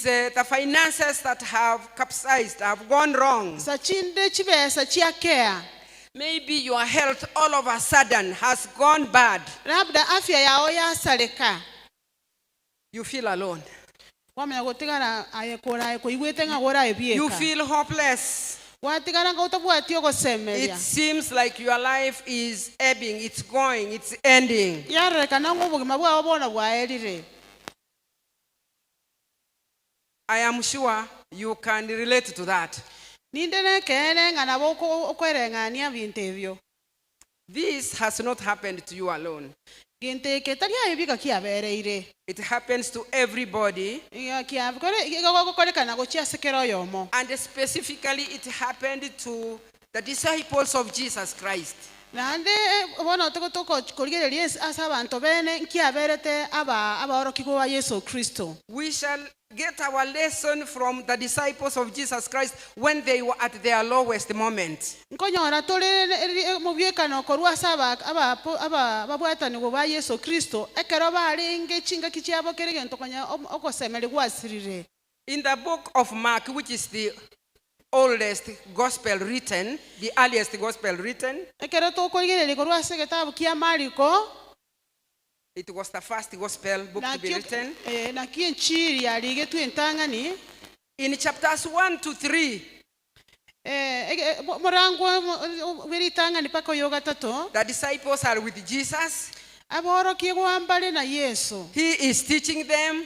the finances that have capsized, have gone wrong. Sachinde chibesa chiakea. Maybe your health all of a sudden has gone bad. Labda afya yao yasaleka. You feel alone. Wamenya gotigara aye kora koigwete ng'a gora You ebieka. Feel hopeless. Watigara nga utabwati It ogosemeria. Seems like your life is ebbing, it's going, it's ending. Yarorekana ng'a obogima bwao bono bwaerire. I am sure you can relate to that. Ninde nekeene ng'a nabo okwereng'ania binto ebio. This has not happened to you alone. Gento eke tari aye biga kiabereire. It happens to everybody. Iga iga gokorekana gochia ase kera oyomo. And specifically, it happened to the disciples of Jesus Christ. Naende bono tokorigereria ase abanto bene nkiaberete aba abaorokigwa ba Yesu Kristo. We shall get our lesson from the disciples of Jesus Christ when they were at their lowest moment. Nkonyora tore mobiekano korwa ase ababwatanigwa ba Yesu Kristo ekero barenge chingaki chiabo kere egento konya ogosemeri gwasirire. In the book of Mark, which is the oldest gospel written, the earliest gospel written, ekero tokorigereria korwa ase egetabu kia Mariko, it was the first gospel book to be nakio written. Nakio enchiri yarigetwe entang'ani. In chapters 1 to 3, Morango bweritang'ani mpaka oyo gatato, the disciples are with Jesus. Aborokigwa mbare na Yesu. He is teaching them.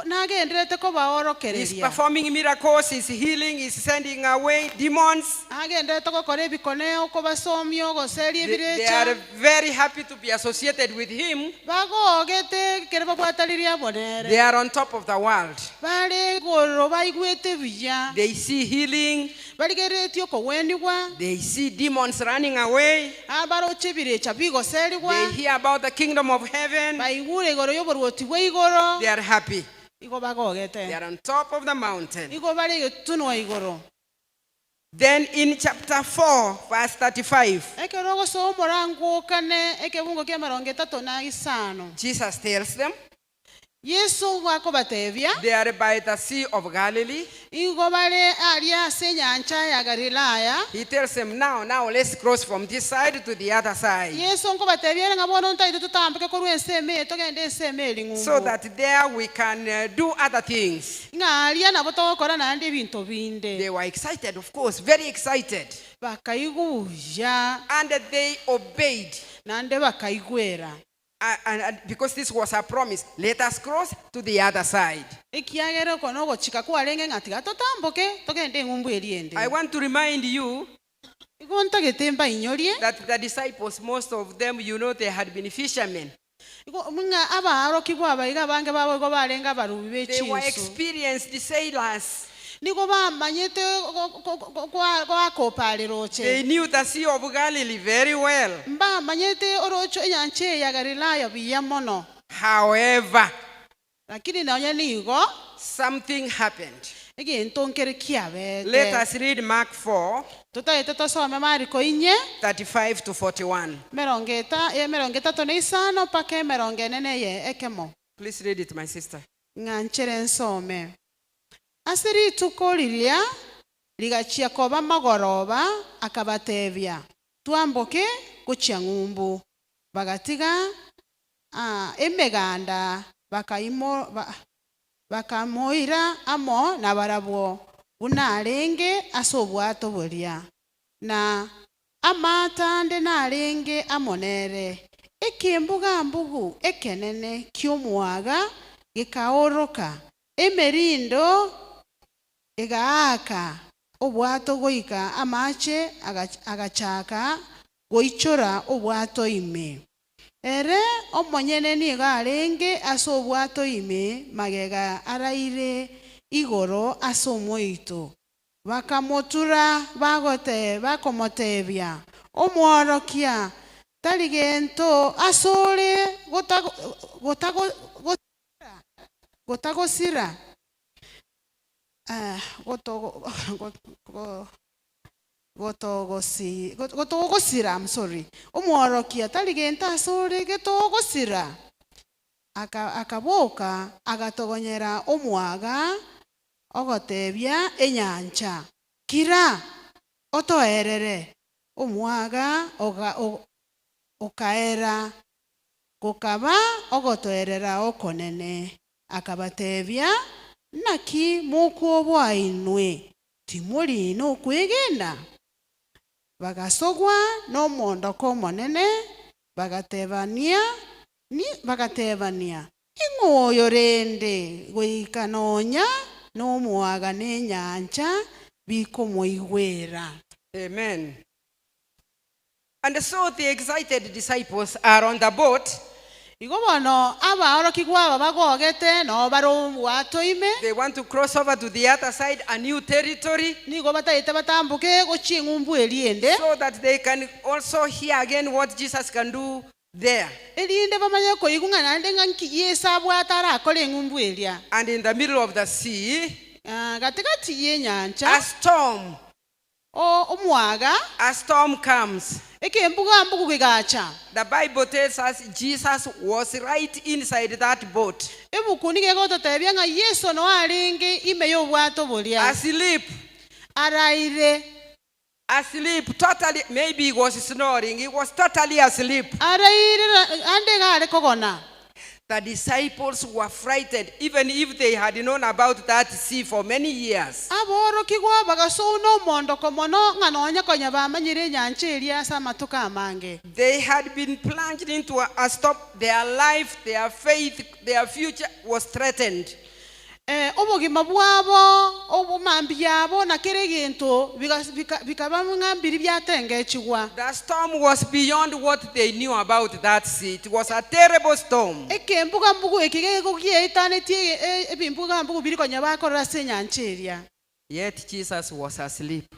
Nagenderete He's kobaorokereria. Performing miracles, he's healing, he's sending away demons. Agenderete gokora ebikone okobasomia ogoseria They are ebirecha. Very happy to be associated with him. Bagogete kere babwataririe abonere. They are on top of the world. Bare igoro baigwete buya. They see healing, barigeretie okogwenigwa, they see demons running away, abaroche ebirecha bigoserigwa, they hear about the kingdom of heaven. Baigure igoro y'oboruoti bwa igoro. They are happy. Igo They bagogete. Are on top of the mountain. Igo bare egetunwa igoro. Then in chapter 4, verse 35, ekero ogosoa omorango okane ekebungo kia emerongo etato na isano, Jesus tells them Yesu gwakobatebia they are by the Sea of Galilee. Igo bare aria ase enyancha ya Galilaya. He tells them, Now, now, let's cross from this side to the other side." Yesu nkobatebia ng'a bono ntaete totamboke korwa ensemo eye togende ensemo eri So ng'umbu that there we can do other things. Ng'a aria nabo togokora naende ebinto binde. They were excited, of course, very excited. Bakaiguya. And they obeyed. Naende bakaigwera. And because this was a promise, let us cross to the other side. Ekiagera oko nogochika kwarenge ng'a tiga totamboke togende eng'umbu eri ende. I want to remind you igo ntagete mbainyorie that the disciples, most of them, they had been fishermen. Igo ng'a abaarokigwa abaiga abange babo igo barenge abarubi They were b'echinsu. Experienced sailors. Nigo bamanyete gwakopa riroche. They knew the Sea of Galilee very well. Mbamanyete orocho enyancha eye ya Galilaya buya mono. However, lakini nonya nigo something happened. Egento nkere Let kiabete. Us read Mark 4 totagete tosome Mariko inye 35 to 41. emerongo eta emerongo etato na isano mpaka emerongo ene na eye ekemo. Please read it, my sister. Ng'a nchere nsome ase rituko riria rigachia koba magoroba akabatebia twamboke gochia ng'umbu bagatiga emeganda bakamoira amo na barabwo buna arenge ase obwato boria na amatande narenge amo nere ekembugambugu ekenene ki'omwaga gekaoroka emerindo egaaka obwato goika amache agachaka goichora obwato ime ere omonyene nigo arenge ase obwato ime magega araire igoro ase omoito bakamotura bagote bakomotebia omworokia tari gento asore gotagosira gotogosira, I'm sorry, omworokia tari gento asore getogosira. Akaboka agatogonyera omwaga. Ogotebia enyancha kira otoerere omwaga okaera gokaba ogotoerera okonene akabatebia naki mokwoboa inwe timori nokwegena bagasogwa n'omondoko omonene bagatebania bagatebania ing'oyo rende goika nonya n'omwaga n'enyancha bikomoigwera. Amen. And so the excited disciples are on the boat. Igo bono abaorokigwa aba bagogete no bare obwato ime. They want to cross over to the other side, a new territory, Nigo batagete batambuke gochia eng'umbu eriende so that they can also hear again what Jesus can do there. Erinde bamanye koigwa ng'a naende ng'a nki Yeso abwate arakore eng'umbu eria. And in the middle of the sea, Ah, gatigati ya enyancha a storm, omwaga a storm comes. Ekembuga mbugu gigacha. The Bible tells us Jesus was right inside that boat, Ebuku nigo egototebia ng'a Yeso no arenge ime ya obwato boria asleep, araire asleep, totally. Maybe he was snoring. He was totally asleep. Araire ande iga are kogona. The disciples were frightened, even if they had known about that sea for many years. Aborokigwa bagasouna omondoko mono ng'a nonya konya bamanyire enyancha eria ase amatuko amange. They had been plunged into a storm. Their life, their faith, their future was threatened. Eh, obogima bwabo obomambi yabo nakere egento bikaba ng'a mbiri biatengechigwa. The storm was beyond what they knew about that sea. It was a terrible storm. Ekembuga mbugu eki gegogietanetie ebimbuga mbugu biri konya bakorera ase enyancha eria. Yet Jesus was asleep.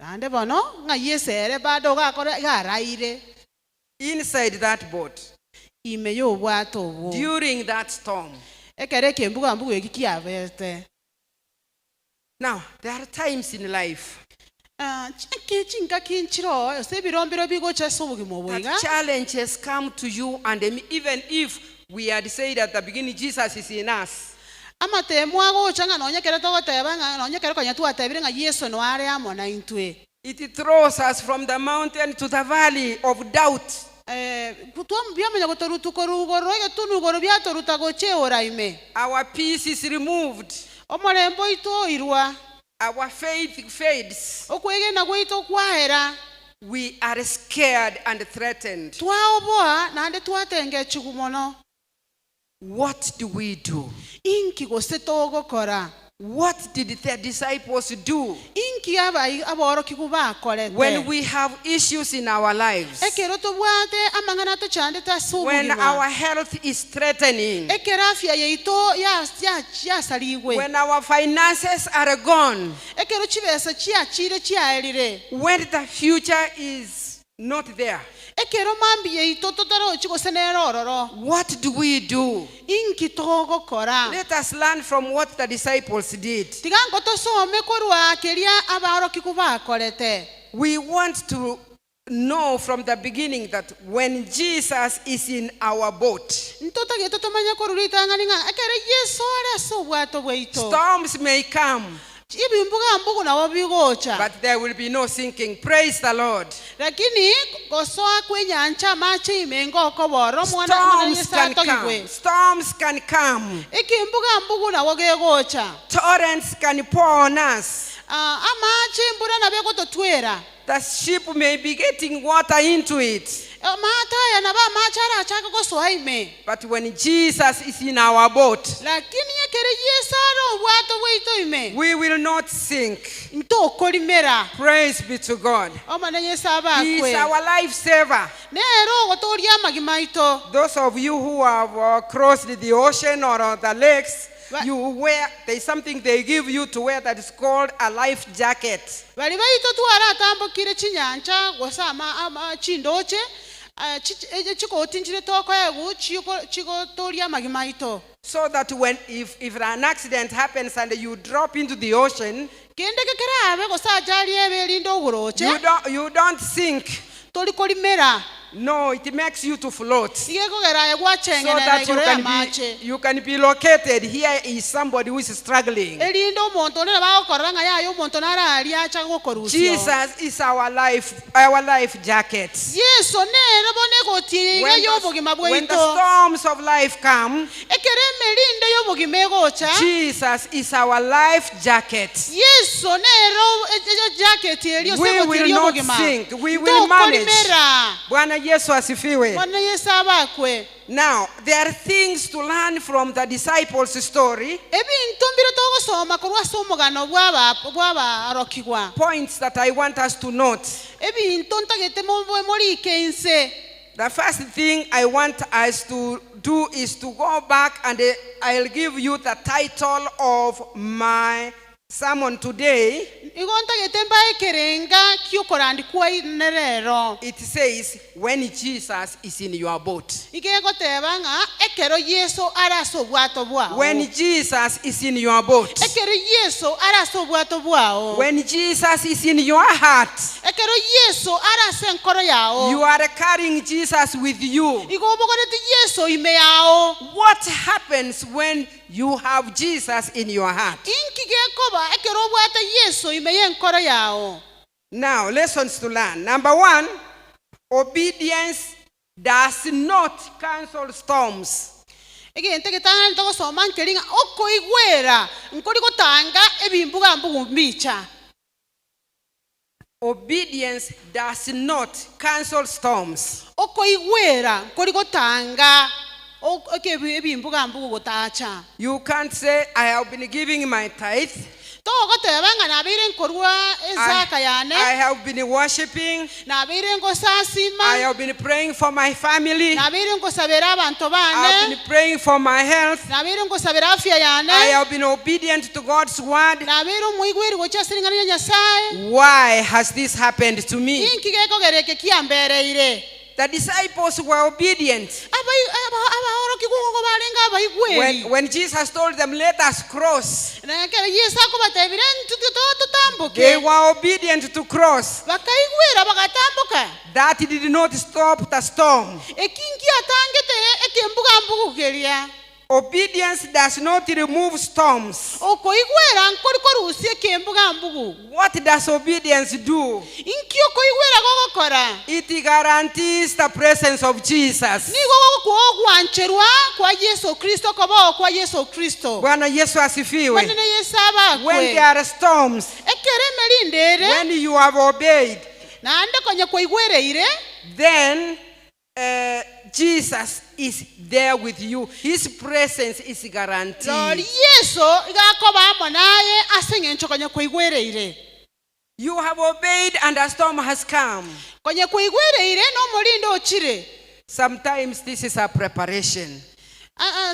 Naende bono ng'a Yeso ere bado gakora garaire Inside that boat, ime ya obwato obwo during that storm. Ekere ekembuga mbugu eki kiabete. Now, there are times in life Ah, chinkaki nchiro ase ebirombero bigocha ase obogima obo iga that challenges come to you and me, even if we had said at the beginning, Jesus is in us. Amatemo agocha ng'a nonya kere togoteba ng'a nonya kere konya twatebire ng'a Yeso no are amo na intwe. It throws us from the mountain to the valley of doubt. Eh, biamanya gotorutuka rugoro egetunu igoro biatoruta gocha eora ime. Our peace is removed. Omorembo oito oirwa. Our faith fades. Okwegena gwaito kwahera. We are scared and threatened. Twaoboa naende twatengechigu mono. What do we do? Inki gose togokora? What did the disciples do Inki aborokigwa bakorete when we have issues in our lives? Ekero tobwate amang'ana tochandete ase When obogima. our health is threatening? Ekero afya yaito yasarigwe. When our finances are gone? Ekero chibesa chiachire chiaerire. When the future is not there? Ekero mambi yaito totarochi gose nere ororo. What do we do? Inki togokora? Let us learn from what the disciples did. Tiga ngo tosome korwa keria abarokigwa bakorete. We want to know from the beginning that when Jesus is in our boat, Ntotagete tomanye korwa ritang'ani ng'a ekere Yeso are ase obwato bwaito storms may come, ebimbuga mbugu nabo bigocha but there will be no sinking. Praise the Lord. Lakini gosoa kwenyancha amache ime ngokobora omwana omwana Storms Yeso can atogigwe come. Storms can come. Ekimbuga mbugu nabo gegocha. Torrents can pour on us. Ah, amache mbura nabo egototwera. The ship may be getting water into it. Amato aya nabo amache arachake gosoa ime. But when Jesus is in our boat, Lakini ekere Yeso are obwato bwaito ime we will not sink. Ntokorimera. Praise be to God. Omwana Yeso He is abakwe our lifesaver. nero ogotoria amagima aito. Those of you who have crossed the ocean or the lakes, you wear, there's something they give you to wear that is called a life jacket. Bari baito twaratambukire chinyancha gose ama chindoche eh, chikoti nchire tokoegu chigotoria amagima aito. So that when if an accident happens and you drop into the ocean, Kende kekerabe gose ajali ebe erinde ogoroche you don't sink. Tori korimera. No, it makes you to float. So Igekogera gwachengenera that you igoro ya can be, mache. you can be located. Here is somebody who is struggling. Erinde omonto onde bagokorora ng'a yaye omonto nararia acha gokorusia. Jesus is our life jacket. Yeso nere bono egotiga When y'obogima when the bwaito. storms of life come, Ekero emerinde y'obogima egocha. Jesus is our life jacket. Yeso nere jacket erio We ase will egotiria not obogima. sink. We will manage. Tokorimera. Bwana Yesu asifiwe. Bwana Yesu abakwe. Now, there are things to learn from the disciples' story, Ebinto mbire togosoma korwa ase omogano bw'abarokigwa. Points that I want us to note. Ebinto ntagete morike inse. The first thing I want us to do is to go back and I'll give you the title of my sermon today. Igo ntagete mbae ekerenga kiokorandikwa ine rero. It says, "When Jesus is in your boat." Igegoteba ng'a ekero Yeso arase obwato bwao. When Jesus is in your boat. Ekero Yeso arase obwato bwao. When Jesus is in your heart, Ekero Yeso arase enkoro yao. you are carrying Jesus with you. Igo obogoreti Yeso ime yao. What happens when you have Jesus in your heart? Inki gekoba ekero obwate Yeso ime y'enkoro yao. Now, lessons to learn. Number one, obedience does not cancel storms. Egento egetang'ani togosoma nkeri ng'a okoigwera nkori gotanga ebimbuga mbugu mbicha. Obedience does not cancel storms. Okoigwera nkori gotanga ebimbuga mbugu gotacha. You can't say, "I have been giving my tithe. Togoteba ng'a nabeire nkorwa ezaka yane. I have been worshiping. Nabeire nkosasima. I have been praying for my family. Nabeire nkosabera abanto I have bane. been praying for my health. Nabeire nkosabera afya yane. I have been obedient to God's word. Nabeire omoigweri gochia ase ring'ana ria Nyasaye. Why has this happened to me?" Inki gekogera eke kiambereire. The disciples were obedient. Abaoroki gogo barenga abaigweri. When Jesus told them, "Let us cross," Nekero Yesu akobatebire tutambuke. they were obedient to cross. Bakaigwera bagatambuka. That did not stop the storm. Ekingi atangete ekembuga mbugukeria. Obedience does not remove storms. Okoigwera nkori korusia ekembuga mbugu. What does obedience do? Inki okoigwera gogokora. It guarantees the presence of Jesus. Nigo gogokuwa ogwancherwa kwa Yesu Kristo koba kwa Yesu Kristo. Bwana Yesu asifiwe. Bwana Yesu abakwe. When there are storms, Ekere emerindere. when you have obeyed, Naende konye kwaigwereire. then Jesus is there with you. His presence is guaranteed. Lori Yesu igakoba amo naye ase eng'encho konye kwaigwereire. You have obeyed and a storm has come. Konye kwaigwereire n'omorindo ochire. Sometimes this is a preparation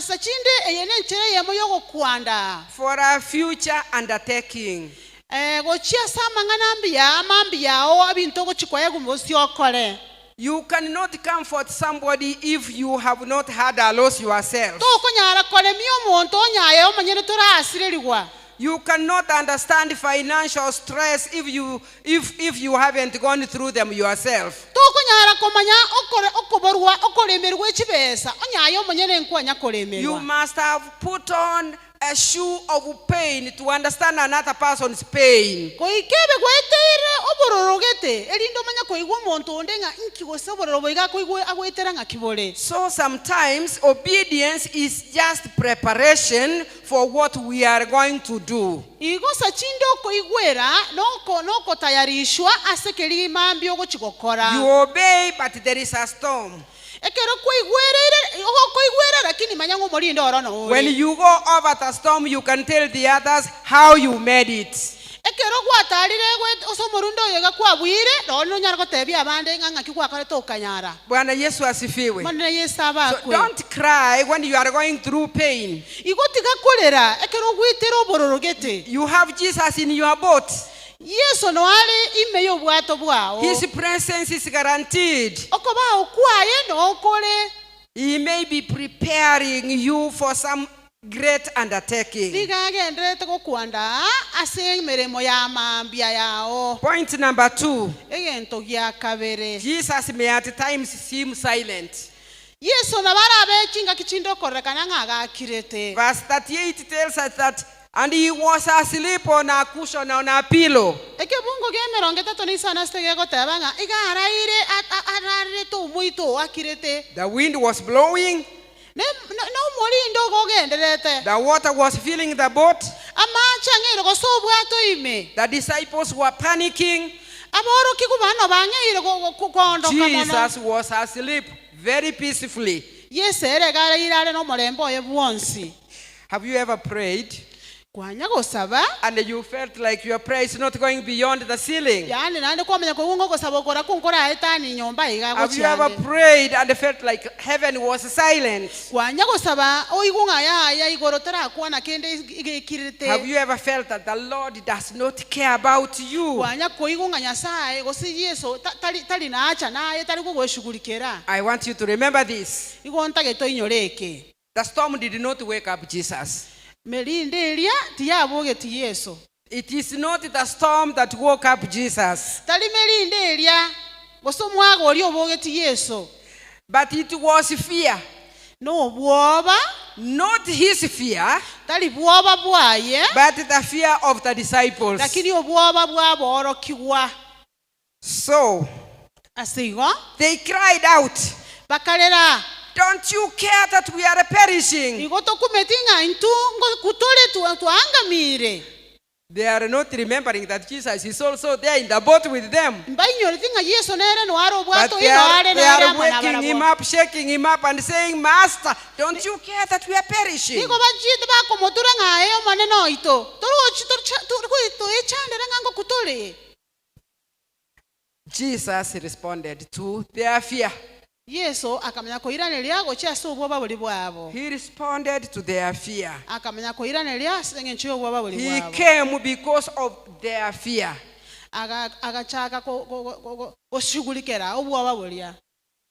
Sachinde eye nenchere yemo yogokwanda. for a future undertaking. Gochia ase amang'ana ambuya amambuya ao ebinto ogochikoya gomosi okore. You cannot comfort somebody if you have not had a loss yourself. Tokonyara koremia omonto onyaye omonyene torasirerigwa. You cannot understand financial stress if you haven't gone through them yourself. Tokonyara komanya okoborwa okoremerwa echibesa onyaye omonyene nkwanya You koremerwa. must have put on a shoe of pain to understand another person's pain. Koikebe gweteire obororogete erinde omanye koigwa omonto onde ng'a inki gose obororo boiga akoigwa agwetera ng'a kibore. So sometimes obedience is just preparation for what we are going to do. Igo sachinde okoigwera nokotayarishwa ase keri mambi ogochigokora. You obey, but there is a storm. Ekero koigwereire okoigwera lakini manya ng'o omorinde oro no When ore. you go over the storm, you can tell the others how you made it. Ekero gwatarire ose omorundo oyo iga kwabwire nonye nonyara gotebia abande ng'a ng'aki gwakorete okanyara. Bwana Yesu asifiwe. Bwana Yesu So abakwe. don't cry when you are going through pain. Igo tiga korera ekero ogwetera obororogete. You have Jesus in your boat. Yesu noare ime y'obwato bwao. His presence is guaranteed. Okoba okwaye nokore. He may be preparing you for some great undertaking. Niga agenderete gokwanda ase emeremo ya mambia yao. Point number 2. Egento gia kabere. Jesus may at times seem silent. Yesu nabarabe chingaki chindokorekana ng'agakirete. Verse 38 tells us that, and he was asleep on a cushion, on a pillow. Ekebungo gia emerongo etato na isano ase gegoteba ng'a iga araire ararete omoito akirete. The wind was blowing, Ne na omorindo ogogenderete. the water was filling the boat, Amache ang'eire gose obwato ime. the disciples were panicking. Aborokigu bano bang'eire kondoka mono. Jesus was asleep very peacefully. Yesu ere garaire are n'omorembe oye bwonsi. Have you ever prayed Kwanya gosaba and you felt like your prayer is not going beyond the ceiling? yani nande kwamenya kogunga ogosaba okora kunkora etani nyomba iga Have you ever gochiande. prayed and felt like heaven was silent? Kwanya gosaba oigunga yaya igoro tarakwana kende Have igekirite. you ever felt that the Lord does not care about you? Kwanya koigunga Nyasaye gose Yesu tali naacha naye tari kugweshughulikira. I want you to remember this. Igo ntagete oinyore eke. The storm did not wake up Jesus. Merinde eria tiyabogeti Yesu. It is not the storm that woke up Jesus, Tari merinde eria gose omwaga oria obogeti Yesu. but it was fear. No bwoba, Not his fear, tari bwoba bwaye, but the fear of the disciples. lakini obwoba bwaborokigwa. So Ase igo they cried out, bakarera "Don't you care that we are perishing?" igo tokumeti ng'a intu kutore twangamire. They are not remembering that Jesus is also there in the boat with them. Mbainyoreti ng'a Yesu nere noare But obwato they ino are, are they nere are amo na waking him barabwo. up, shaking him up, and saying, "Master, don't you care that we are perishing?" Nigo bachite bakomotura ng'a aye omonene oito toruchi toechandere ng'a ngokutore. Jesus responded to their fear. Yesu akamenya koiraneria gochia ase obwoba bori bwabo. He responded to their fear. Akamenya koiraneria ase eng'encho y'obwoba bori He bwabo. came because of their fear. Agachaka goshughulikera obwoba boria.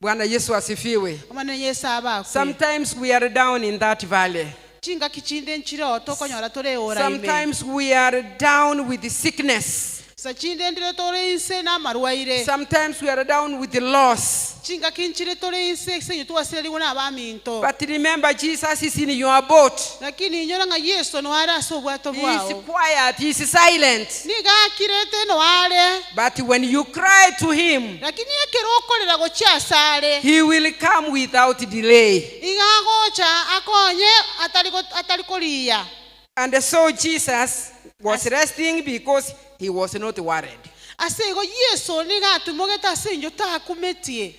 Bwana Yesu asifiwe. Omonene Yesu abakwe. Sometimes we are down in that valley. Chingaki chinde nchire tokonyora tore ora ime. Sometimes we are down with the sickness. Sa chinde ndire tore inse n'amarwaire. Sometimes we are down with the loss. Chingaki nchire tore inse senyu twasirigwe n'abaminto. But remember, Jesus is in your boat. Lakini inyora ng'a Yesu noare ase obwato He is bwao. quiet, he is silent. Niga akirete noare. But when you cry to him, Lakini ekero okorera gochia ase are. he will come without delay. Iga agocha akonye atari koriya. And so Jesus was resting because he was not worried. Ase igo Yesu niga atumogete ase injo takumetie.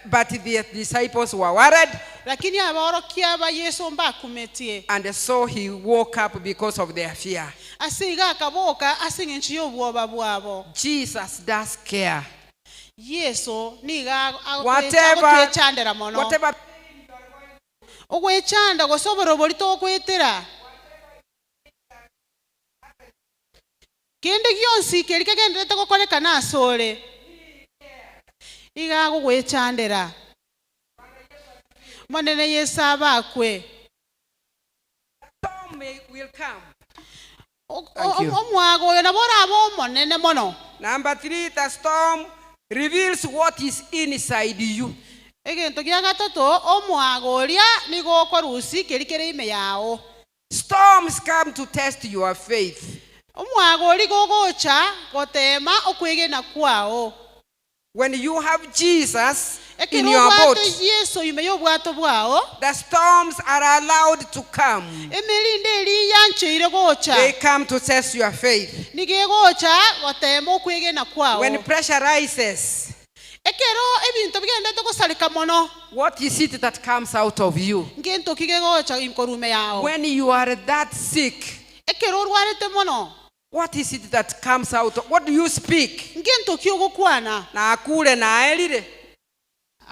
But the disciples were worried, Lakini aborokia ba Yesu mbakumetie. and so he woke up because of their fear. Ase iga akaboka ase eng'encho y'obwoba bwabo. Jesus does care. Yesu niga Whatever, agotwechandera mono. whatever Ogwechanda gose oborobori togokwetera. Kende gionsi keri kegenderete gokorekana ase ore. Iga agogwechandera. Monene Yesu abakwe. storm will come. Thank you. Omwaga oyo nabo oraba omonene mono. Number 3, the storm reveals what is inside you. Egento gia gatato omwaga oria nigo okorusi keri kere ime yao. Storms come to test your faith. Omwaga ori gogocha gotema okwegena kwao. When you have Jesus in Ekero your boat, obwate Yesu ime y'obwato bwao, the storms are allowed to come. emerinde eri yancheire gocha. They come to test your faith. Nigo egocha gotema okwegena kwao. When pressure rises, Ekero ebinto bigendete gosareka mono, what is it that comes out of you? ngento ki gegocha inkorume yao. When you are that sick, Ekero orwarete mono, what is it that comes out? What do you speak? ngento ki ogokwana. Na akule na aelire.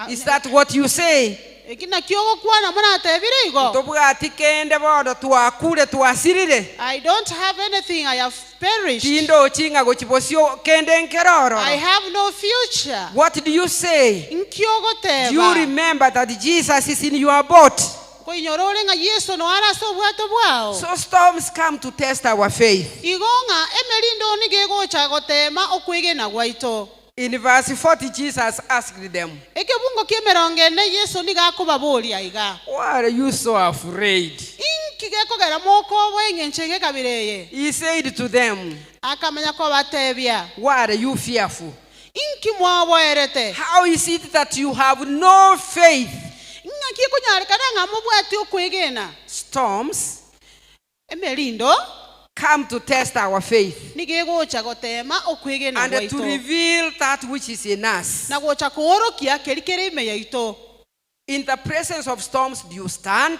Is that what you say? Eki nakio ogokwana monatebire igo. Tobwati kende bodo twakule twasirire. I don't have anything, I have perished. Tindo ochinga gochibosio kende nkeroro. I have no future. What do you say? Nkio Do you ogoteba. remember that Jesus is in your boat? Koinyora ore ng'a Yesu noara ase obwato bwao. So storms come to test our faith. Igo ng'a emerindo nigo egocha gotema okwegena gwaito. In verse 40, Jesus asked them, Ekebungo kia emerongo ene Yesu nigo akobaboria iga. "Why are you so afraid?" Inki gekogera mokobo eng'encho egekabira eye. He said to them, Akamanya kobatebia. "Why are you fearful? Inki mwaboerete. How is it that you have no faith?" Ng'aki ekonyarekana ng'a mobwati okwegena. Storms Emerindo come to test our faith nigo egocha gotema okwegena and to gwaito. reveal that which is in us. Na gocha koorokia keri kere ime yaito. In the presence of storms, do you stand?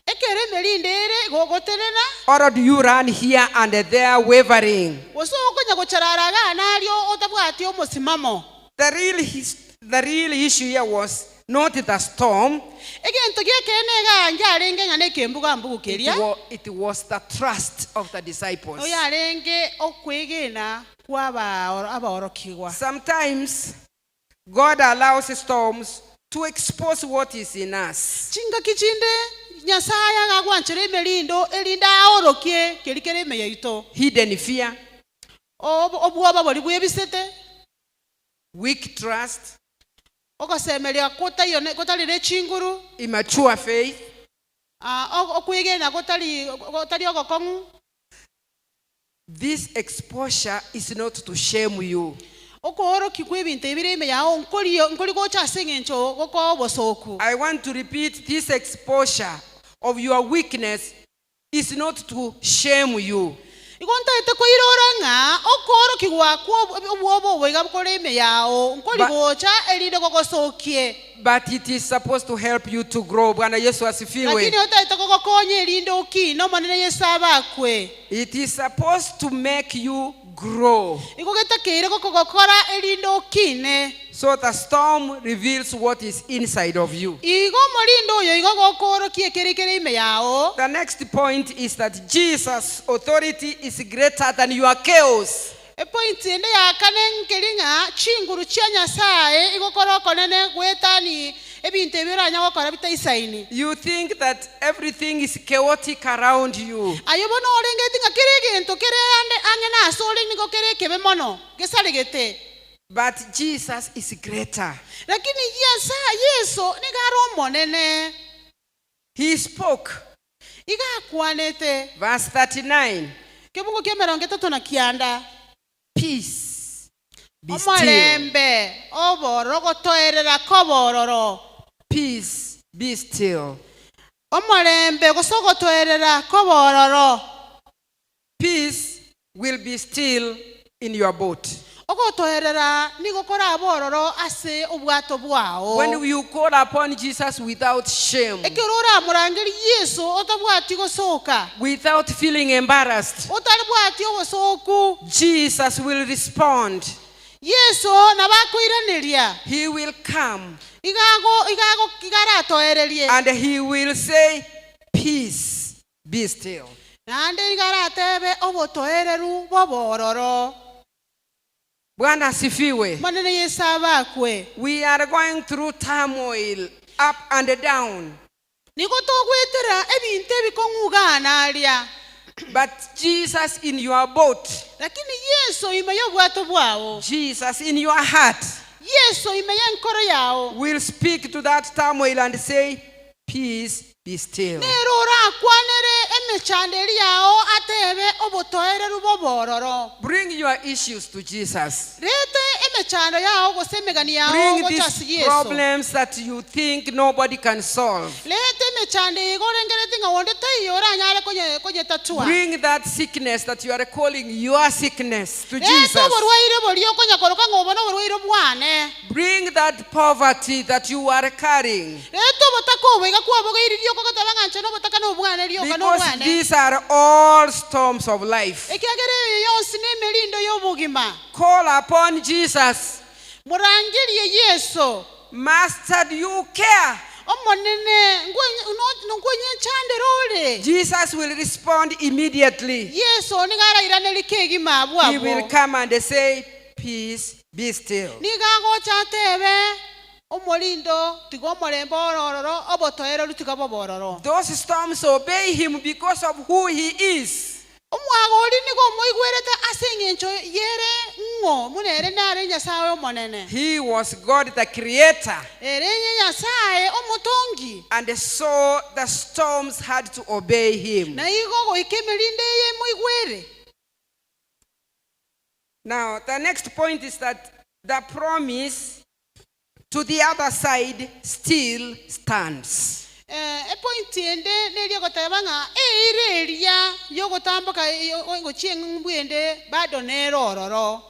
Ekero emerindo ere gogotenena. Or do you run here and there wavering? Gose okonya gochararaga nario otabwati omosimamo. The real issue here was not the storm, Egento giekene iga njarenge ng'a na ekembuga mbugu keria. it was the trust of the disciples. Oyarenge okwegena kwa abaorokigwa. Sometimes God allows storms to expose what is in us. Chingaki chinde Nyasaye agagwanchera emerindo erinda aorokie keri kere ime yaito. Hidden fear, Obwoba bori bwebisete. weak trust, Ogosemeria kotari ne chinguru. immature faith. Okwegena kotari ogokong'u. This exposure is not to shame you. Okooroki kwa ebinto ebire ime yao nkori gocha ase eng'encho gokoa obosoku. I want to repeat, this exposure of your weakness is not to shame you. Igo ntaete koirora ng'a okooroki gwakwa obwoba obwo iga bokore ime yao nkori gocha erinde gogosokie. But it is supposed to help you to grow. Bwana Yesu asifiwe. Lakini otaete kogokonya erinde okine omonene Yesu abakwe. It is supposed to make you grow. Igo getakeire gokogokora erinde okine. So the storm reveals what is inside of you. Igo omorindo oyo igo gokoorokia ekere kere ime yao. The next point is that Jesus' authority is greater than your chaos. Epoint ende yakane nkeri ng'a chinguru chia Nyasaye igokora okonene gwetani ebinto ebio oranya gokora bitaisaini. You think that everything is chaotic around you. Aye bono orengeti ng'a kere egento kere ande ang'e na ase ore nigo kere ekebe mono gesaregete. But Jesus is greater. Lakini Yesu nigo are omonene. He spoke. Iga akwanete. Verse 39. Kebungo kia emerongo etato na kianda. Peace, be still. Omolembe obororo gotoerera kobororo. Peace, be still. Omolembe gose ogotoerera kobororo. Peace will be still in your boat. Ogotoerera nigo kora bororo ase obwato bwao. When you call upon Jesus without shame, Ekero oramorangeri Yesu otabwati gosoka. without feeling embarrassed, Otaribwati obosoku. Jesus will respond. Yesu nabakoiraneria. He will come. Igago igaratoererie. And he will say, "Peace, be still." Nande igaratebe obotoereru bobororo. Bwana asifiwe. Manene Yesu abakwe. We are going through turmoil, up and down. Nigo togwetera ebinto ebikong'ugana aria. But Jesus in your boat, Lakini Yesu ime y'obwato bwao. Jesus in your heart, Yesu ime y'enkoro yao. will speak to that turmoil and say, "Peace, be still." Nero orakwanere emechando eri yao atebe obotoereru bobororo. Bring your issues to Jesus. Rete emechando yao gose emegani yao Bring gocha these ase Yesu. problems that you think nobody can solve. Lete emechando igo orengereti ng'a onde taiyo oranyare konyetatua. Bring that sickness that you are calling your sickness to Lete Jesus. oborwaire boria okonyakoroka ng'a obo noborwaire bwane. Bring that poverty that you are carrying. Lete obotaka obo iga kwabogeiririe okogoteba ng'a nche nobotaka nobwane rioka Because nobwane. these are all storms of life. Ekiagera eyo yonsi nemerindo y'obogima. Call upon Jesus. Murangirie Yesu. Master, do you care? Omonene ngwenye ore. Jesus will respond immediately. Yesu nigo arairaneri kegima He will abwabo. come and say, "Peace, be still." Nigo agocha atebe Omorindo tiga omorembe orororo obotoereru tiga bobororo. Those storms obey him because of who he is. Omwagori nigo omoigwerete ase eng'encho yere ng'o munere nare nyasaye omonene. He was God the creator. Ere nye nyasaye omotongi. And so the storms had to obey him. Na igo goika emerinde eye emoigwere. Now, the next point is that the promise to the other side still stands. Epointi ende neria goteba ng'a eira eria yogotamboka gochia eng'umbu ende bado nere ororo.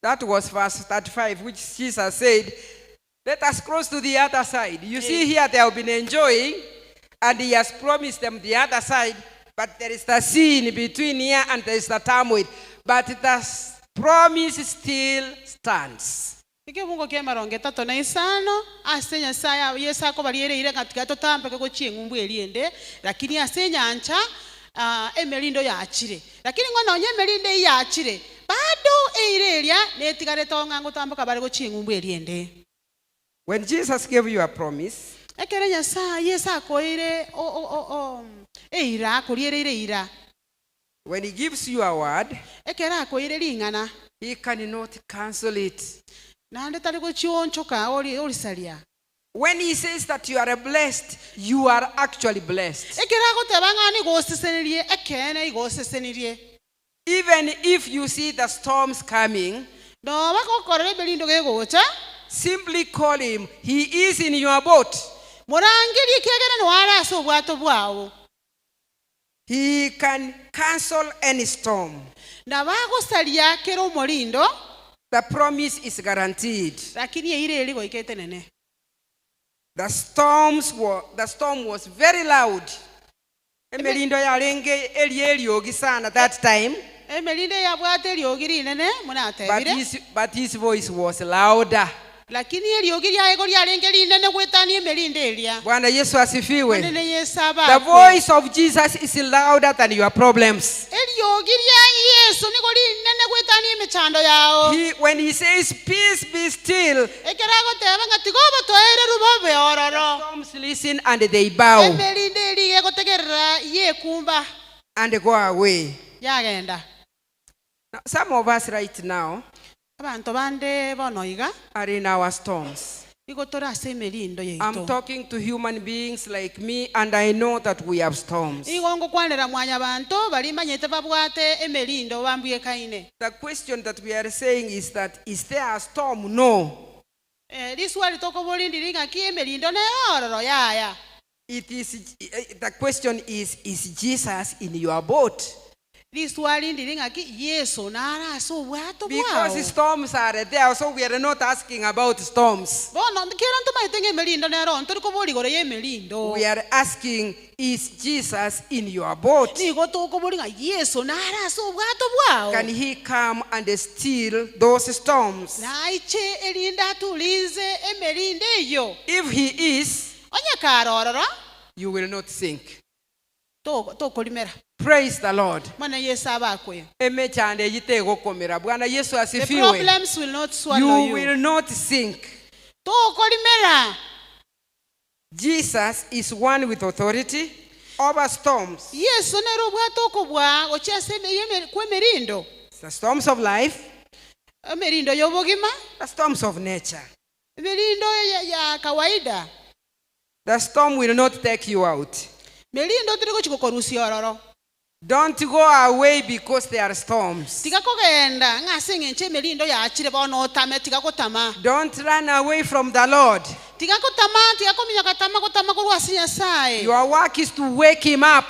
That was verse 35, which Jesus said, "Let us cross to the other side." You see, here they have been enjoying, and he has promised them the other side, but there is the sea in between here and there is the turmoil. But the promise still stands. Ekebungo kia emarongo etato na isano ase nyasaye yesu akobariere ng'a tiga totambeke gochia eng'umbu eria ende lakini ase enyancha emerindo yachire lakini ng'o nonya emerindo eyio yachire bado eira eria netigarete ng'a ngotamboka bare gochia eng'umbu eria ende. When Jesus gave you a promise, ekere nyasaye yesu akoire eira akoriereire eira, when he gives you a word, ekere akoire ring'ana, he cannot cancel it. Naende tari gochionchoka ori orisaria. When he says that you are blessed, you are actually blessed. Ekere agoteba ng'a nigosesenirie ekene igosesenirie. Even if you see the storms coming, noba gokorera emerindo gegocha, simply call him. He is in your boat. Morangerie kiagera noare ase obwato bwao. He can cancel any storm. Nabagosaria kera omorindo. The promise is guaranteed. Lakini eira eri goika etenene. The storm was very loud. Emerindo yarenge eri eriogi sana that time, emerindo yabwate eriogi rinene but munatebire, his voice was louder. Lakini eriogi riaego riarenge rinene gwetania emerindo eria. Bwana Yesu asifiwe. Monene yesu The abakwe. voice of Jesus is louder than your problems. Eriogi ria yesu nigo rinene gwetania emechando yao. When he says, "Peace, be still," ekere agoteba ng'a tiga obotoereru bobe ororo, storms listen and they bow emerindo eri egotegerera yekumba and go away. Yagenda. Now, some of us right now abanto bande bono iga are in our storms. Igo tore ase emerindo I'm yaito. talking to human beings like me, and I know that we have storms. Igo ngokwanera mwanya banto bari manyete babwate emerindo bambwekaine. The question that we are saying is that, is there a storm? No. Riswali tokoborindiri ng'aki emerindo nere ororo yaya. The question is Jesus in your boat? Riswali ndiri ng'aki yesu nare ase obwato Because bwao. Storms are there, so we are not asking about storms. Bono kera ntomaete ng'a emerindo nere oro ntori kobori igoro ya emerindo. We are asking, is Jesus in your boat? Nigo tokobori ng'a yesu nare ase obwato bwao. Can he come and still those storms? Naiche erinda atulize emerindo eyo. If he is, onye kare ororo, you will not sink. Tokorimera. Praise the Lord. Mwana yesu abakwe. Emechando eyitegokomera. Bwana Yesu The asifiwe. problems will not swallow You you. will not sink. Tokorimera. Jesus is one with authority over storms. Yesu nere obwate okobwa gochia ase kwa emerindo. The storms of life, emerindo y'obogima, the storms of nature. Emerindo ya kawaida. The storm will not take you out. Merindo tiri gochia gokorusia ororo. Don't go away because there are storms. Tiga kogenda ng'a ase eng'encho emerindo yachire bono otame tiga gotama. Don't run away from the Lord. Tiga gotama tiga kominyoka tama gotama korwa ase nyasaye. Your work is to wake him up.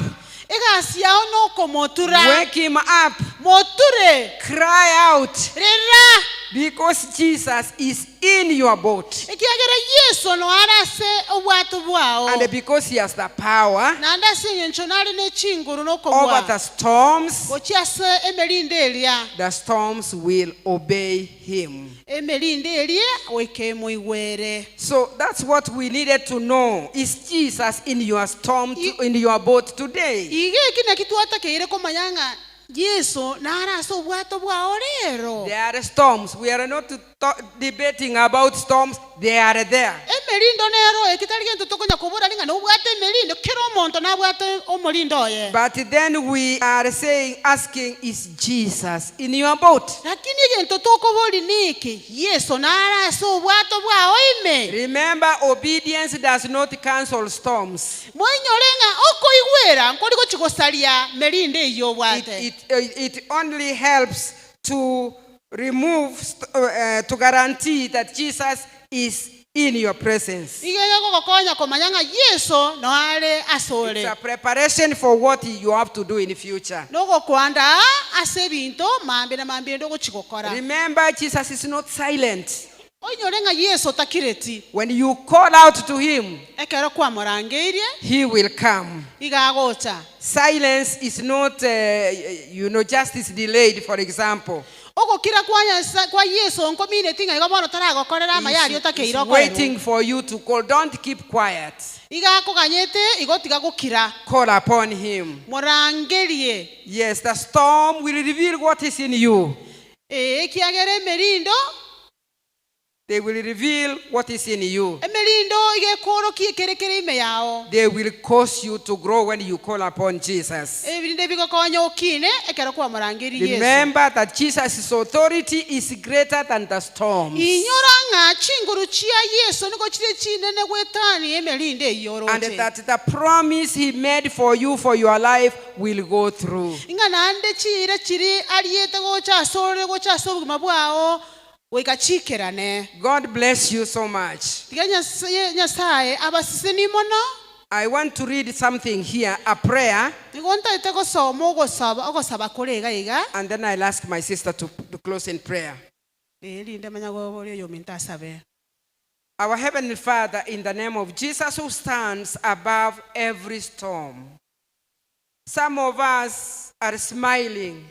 Egasi yao nokomotura. Wake him up. Moture. Cry out. Rera. Because Jesus is in your boat. Ekiagera yesu noare ase obwato bwao. And because he has the power naende ase eng'encho nare nechinguru over nokobua the storms, gochia ase emerindo eria, the storms will obey him. Emerindo eria goika emoigwere. So that's what we needed to know. Is Jesus in your storm, in your boat today? Iga eki naki twatakeire komanya ng'a Yesu narase obwato bwao rero. There are storms. We are not debating about storms. They are there. Emerindo nero ekitari gento tokonya kobora ring'a nobwate emerindo kera omonto nabwate omorindo oye. But then we are saying, asking, is Jesus in your boat? Lakini egento tokobori niki Yesu narase obwato bwao ime. Remember, obedience does not cancel storms. Moinyore ng'a okoigwera nkori gochigosaria merindo eyo obwate. It only helps to remove, to guarantee that Jesus is in your presence. Igege gogokonya komanya ng'a Yesu noare asore. It's a preparation for what you have to do in the future. Nogokwanda ase ebinto mambi na mambi ende ogochigokora. Remember, Jesus is not silent. Oinyore ng'a Yesu takireti. When you call out to him, ekero kwamorangeirie, he will come. Igagocha. Silence is not, justice delayed, for example. Ogokira kwa Yesu nkomine tinga igo bono taragokorera amayari otakeire He's waiting for you to call. Don't keep quiet. Igakoganyete igotiga gokira. Call upon him. Morangerie. Yes, the storm will reveal what is in you. Ekiagere emerindo. They will reveal what is in you. Emerindo igekorokie kerekere ime yao. They will cause you to grow when you call upon Jesus. Ebirinde bigokonya okine ekero kwamorangeri Yesu. Remember that Jesus' authority is greater than the storms. Inyora ng'a chinguru chia Yesu nigo chire chinene gwetani emerinde eyoroche. And that the promise he made for you for your life will go through. Ing'a nande chire chiri ariete gocha asore gocha ase obogima bwao. God bless you so much. I want to read something here, a prayer. And then I'll ask my sister to close in prayer. Our Heavenly Father, in the name of Jesus, who stands above every storm. Some of us are smiling,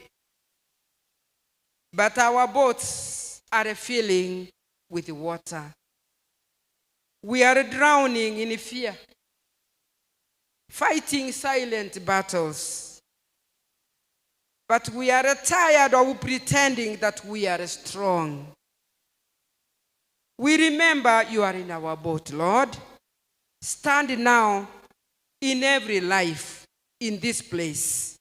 but our boats are filling with water. We are drowning in fear, fighting silent battles. But we are tired of pretending that we are strong. We remember you are in our boat, Lord. Stand now in every life in this place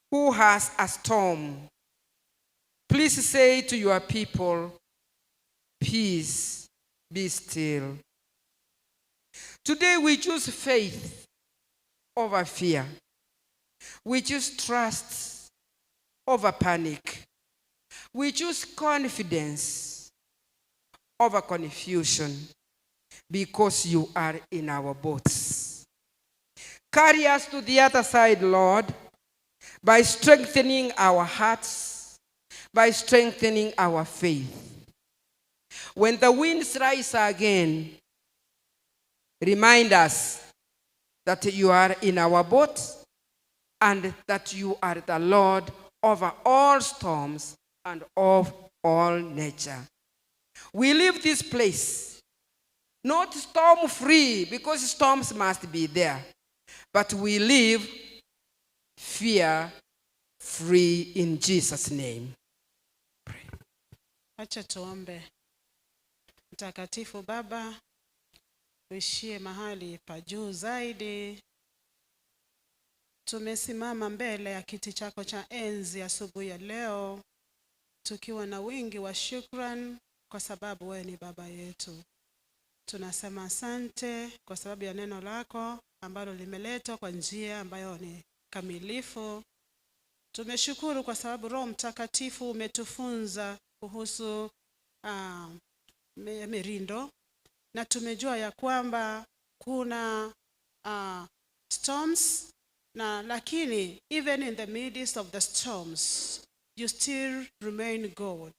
who has a storm. Please say to your people, peace, be still. Today we choose faith over fear. We choose trust over panic. We choose confidence over confusion because you are in our boats. Carry us to the other side, Lord, by strengthening our hearts, by strengthening our faith. When the winds rise again, remind us that you are in our boat and that you are the Lord over all storms and of all nature. We leave this place not storm-free, because storms must be there, but we live fear-free in Jesus' name. Acha tuombe. Mtakatifu Baba, uishie mahali pa juu zaidi. Tumesimama mbele ya kiti chako cha enzi asubuhi ya leo, tukiwa na wingi wa shukran kwa sababu wewe ni Baba yetu. Tunasema asante kwa sababu ya neno lako ambalo limeletwa kwa njia ambayo ni kamilifu. Tumeshukuru kwa sababu Roho Mtakatifu umetufunza kuhusu merindo, na tumejua ya kwamba kuna storms, na lakini even in the midst of the storms you still remain God.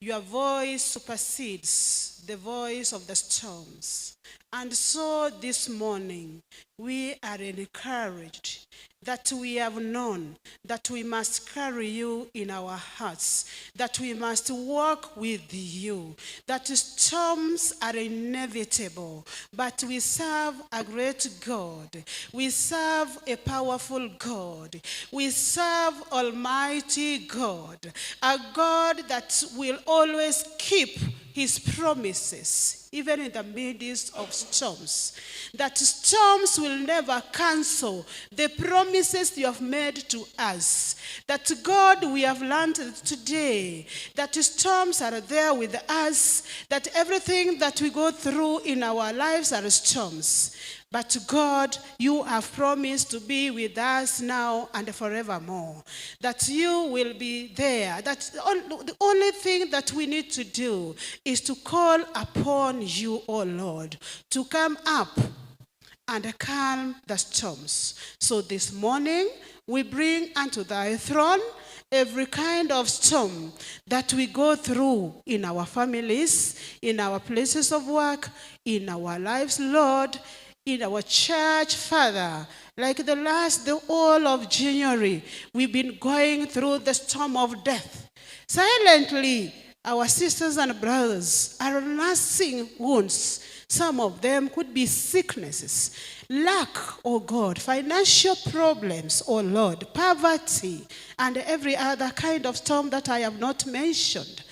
Your voice supersedes the voice of the storms. And so this morning, we are encouraged that we have known that we must carry you in our hearts, that we must walk with you, that storms are inevitable, but we serve a great God. We serve a powerful God. We serve Almighty God, a God that will always keep his promises, even in the midst of storms. That storms will never cancel the promises you have made to us. That God, we have learned today, that storms are there with us, that everything that we go through in our lives are storms. But God, you have promised to be with us now and forevermore. That you will be there. That the only thing that we need to do is to call upon you, O Lord, to come up and calm the storms. So this morning, we bring unto thy throne every kind of storm that we go through in our families, in our places of work, in our lives, Lord, in our church, Father. Like the whole of January, we've been going through the storm of death. Silently, our sisters and brothers are nursing wounds. Some of them could be sicknesses, lack, oh God, financial problems, oh Lord, poverty, and every other kind of storm that I have not mentioned.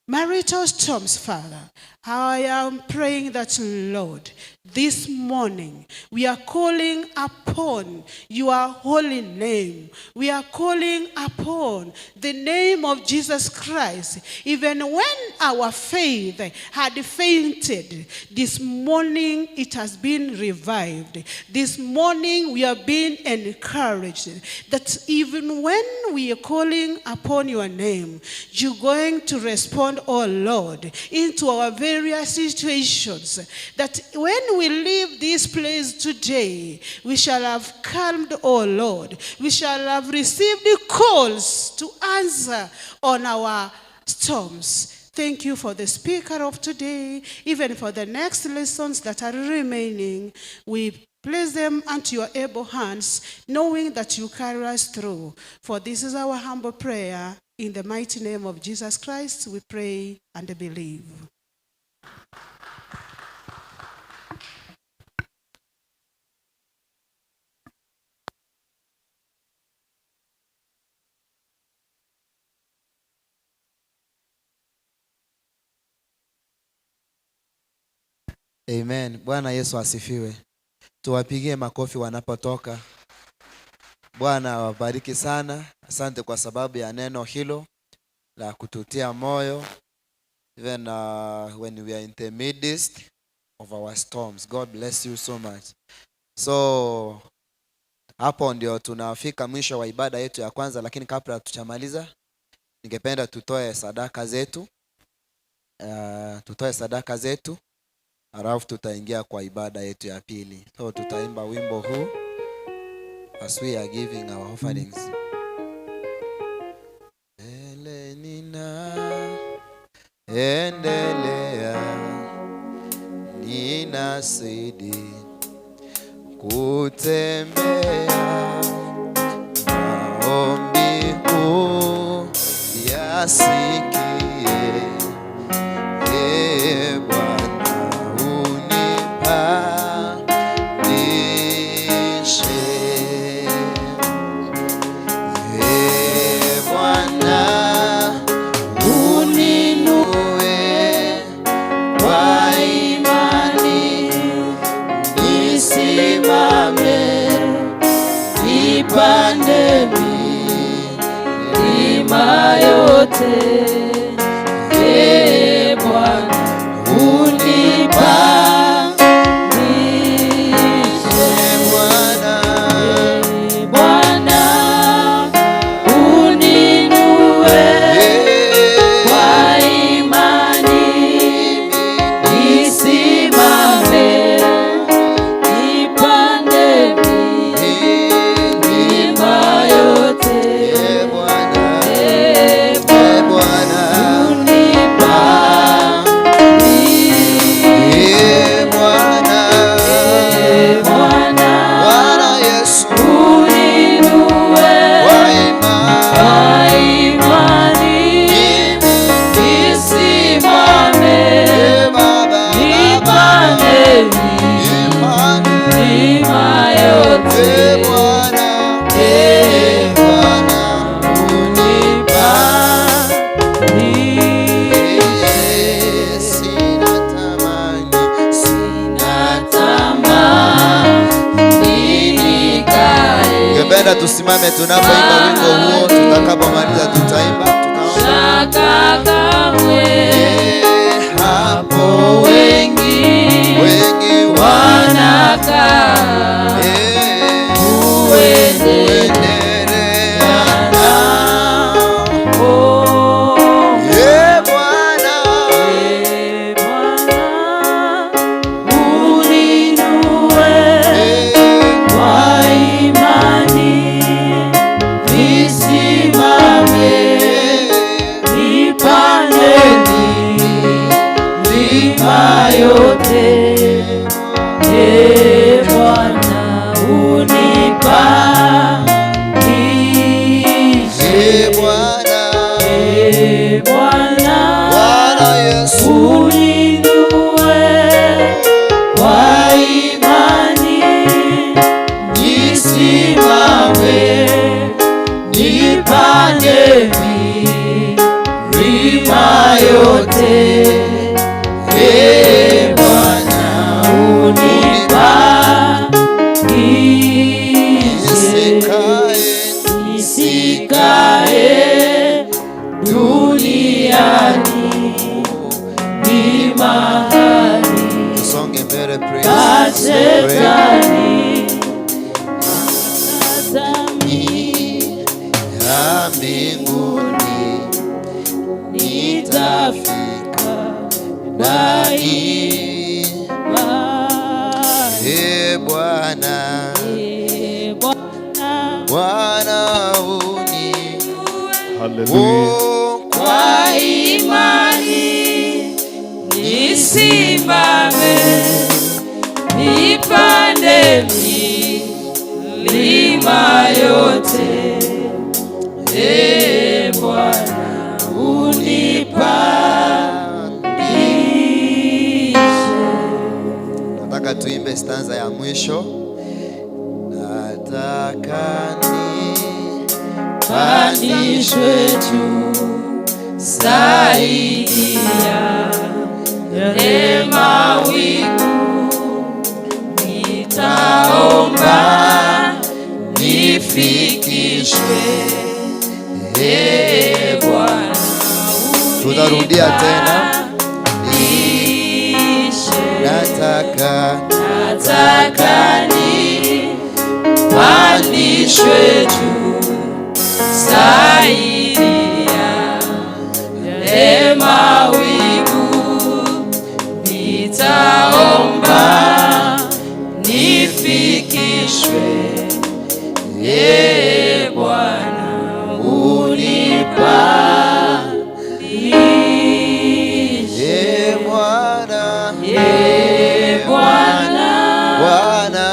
Marital storms, Father. I am praying that, Lord, this morning we are calling upon your holy name. We are calling upon the name of Jesus Christ. Even when our faith had fainted, this morning it has been revived. This morning we are being encouraged that even when we are calling upon your name, you're going to respond, oh Lord, into our various situations, that when we leave this place today, we shall have calmed, oh Lord. We shall have received the calls to answer on our storms. Thank you for the speaker of today, even for the next lessons that are remaining. We place them unto your able hands, knowing that you carry us through. For this is our humble prayer. In the mighty name of Jesus Christ, we pray and believe. Amen. Bwana Yesu asifiwe. Tuwapigie makofi wanapotoka. Bwana awabariki sana. Asante kwa sababu ya neno hilo la kututia moyo, even when we are in the midst of our storms. God bless you so much. So hapo ndio tunafika mwisho wa ibada yetu ya kwanza, lakini kabla hatujamaliza ningependa tutoe sadaka zetu. Tutoe sadaka zetu, halafu tutaingia kwa ibada yetu ya pili. So tutaimba wimbo huu as we are giving our offerings. Ele nina endelea, ninazidi kutembea, maombi uyasikie, e Bwana unipandishe. E Bwana uninue kwa imani, nisimame nipande milima yote. E Bwana unipandishe. Bwana uninue kwa imani, nisimame nipande milima yote. E Bwana. Tusimame tunapoimba wimbo huo, tutakapomaliza tutaimba, tutaomba. Shaka kamwe. Hapo wengi wengi wanakaa kuendelea nao. Ee Bwana, Ee Bwana, uninue kwa imani, nisimame, nipande milima yote. Ee Bwana, unipandishe. Ee Bwana, Ee Bwana, Bwana Yesu, uninue kwa imani, nisimame, nipande milima yote. Ee Bwana, unipandishe. Nisikae Nisikae duniani, ni mahali Tusonge mbele, praise. pa Shetani. Ya mbinguni Nitafika daima. Ee Bwana, Ee Bwana, Bwana uni Hallelujah. Oh, kwa imani nisimame, nipande milima yote. Ee Bwana, unipandishe. Nataka tuimbe stanza ya mwisho. Nataka Pandishwe juu zaidi ya mawingu, nitaomba nifikishwe. Ee Bwana, Tutarudia tena. unipandishe. Nataka Nataka nipandishwe juu zaidi ya mawingu, nitaomba nifikishwe. Ee Bwana, unipandishe. Ee Bwana, Ee Bwana, Bwana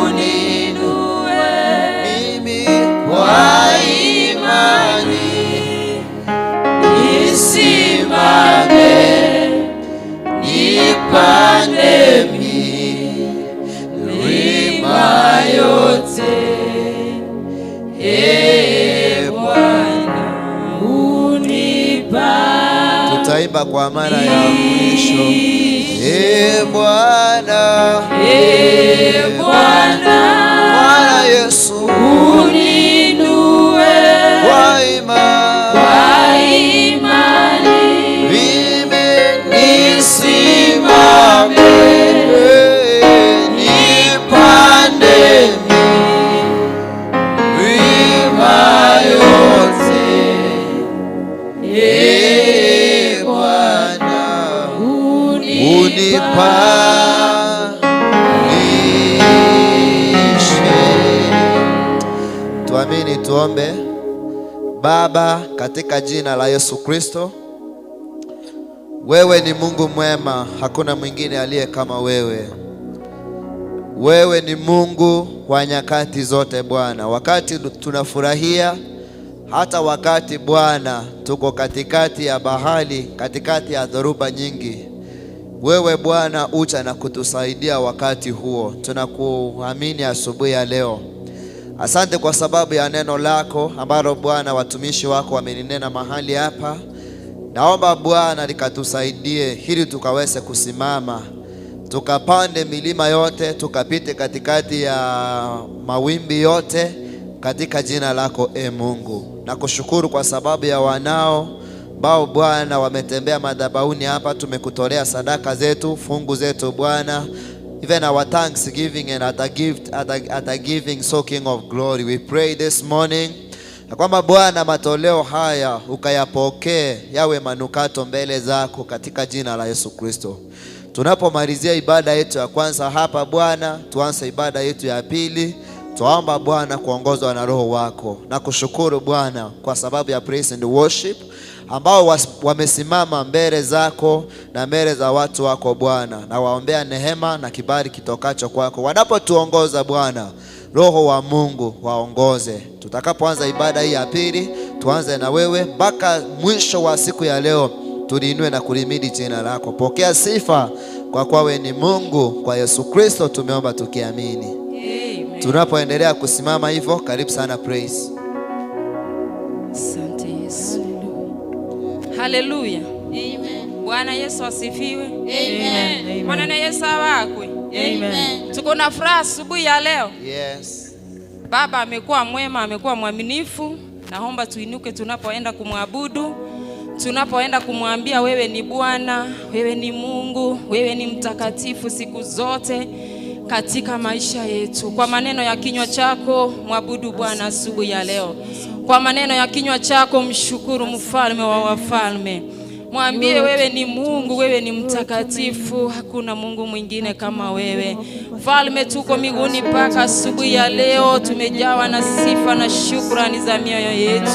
uninue mimi kwa imani, nisimame, nipande milima yote. Ee Bwana, unipandishe. Tutaimba kwa mara ya mwisho. Ee Bwana, Ee Bwana, Bwana Yesu, uninue kwa imani kwa imani, mimi nisimame, nipande milima yote. Ee Bwana, unipandishe. Tuamini, tuombe. Baba, katika jina la Yesu Kristo, wewe ni Mungu mwema, hakuna mwingine aliye kama wewe. Wewe ni Mungu wa nyakati zote Bwana, wakati tunafurahia, hata wakati Bwana tuko katikati ya bahari, katikati ya dhoruba nyingi, wewe Bwana ucha na kutusaidia wakati huo. Tunakuamini asubuhi ya leo. Asante kwa sababu ya neno lako ambalo Bwana watumishi wako wameninena mahali hapa. Naomba Bwana likatusaidie ili tukaweze kusimama, tukapande milima yote, tukapite katikati ya mawimbi yote, katika katika jina lako e Mungu. Nakushukuru kwa sababu ya wanao ambao Bwana wametembea madhabahuni hapa, tumekutolea sadaka zetu, fungu zetu Bwana, even our thanksgiving and other gift, other giving, so King of Glory, we pray this morning na kwamba Bwana matoleo haya ukayapokee yawe manukato mbele zako katika jina la Yesu Kristo. Tunapomalizia ibada yetu ya kwanza hapa Bwana, tuanze ibada yetu ya pili. Twaomba Bwana kuongozwa na Roho wako na kushukuru Bwana kwa sababu ya praise and worship ambao wamesimama mbele zako na mbele za watu wako Bwana, na waombea neema na kibali kitokacho kwako wanapotuongoza Bwana. Roho wa Mungu waongoze. Tutakapoanza ibada hii ya pili, tuanze na wewe mpaka mwisho wa siku ya leo, tuliinue na kulihimidi jina lako. Pokea sifa kwa kuwa wewe ni Mungu. Kwa Yesu Kristo tumeomba tukiamini. Amen. Tunapoendelea kusimama hivyo, karibu sana Praise. Asante Yesu. Haleluya. Amen. Bwana Yesu asifiwe. Amen. Bwana Yesu awakwe. Amen. Tuko na furaha asubuhi ya leo. Yes. Baba amekuwa mwema, amekuwa mwaminifu. Naomba tuinuke tunapoenda kumwabudu, tunapoenda kumwambia wewe ni Bwana, wewe ni Mungu, wewe ni mtakatifu siku zote katika maisha yetu. Kwa maneno ya kinywa chako mwabudu Bwana asubuhi ya leo. Kwa maneno ya kinywa chako mshukuru mfalme wa wafalme. Mwambie wewe ni Mungu, wewe ni mtakatifu, hakuna Mungu mwingine kama wewe. Mfalme, tuko miguuni paka asubuhi ya leo, tumejawa na sifa na shukrani za mioyo yetu.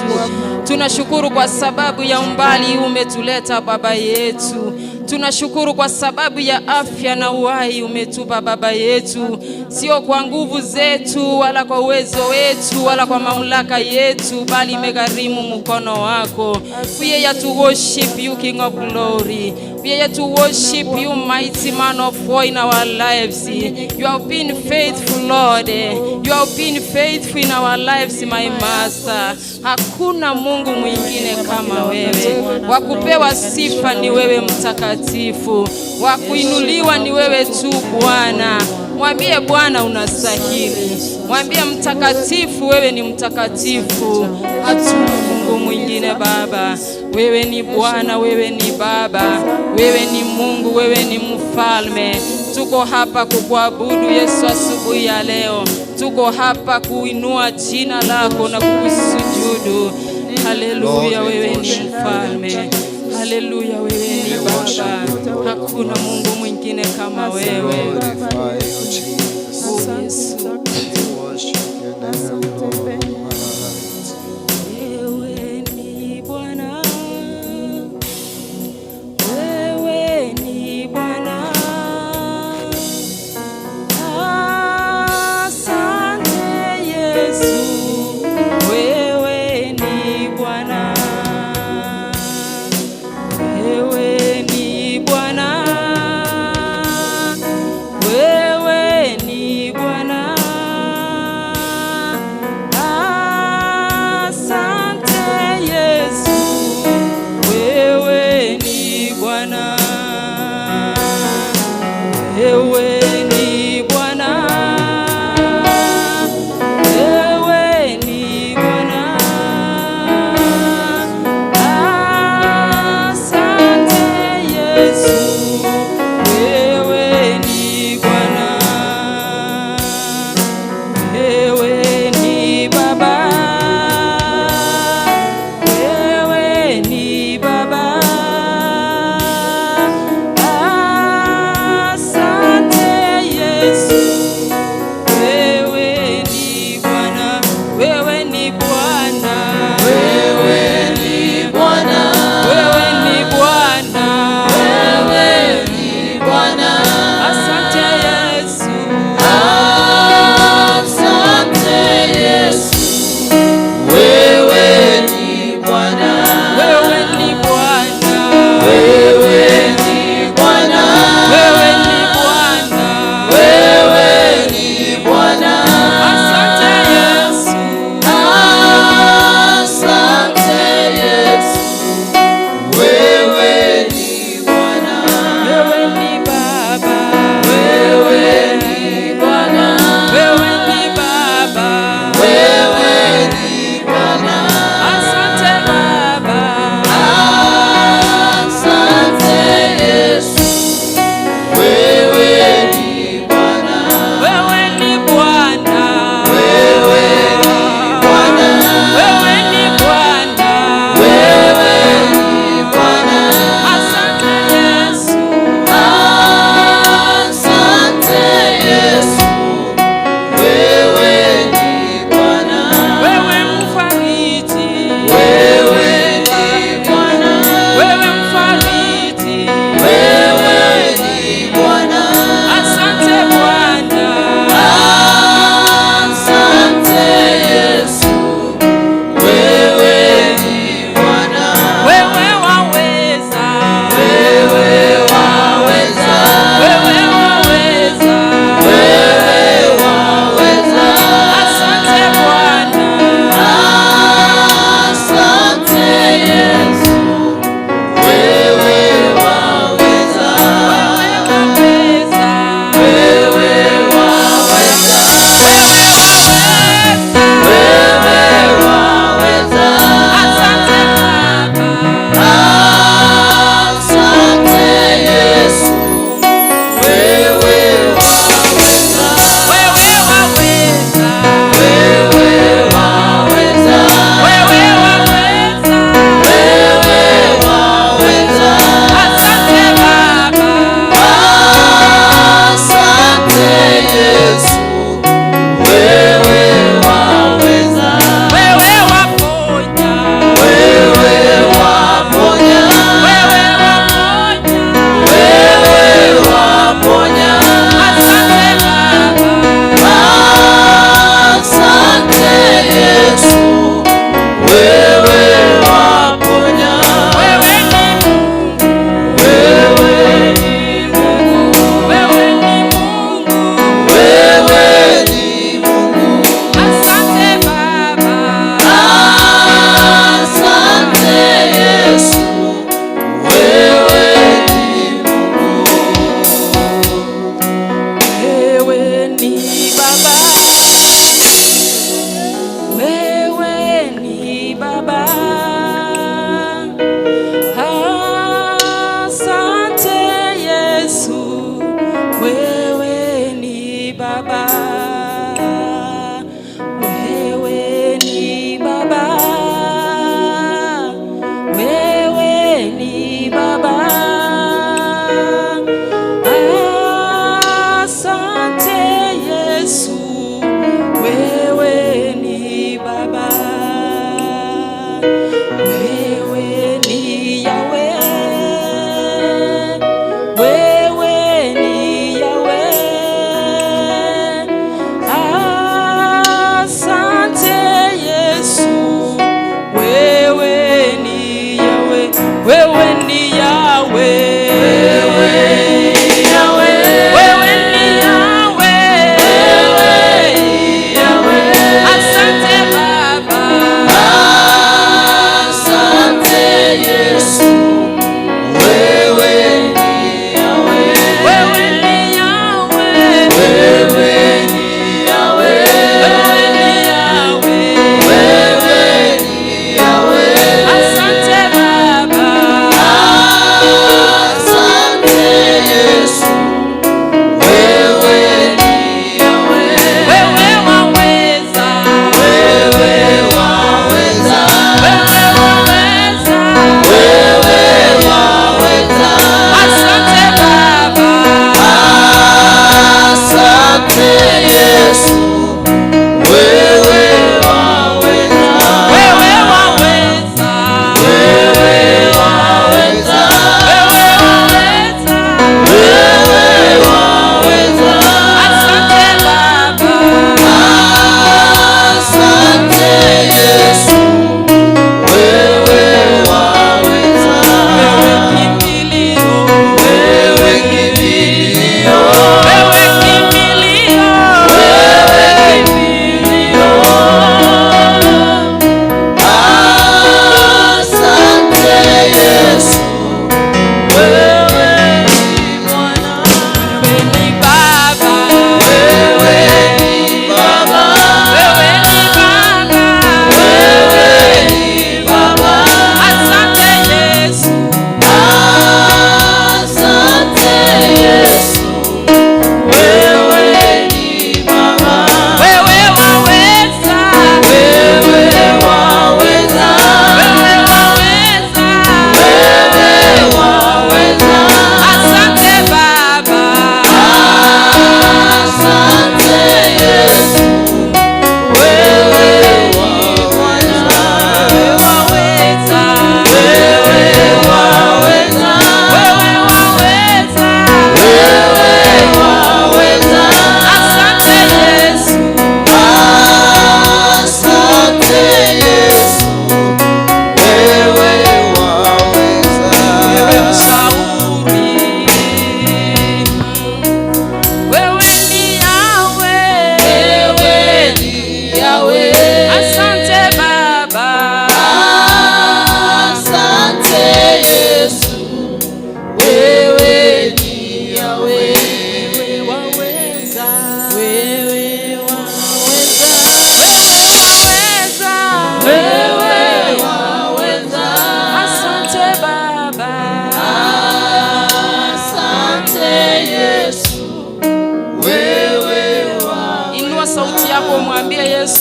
Tunashukuru kwa sababu ya umbali umetuleta Baba yetu. Tunashukuru kwa sababu ya afya na uhai umetupa Baba yetu, sio kwa nguvu zetu wala kwa uwezo wetu wala kwa mamlaka yetu, bali imegharimu mkono wako. We are here to worship you, King of Glory. We are here to worship you, mighty man of war in our lives. You have been faithful, Lord. You have been faithful in our lives, my Master. Hakuna Mungu mwingine kama wewe. Wa kupewa sifa ni wewe mtakatifu, wa kuinuliwa ni wewe tu Bwana. Mwambie Bwana unastahili, mwambie mtakatifu, wewe ni mtakatifu, hatuna Mungu mwingine Baba. Wewe ni Bwana, wewe ni Baba, wewe ni Mungu, wewe ni mfalme. Tuko hapa kukuabudu Yesu asubuhi ya leo, tuko hapa kuinua jina lako na kukusujudu. Haleluya, wewe ni mfalme. Haleluya, wewe ni Baba, hakuna Mungu mwingine kama wewe. Glorify you, Jesus. Oh, Yesu. We worship your name, Lord. Wewe ni Bwana, wewe ni Bwana. Asante Yesu, wewe ni Bwana, wewe ni Bwana, wewe ni Bwana.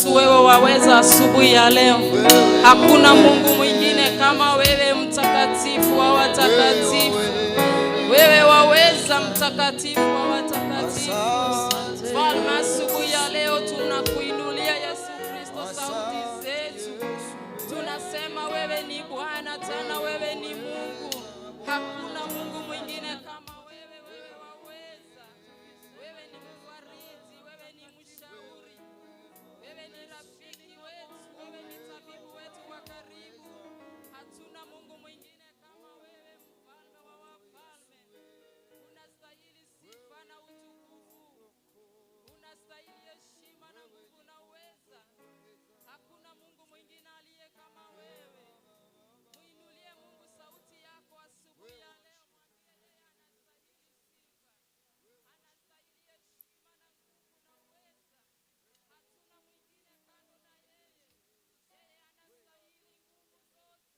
Yesu, wewe waweza asubuhi ya leo. Hakuna Mungu mwingine kama wewe, mtakatifu wa watakatifu. Wewe waweza, mtakatifu wa watakatifu. Mfalme, asubuhi ya leo tunakuinulia Yesu Kristo sauti zetu. Tunasema wewe ni Bwana, tena wewe ni Mungu. Hakuna Mungu mwingine kama wewe. Wewe waweza, wewe ni mfariji, wewe ni mshauri, wewe ni rafiki wetu, wewe ni tabibu wetu wa karibu. Hatuna Mungu mwingine kama wewe, mfalme wa wafalme. Unastahili sifa na utukufu, unastahili heshima na nguvu na uweza. Hakuna Mungu mwingine aliye kama wewe. Muinulie Mungu sauti yako asubuhi ya leo, mwambie yeye anastahili sifa, anastahili heshima na nguvu na uweza. Hatuna mwingine kando na yeye. Yeye anastahili nguvu zote.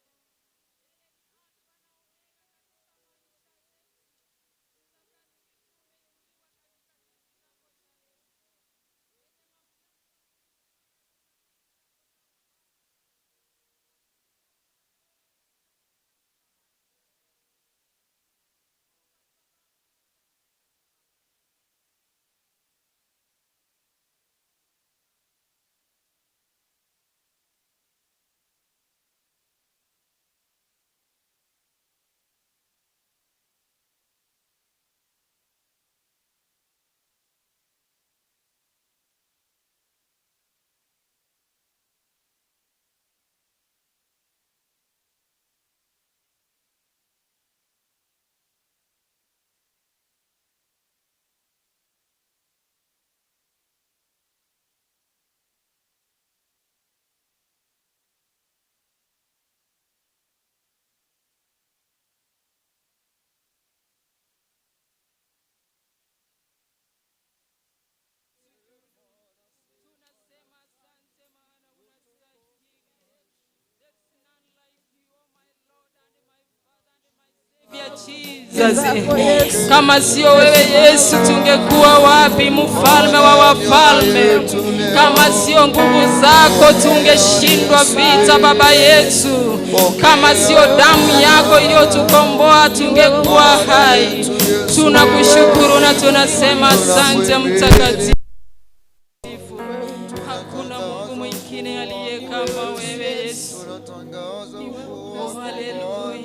Tunasema asante maana unastahili. There's none like you, oh my Lord and my Father and my Savior Jesus. Kama sio wewe Yesu, tungekuwa wapi, mfalme wa wafalme? Kama sio nguvu zako, tungeshindwa vita, Baba yetu. Kama sio damu yako iliyotukomboa, tungekuwa hai. Tunakushukuru na tunasema asante, mtakatifu. Hakuna Mungu mwingine aliye kama wewe Yesu. Oh, haleluya.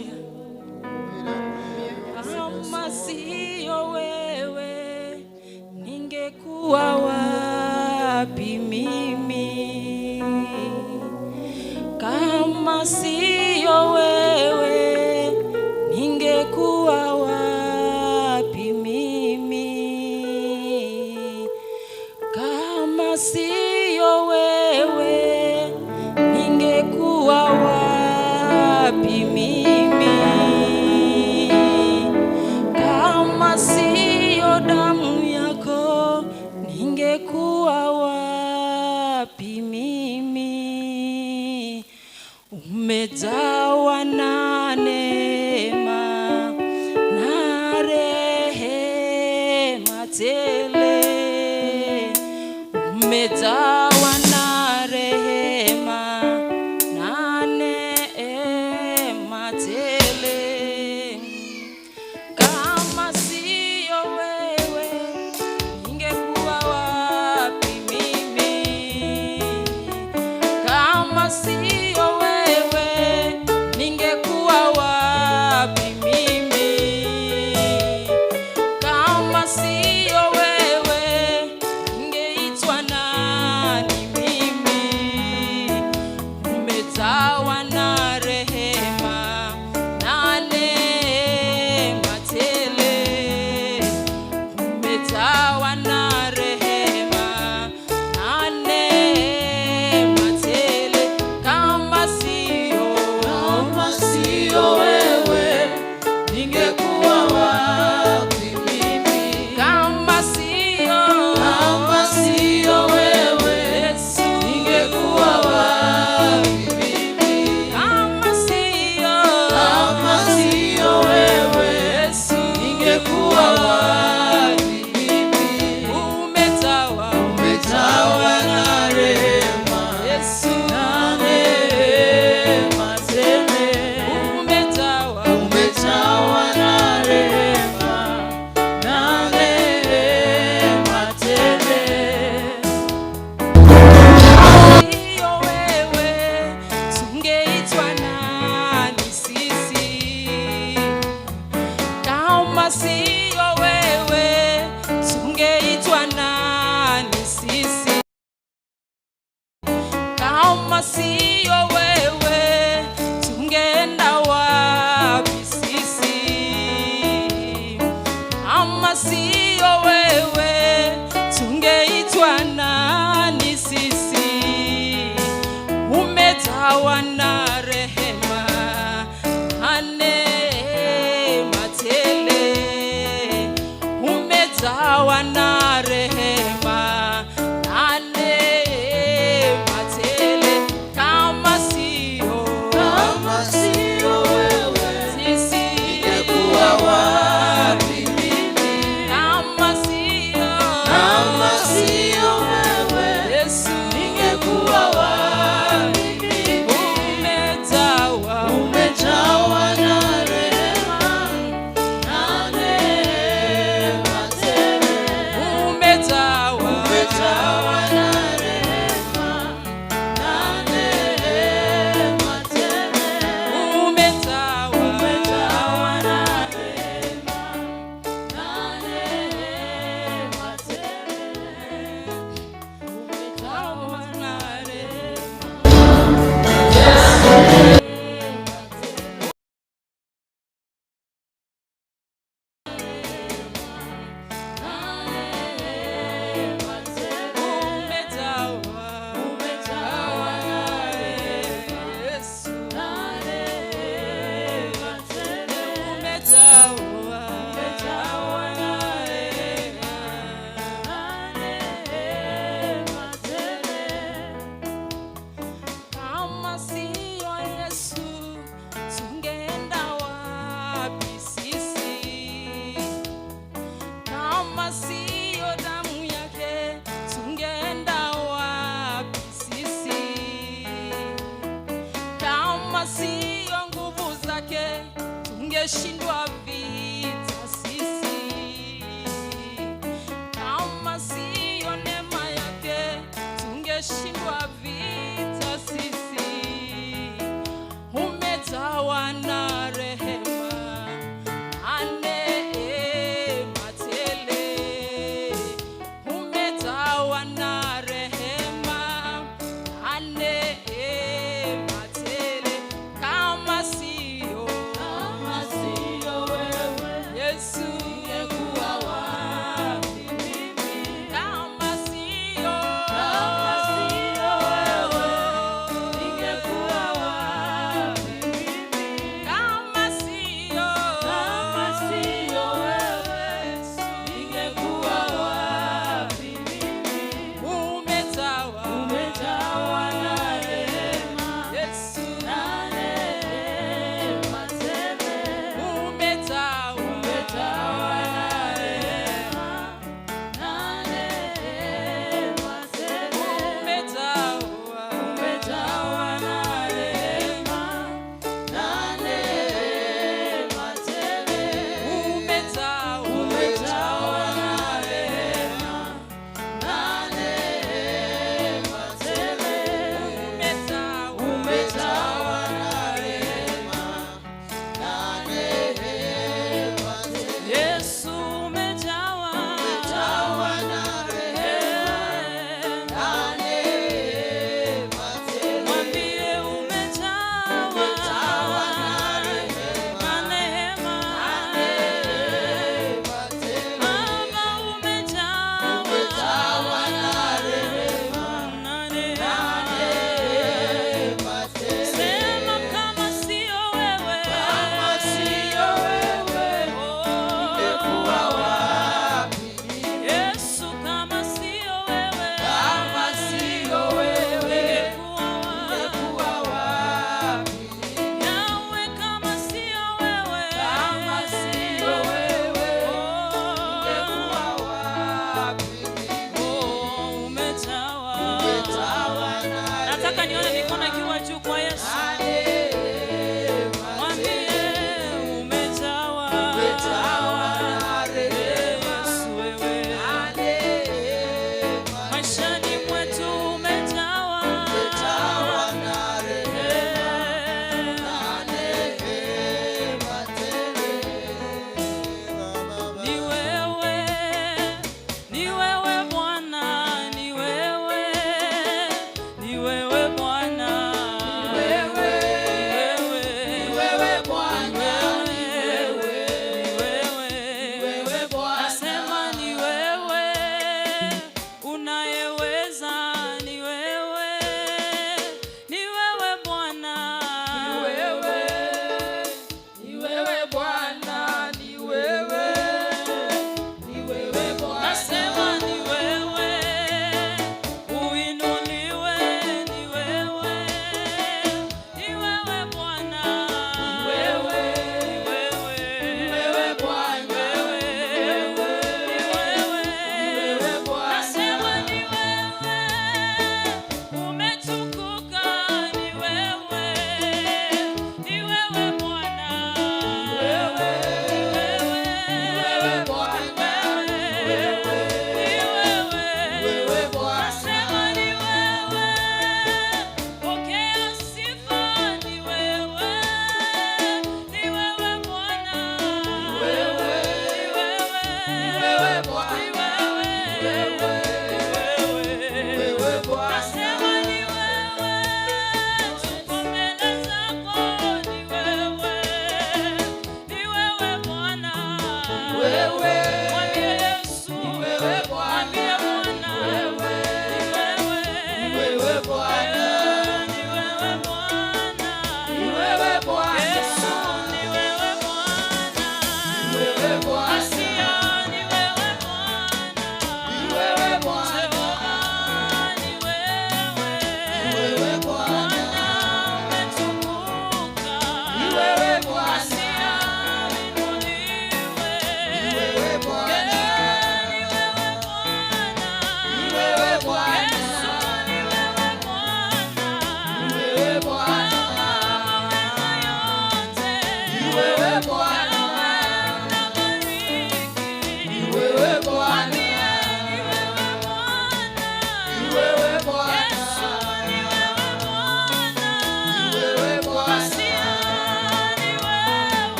Kama siyo wewe, ningekuwa wapi mimi? Kama siyo wewe, ningekuwa wapi mimi? Kama siyo wewe, ningekuwa wapi mimi? Kama siyo damu yako, ningekuwa wapi mimi? Umejawa na neema na rehema tele, umejawa na rehema na neema tele. Kama siyo wewe, ningekuwa wapi mimi? Kama siyo wewe, ningekuwa wapi mimi? Kama siyo wewe, ningeitwa nani? Tungeshindwa vita sisi. Kama siyo neema yake, tungeshindwa vita sisi. Umejawa na rehema na neema tele. Umejawa na rehema na neema tele. Kama siyo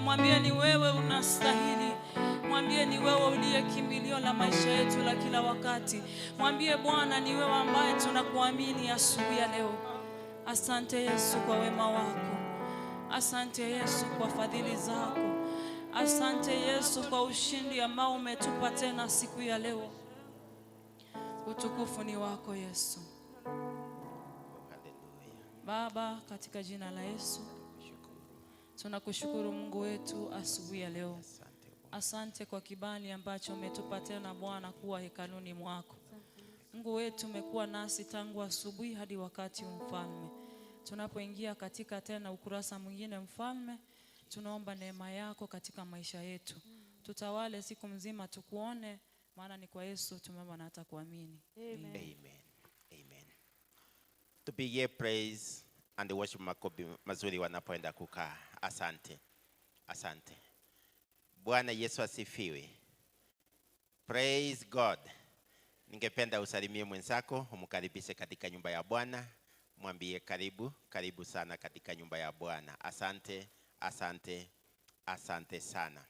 Mwambie ni wewe unastahili. Mwambie ni wewe uliye kimbilio la maisha yetu la kila wakati. Mwambie Bwana ni wewe ambaye tunakuamini asubuhi ya leo. Asante Yesu kwa wema wako. Asante Yesu kwa fadhili zako. Asante Yesu kwa ushindi ambao umetupa tena siku ya leo. Utukufu ni wako Yesu. Baba, katika jina la Yesu tunakushukuru Mungu wetu asubuhi ya leo. Asante kwa kibali ambacho umetupa tena Bwana kuwa hekaluni mwako. Mungu wetu, umekuwa nasi tangu asubuhi hadi wakati mfalme. Tunapoingia katika tena ukurasa mwingine mfalme, tunaomba neema yako katika maisha yetu. Tutawale siku mzima tukuone, maana ni kwa Yesu tumeomba na hata kuamini. Amen. Amen. Amen. Tupigie praise and worship makofi mazuri wanapoenda kukaa. Asante. Asante. Bwana Yesu asifiwe. Praise God. Ningependa usalimie mwenzako, umkaribishe katika nyumba ya Bwana. Mwambie karibu, karibu sana katika nyumba ya Bwana. Asante, asante, asante sana.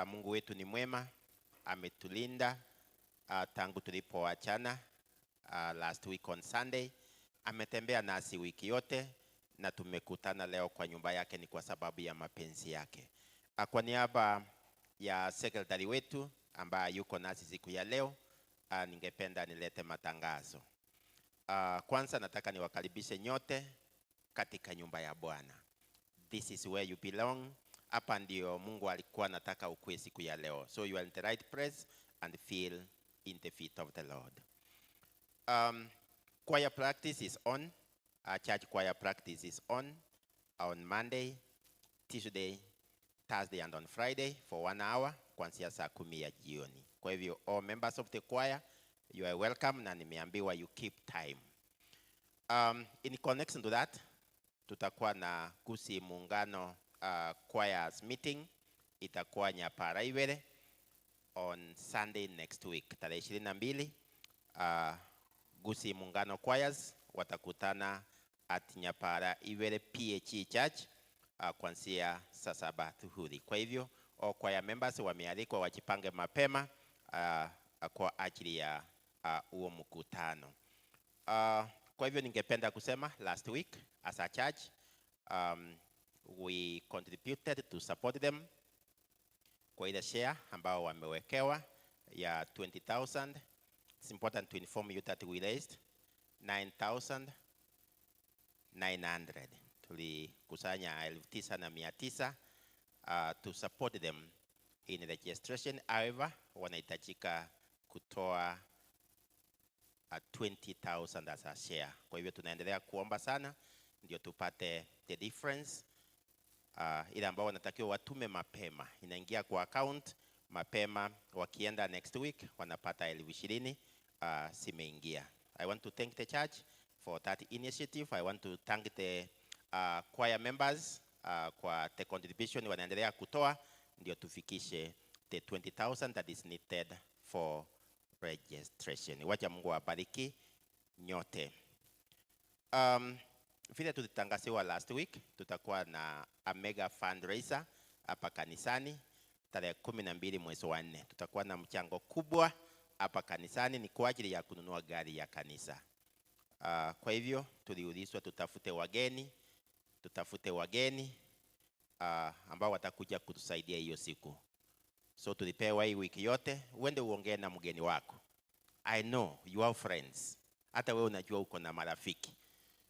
Mungu wetu ni mwema, ametulinda tangu tulipoachana last week on Sunday. Ametembea nasi wiki yote na tumekutana leo kwa nyumba yake ni kwa sababu ya mapenzi yake. Kwa niaba ya secretary wetu ambaye yuko nasi siku ya leo, ningependa nilete matangazo. Kwanza nataka niwakaribishe nyote katika nyumba ya Bwana. This is where you belong. Hapa ndio Mungu alikuwa anataka ukue siku ya leo. So you are in the right place and feel in the feet of the Lord. Choir practice is on. Our church choir practice is on Monday, Tuesday, Thursday and on Friday for 1 hour kuanzia saa 10 ya jioni. Kwa hivyo all members of the choir, you are welcome na nimeambiwa you keep time. In connection to that, tutakuwa na Gusii Muungano choirs meeting itakuwa Nyapara Iwere on Sunday next week tarehe 22. Gusii Muungano choirs watakutana at Nyapara Iwere PHE Church kuanzia saa 7 dhuhuri. Kwa hivyo all choir members wamealikwa wajipange mapema kwa ajili ya huo mkutano. Kwa hivyo ningependa kusema last week as a church we contributed to support them kwa ile share ambao wamewekewa ya 20,000. It's important to inform you that we raised 9,900. Tulikusanya 9,900 to support them in registration. However, wanahitajika kutoa 20,000 as a share. Kwa hivyo tunaendelea kuomba sana ndio tupate the difference. Ile ambao wanatakiwa watume mapema, inaingia kwa account mapema, wakienda next week wanapata 20,000 simeingia. I want to thank the church for that initiative. I want to thank the choir members kwa the contribution wanaendelea kutoa ndio tufikishe the 20,000 that is needed for registration. Wacha Mungu awabariki nyote. Vile tulitangaziwa last week, tutakuwa na a mega fundraiser hapa kanisani tarehe 12 mwezi wa 4. Tutakuwa na mchango kubwa hapa kanisani, ni kwa ajili ya kununua gari ya kanisa. Kwa hivyo tuliulizwa tutafute wageni ambao watakuja kutusaidia hiyo siku. So tulipewa hii wiki yote, uende uongee na mgeni wako. I know you are friends. Hata wewe unajua uko na marafiki.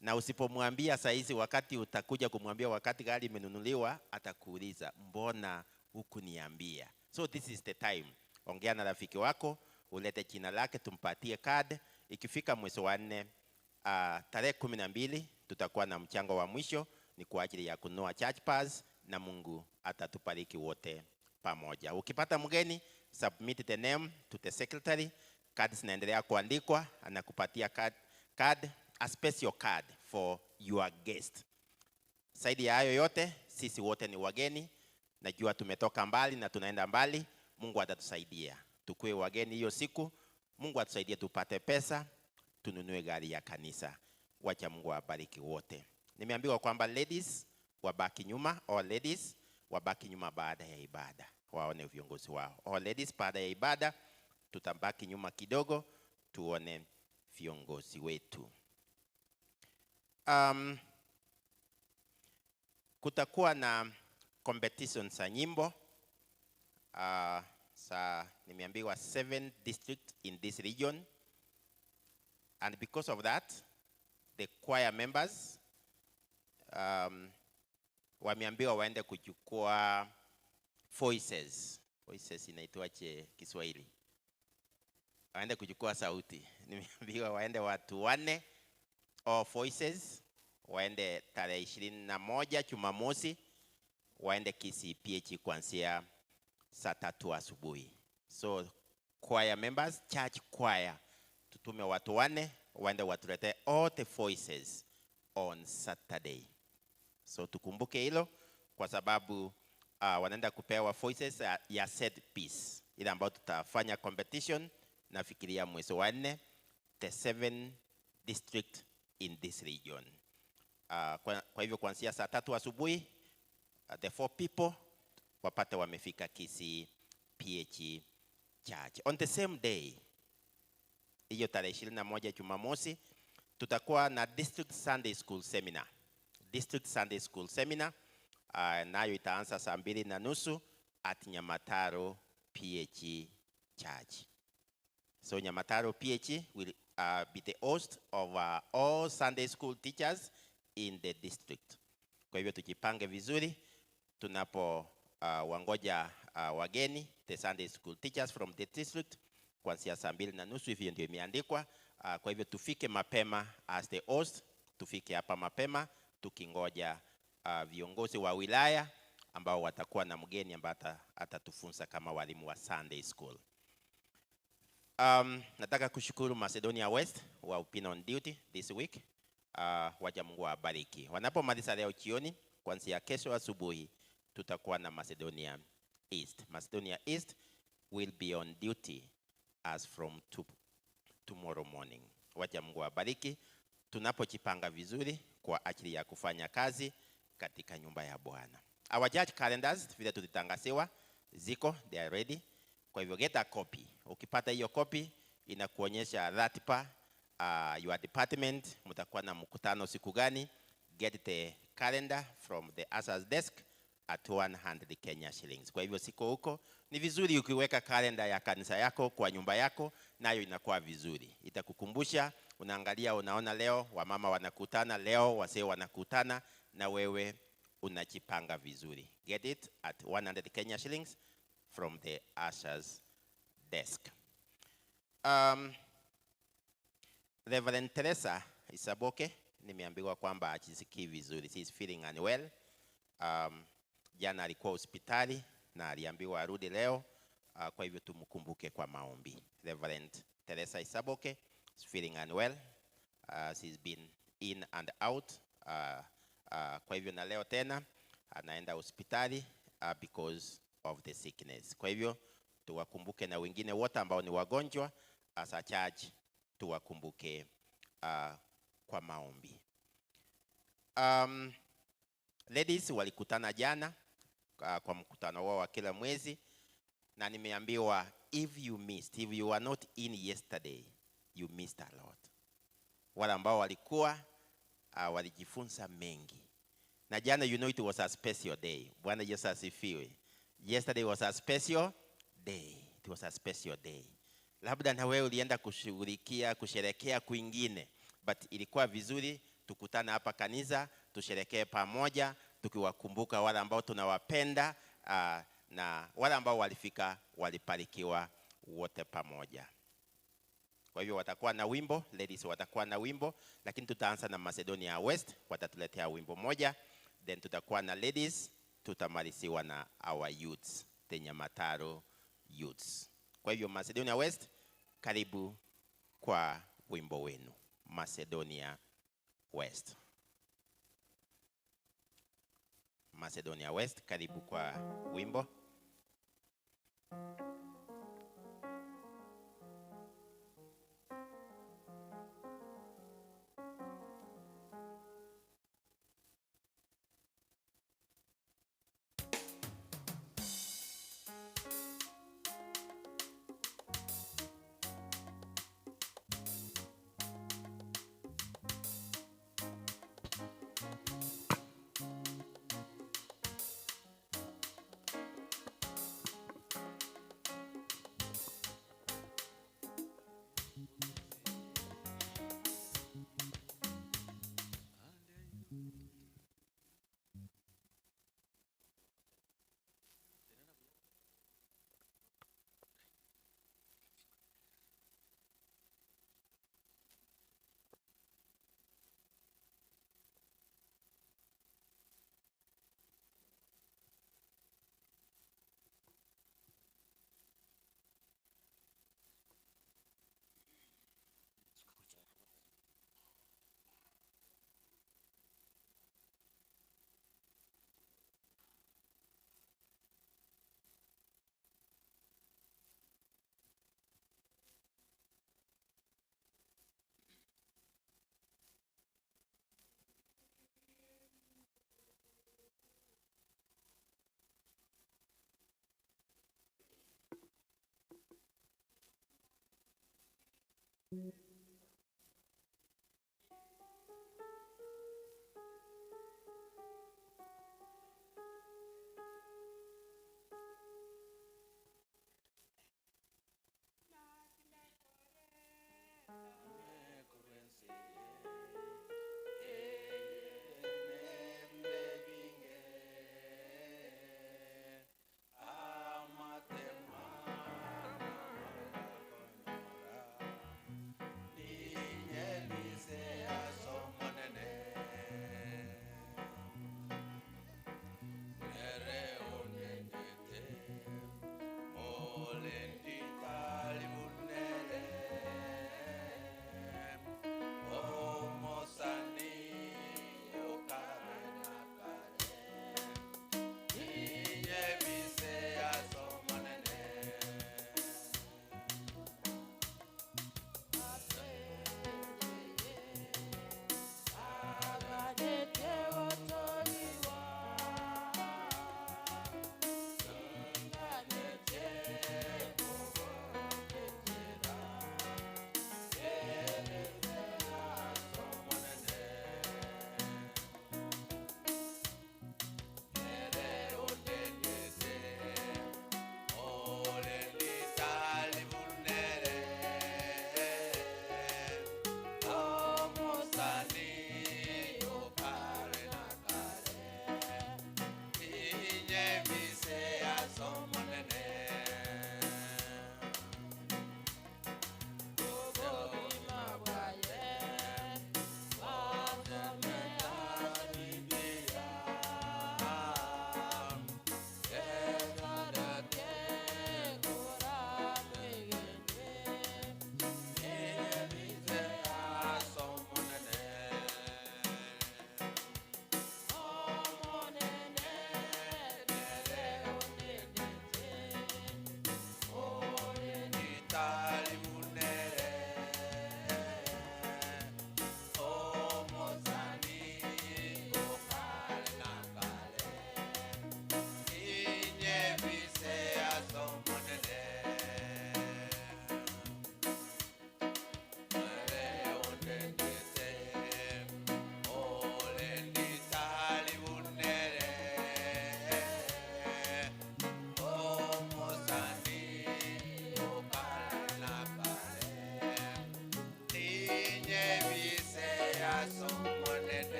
Na usipomwambia saizi, wakati utakuja kumwambia wakati gari imenunuliwa, atakuuliza mbona hukuniambia? So this is the time. Ongea na rafiki wako, ulete jina lake, tumpatie card. Ikifika mwezi wa 4, tarehe 12 tutakuwa na mchango wa mwisho, ni kwa ajili ya kununua church pass, na Mungu atatubariki wote pamoja. Ukipata mgeni, submit the name to the secretary. Cards zinaendelea kuandikwa, anakupatia card, a special card for your guest. Zaidi ya hayo yote, sisi wote ni wageni. Najua tumetoka mbali na tunaenda mbali. Mungu atatusaidia tukue wageni hiyo siku. Mungu atusaidie tupate pesa, tununue gari ya kanisa. Wacha Mungu awabariki wote. Nimeambiwa kwamba ladies wabaki nyuma, all ladies wabaki nyuma baada ya ibada, waone viongozi wao. All ladies baada ya ibada tutabaki nyuma kidogo tuone viongozi wetu. Kutakuwa na competition za nyimbo sa nimeambiwa 7 districts in this region, and because of that the choir members wameambiwa waende kuchukua voices. Voices inaitwaje Kiswahili? Waende kuchukua sauti. Nimeambiwa waende watu 4 all voices, waende tarehe 21 Jumamosi, waende KCPH kuanzia saa 3 asubuhi. So choir members, church choir, tutume watu 4 waende watulete all the voices on Saturday. So tukumbuke hilo kwa sababu wanaenda kupewa voices ya set piece ile ambayo tutafanya competition nafikiria mwezi wa 4, the 7 district in this region. Kwa hivyo kuanzia saa 3 asubuhi the 4 people wapate wamefika Kisii PH Church. On the same day, hiyo tarehe 21 Jumamosi, tutakuwa na District Sunday School Seminar. District Sunday School Seminar nayo itaanza saa 2:30 at Nyamataro PH Church. So Nyamataro PH will be the host of all Sunday school teachers in the district. Kwa hivyo tujipange vizuri tunapo wangoja wageni, the Sunday school teachers from the district kuanzia saa 2:30, hivyo ndio imeandikwa. Kwa hivyo tufike mapema as the host, tufike hapa mapema tukingoja viongozi wa wilaya ambao watakuwa na mgeni ambaye atatufunza kama walimu wa Sunday school. Nataka kushukuru Macedonia West wa been on duty this week. Wacha Mungu awabariki. Wanapomaliza leo jioni, kuanzia kesho asubuhi tutakuwa na Macedonia East. Macedonia East will be on duty as from tomorrow morning. Wacha Mungu awabariki tunapojipanga vizuri kwa ajili ya kufanya kazi katika nyumba ya Bwana. Our church calendars vile tulitangaziwa ziko, they are ready. Kwa hivyo get a copy. Ukipata hiyo copy inakuonyesha ratiba, your department mtakuwa na mkutano siku gani. Get the calendar from the usher's desk at 100 Kenya shillings. Kwa hivyo siko huko, ni vizuri ukiweka kalenda ya kanisa yako kwa nyumba yako, nayo inakuwa vizuri. Itakukumbusha, unaangalia, unaona leo wamama wanakutana, leo wasee wanakutana, na wewe unajipanga vizuri. Get it at 100 Kenya shillings from the usher's desk. Reverend Teresa Isaboke, nimeambiwa kwamba hajisikii vizuri. She is feeling unwell. Jana alikuwa hospitali na aliambiwa arudi leo. Kwa hivyo tumkumbuke kwa maombi. Reverend Teresa Isaboke is feeling unwell. She's been in and out. Kwa hivyo na leo tena anaenda hospitali because of the sickness. Kwa hivyo tuwakumbuke na wengine wote ambao ni wagonjwa as a church, tuwakumbuke kwa maombi. Ladies walikutana jana kwa mkutano wao wa kila mwezi, na nimeambiwa if you missed, if you were not in yesterday, you missed a lot. Wale ambao walikuwa walijifunza mengi. Na jana, you know, it was a special day. Bwana Yesu asifiwe. Yesterday was a special day. It was a special day. Labda na wewe ulienda kushughulikia, kusherekea kwingine, but ilikuwa vizuri tukutana hapa kanisa, tusherekee pamoja, tukiwakumbuka wale ambao tunawapenda, na wale ambao walifika waliparikiwa wote pamoja. Kwa hivyo watakuwa na wimbo, ladies watakuwa na wimbo, lakini tutaanza na Macedonia West, watatuletea wimbo moja, then tutakuwa na ladies, tutamaliziwa na our youths, the Nyamataro youths. Kwa hivyo Macedonia West, karibu kwa wimbo wenu. Macedonia West. Macedonia West, karibu kwa wimbo.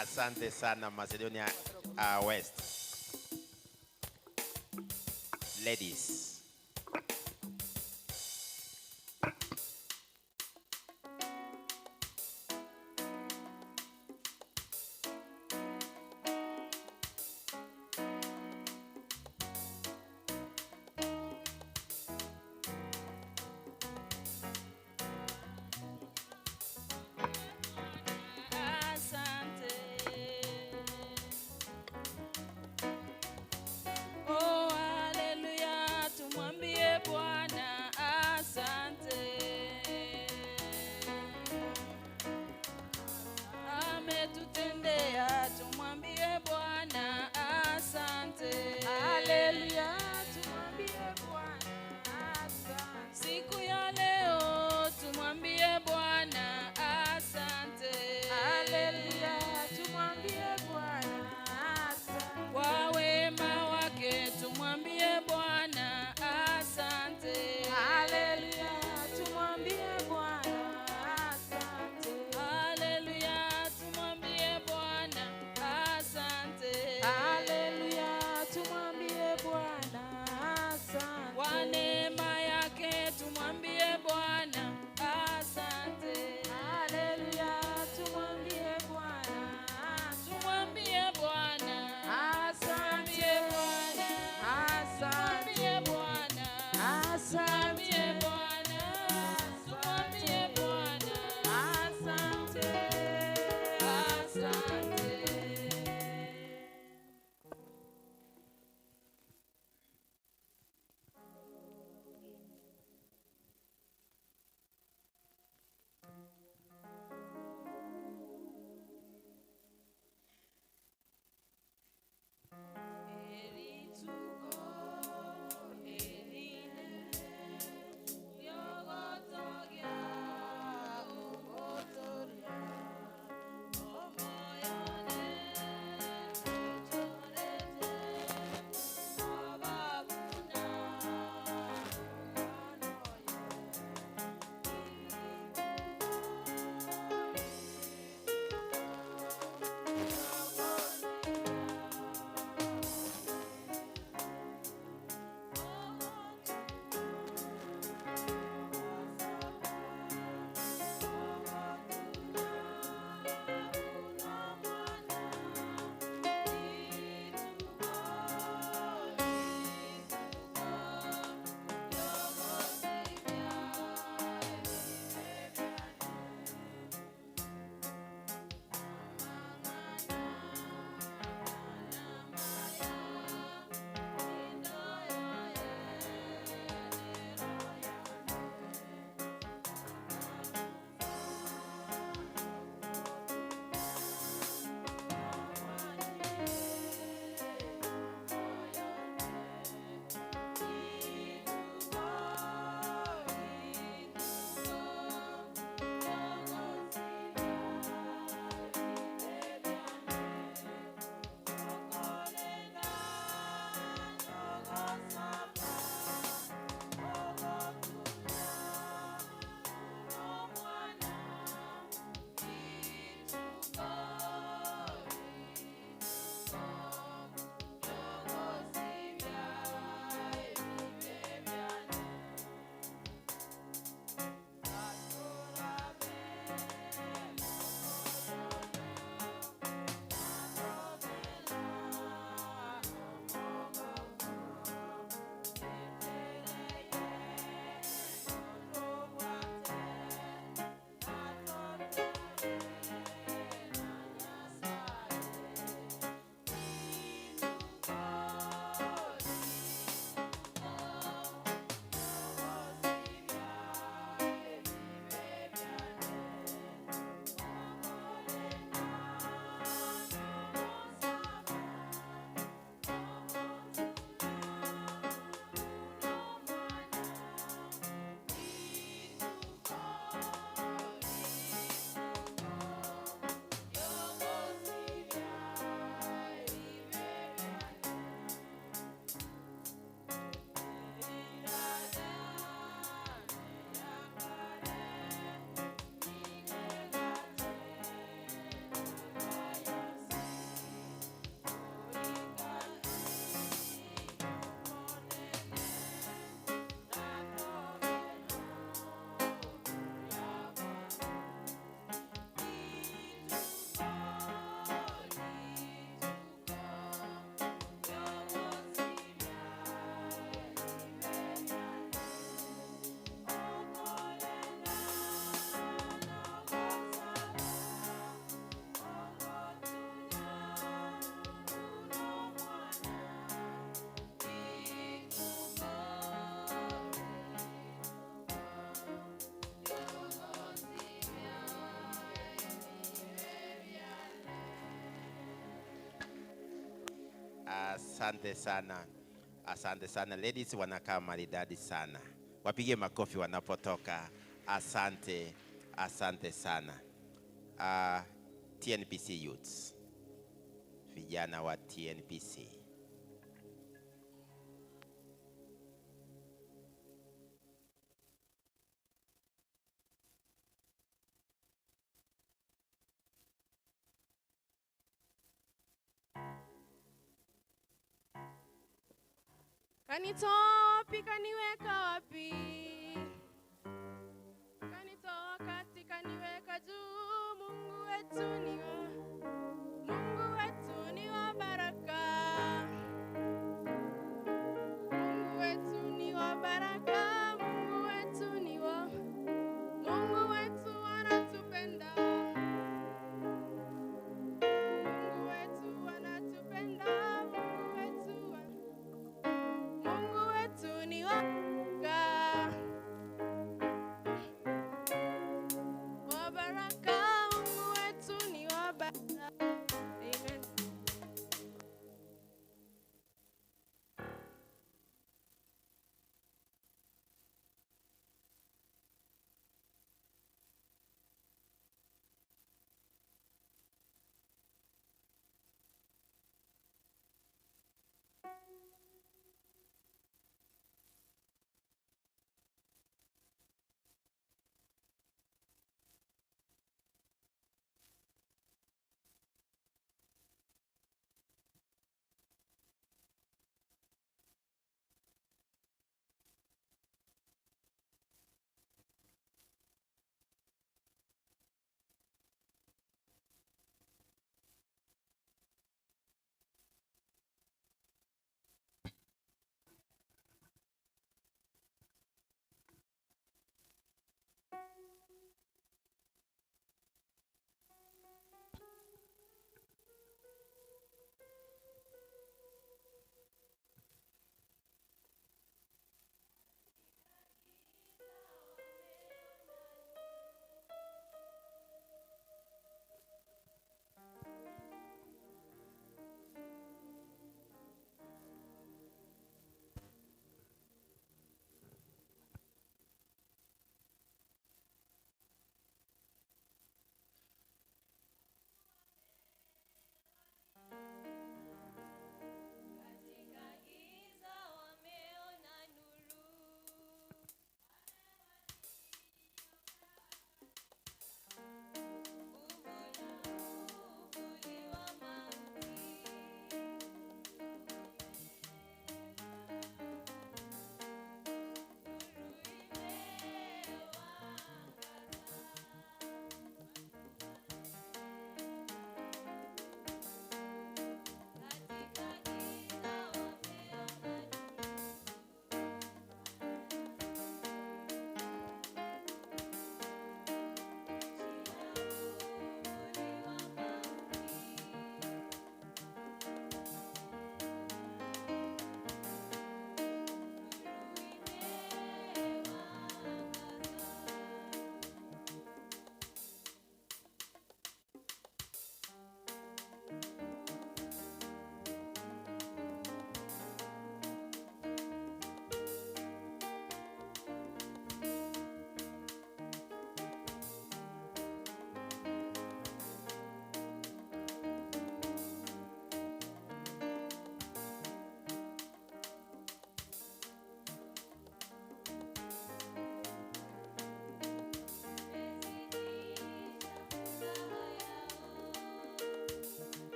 Asante sana Macedonia West. Ladies. Asante. Oh, haleluya, tumsifu. Asante sana. Asante sana. Ladies wanakaa maridadi sana. Wapige makofi wanapotoka. Asante. Asante sana. TNPC youths. Vijana wa TNPC. Kanitoa wapi, kaniweka wapi? Kanitoa kati, kaniweka juu. Mungu wetu ni wa, Mungu wetu ni wa baraka. Mungu wetu ni wa baraka. Mungu wetu ni wa, Mungu wetu anatupenda. Mungu wetu anatupenda. Mungu wetu, Mungu wetu ni wa baraka.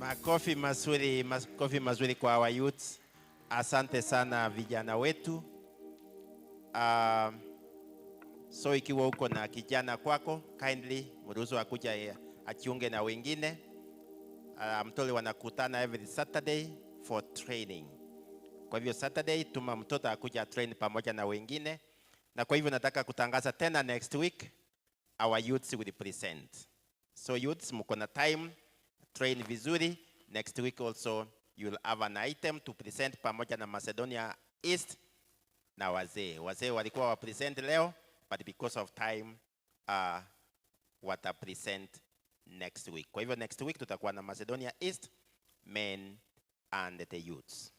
Makofi mazuri, makofi mazuri kwa our youths. Asante sana vijana wetu. So ikiwa uko na kijana kwako, kindly mruhusu akuja ajiunge na wengine. Mtoli wanakutana every Saturday for training. Kwa hivyo Saturday tuma mtoto akuja train pamoja na wengine. Na kwa hivyo nataka kutangaza tena next week our youths will present. So youths, mko na time, train vizuri. Next week also you will have an item to present pamoja na Macedonia East na wazee. Wazee walikuwa wa present leo, but because of time wata present next week. Kwa hivyo next week tutakuwa na Macedonia East, men and the youths.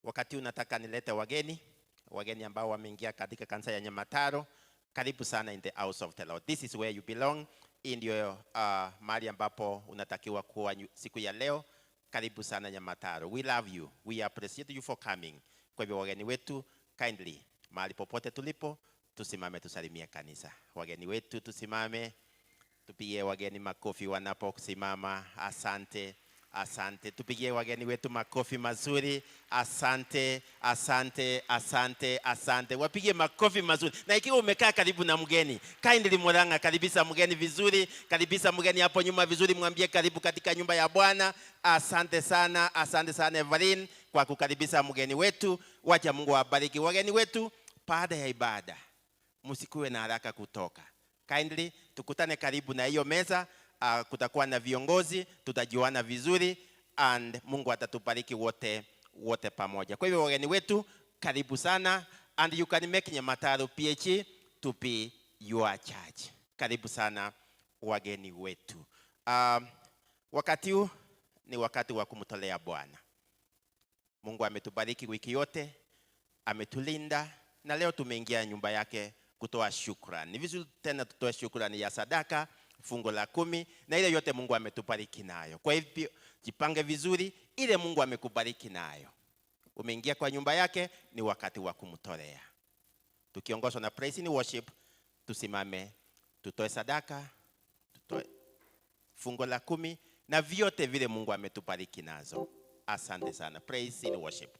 Wakati unataka nilete wageni, wageni ambao wameingia katika kanisa ya Nyamataro, karibu sana in the house of the Lord. This is where you belong. Hii ndio mahali ambapo unatakiwa kuwa siku ya leo. Karibu sana Nyamataro. We love you. We appreciate you for coming. Kwa hivyo wageni wetu, kindly, mahali popote tulipo, tusimame tusalimie kanisa. Wageni wetu tusimame, tupigie wageni makofi wanaposimama. Asante, asante. Tupigie wageni wetu makofi mazuri. Asante, asante, asante, asante. Wapigie makofi mazuri. Na ikiwa umekaa karibu na mgeni, kindly Murang'a, karibisha mgeni vizuri, karibisha mgeni hapo nyuma vizuri, mwambie karibu katika nyumba ya Bwana. Asante sana, asante sana Evelyn kwa kukaribisha mgeni wetu. Wacha Mungu awabariki wageni wetu. Baada ya ibada, msikuwe na haraka kutoka. Kindly tukutane karibu na hiyo meza. Kutakuwa na viongozi, tutajuana vizuri and Mungu atatubariki wote, wote pamoja. Kwa hivyo wageni wetu, karibu sana and you can make Nyamataro PH to be your church. Karibu sana wageni wetu. Wakati huu ni wakati wa kumtolea Bwana. Mungu ametubariki wiki yote, ametulinda na leo tumeingia nyumba yake kutoa shukrani. Ni vizuri tena tutoe shukrani ya sadaka, fungu la 10 na ile yote Mungu ametubariki nayo. Kwa hivyo jipange vizuri, ile Mungu amekubariki nayo. Umeingia kwa nyumba yake, ni wakati wa kumtolea. Tukiongozwa na praise and worship, tusimame, tutoe sadaka, tutoe fungu la 10 na vyote vile Mungu ametubariki nazo. Asante sana. Praise and worship.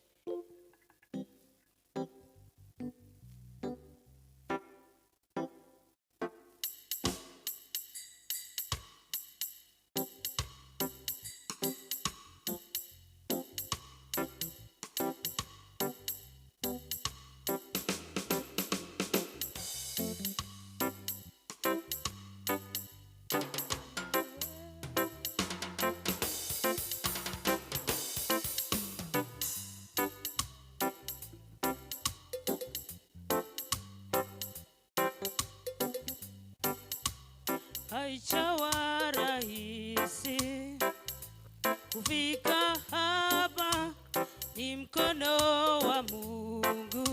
Haijawa rahisi kufika hapa, ni mkono wa Mungu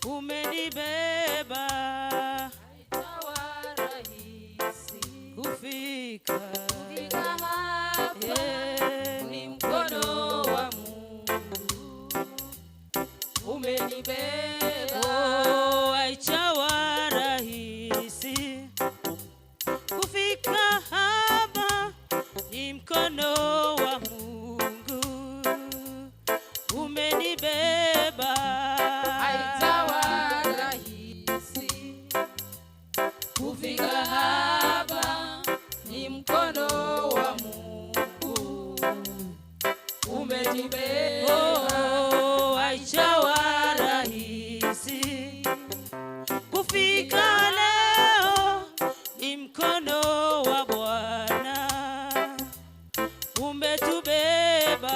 umenibeba. Haijawa rahisi kufika hapa, ni mkono wa Mungu umenibeba. Oh, haijawa rahisi kufika hapa, ni mkono wa Mungu umenibeba. Haitawa rahisi kufika hapa, ni mkono wa Mungu umenibeba. Oh, haitawa rahisi kufika leo, ni mkono wa Bwana umetubeba.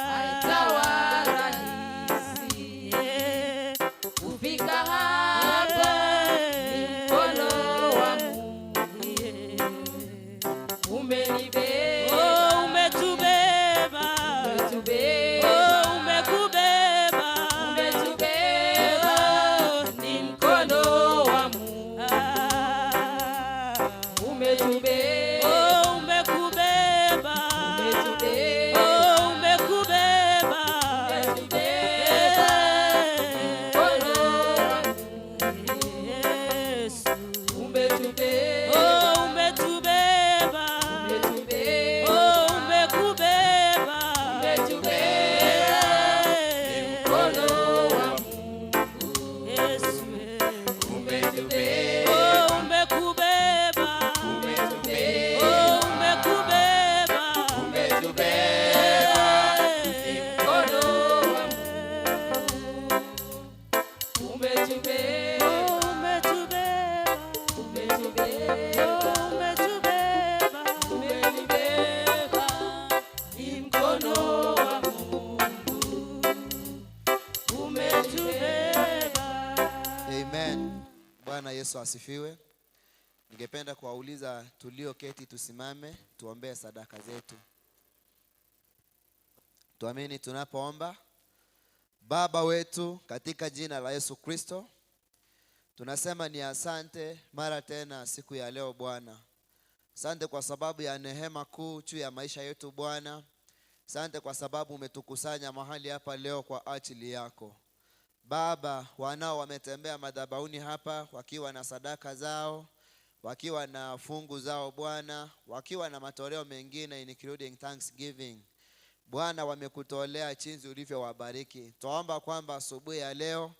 Haitawa rahisi kufika hapa, ni mkono wa Mungu umenibeba. Oh, umetubeba. Umetubeba. Oh, umekubeba. Umetubeba. Oh, ni mkono wa Mungu umetubeba. Oh, umekubeba. Umetubeba. Oh, umekubeba. Yesu asifiwe. Ningependa kuwauliza tulioketi tusimame, tuombee sadaka zetu. Tuamini tunapoomba. Baba wetu, katika jina la Yesu Kristo, tunasema ni asante mara tena siku ya leo Bwana. Asante kwa sababu ya neema kuu juu ya maisha yetu Bwana. Asante kwa sababu umetukusanya mahali hapa leo kwa ajili yako. Baba, wanao wametembea madhabahuni hapa wakiwa na sadaka zao, wakiwa na fungu zao Bwana, wakiwa na matoleo mengine including thanksgiving. Bwana, wamekutolea jinsi ulivyowabariki. Tuomba kwamba asubuhi ya leo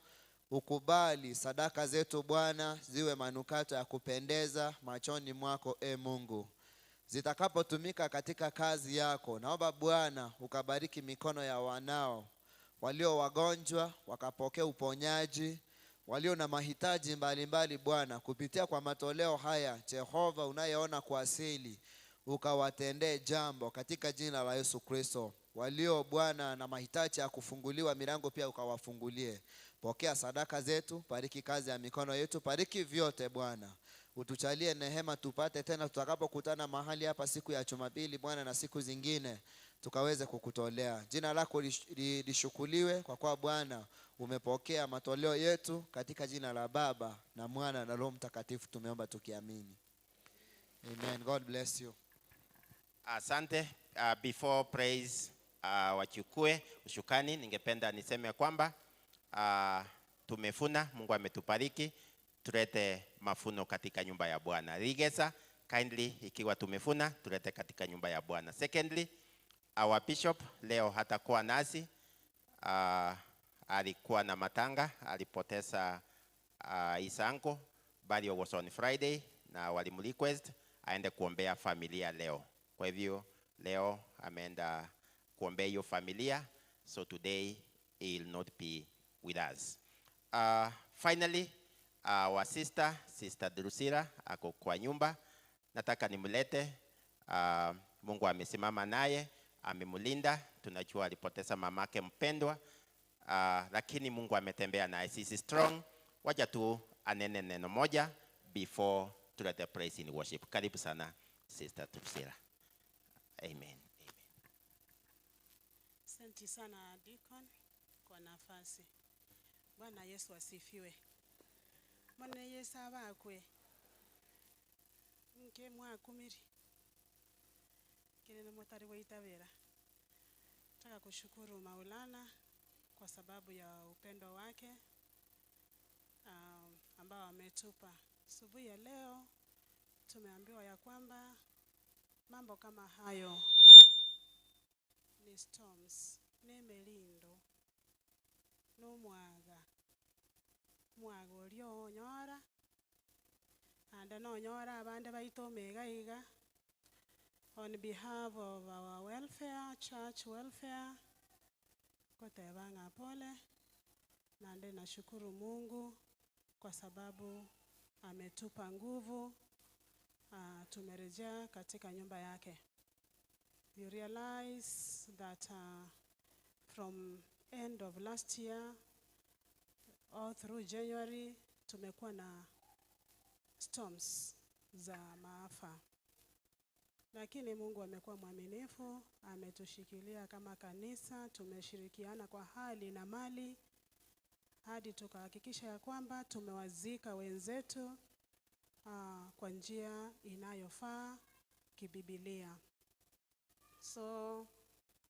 ukubali sadaka zetu Bwana ziwe manukato ya kupendeza machoni mwako, e Mungu. Zitakapotumika katika kazi yako, naomba Bwana ukabariki mikono ya wanao walio wagonjwa wakapokea uponyaji, walio na mahitaji mbalimbali Bwana, kupitia kwa matoleo haya Jehova unayeona kwa asili, ukawatendee jambo katika jina la Yesu Kristo. Walio Bwana na mahitaji ya kufunguliwa milango pia ukawafungulie. Pokea sadaka zetu, bariki kazi ya mikono yetu, bariki vyote Bwana. Utuchalie neema tupate tena tutakapokutana mahali hapa siku ya Jumapili Bwana na siku zingine tukaweze kukutolea. Jina lako lishukuliwe kwa kuwa Bwana umepokea matoleo yetu, katika jina la Baba na Mwana na Roho Mtakatifu tumeomba tukiamini. Amen. God bless you. Asante. Before praise wachukue ushukani, ningependa niseme kwamba tumefuna, Mungu ametubariki, tulete mafuno katika nyumba ya Bwana. Rigesa, kindly, ikiwa tumefuna, tulete katika nyumba ya Bwana. Secondly, our bishop leo hatakuwa nasi. Alikuwa na matanga, alipoteza isango, burial was on Friday na walimrequest aende kuombea familia leo. Kwa hivyo leo ameenda kuombea hiyo familia, so today he will not be with us. Finally, our sister, Sister Drusilla, ako kwa nyumba. Nataka nimlete. Mungu amesimama naye, amemlinda. Tunajua alipoteza mamake mpendwa, lakini Mungu ametembea naye. She is strong. Wacha tu anene neno moja before tulete praise in worship. Karibu sana Sister Drusilla. Amen. Asante sana Deacon kwa nafasi. Bwana Yesu asifiwe. Bwana Yesu abakwe. Nke mwakumiri. Kile motari waitabera. Nataka kushukuru Maulana kwa sababu ya upendo wake ambao ametupa. Asubuhi ya leo tumeambiwa ya kwamba mambo kama hayo ni storms, ni melindo, no mwaga. Mwaga ulio onyora, anda no onyora abande baito mega iga. On behalf of our welfare, church welfare, kotebanga pole, nande nashukuru Mungu kwa sababu ametupa nguvu, tumerejea katika nyumba yake. You realize that from end of last year all through January tumekuwa na storms za maafa. Lakini Mungu amekuwa mwaminifu, ametushikilia kama kanisa, tumeshirikiana kwa hali na mali hadi tukahakikisha ya kwamba tumewazika wenzetu kwa njia inayofaa kibibilia. So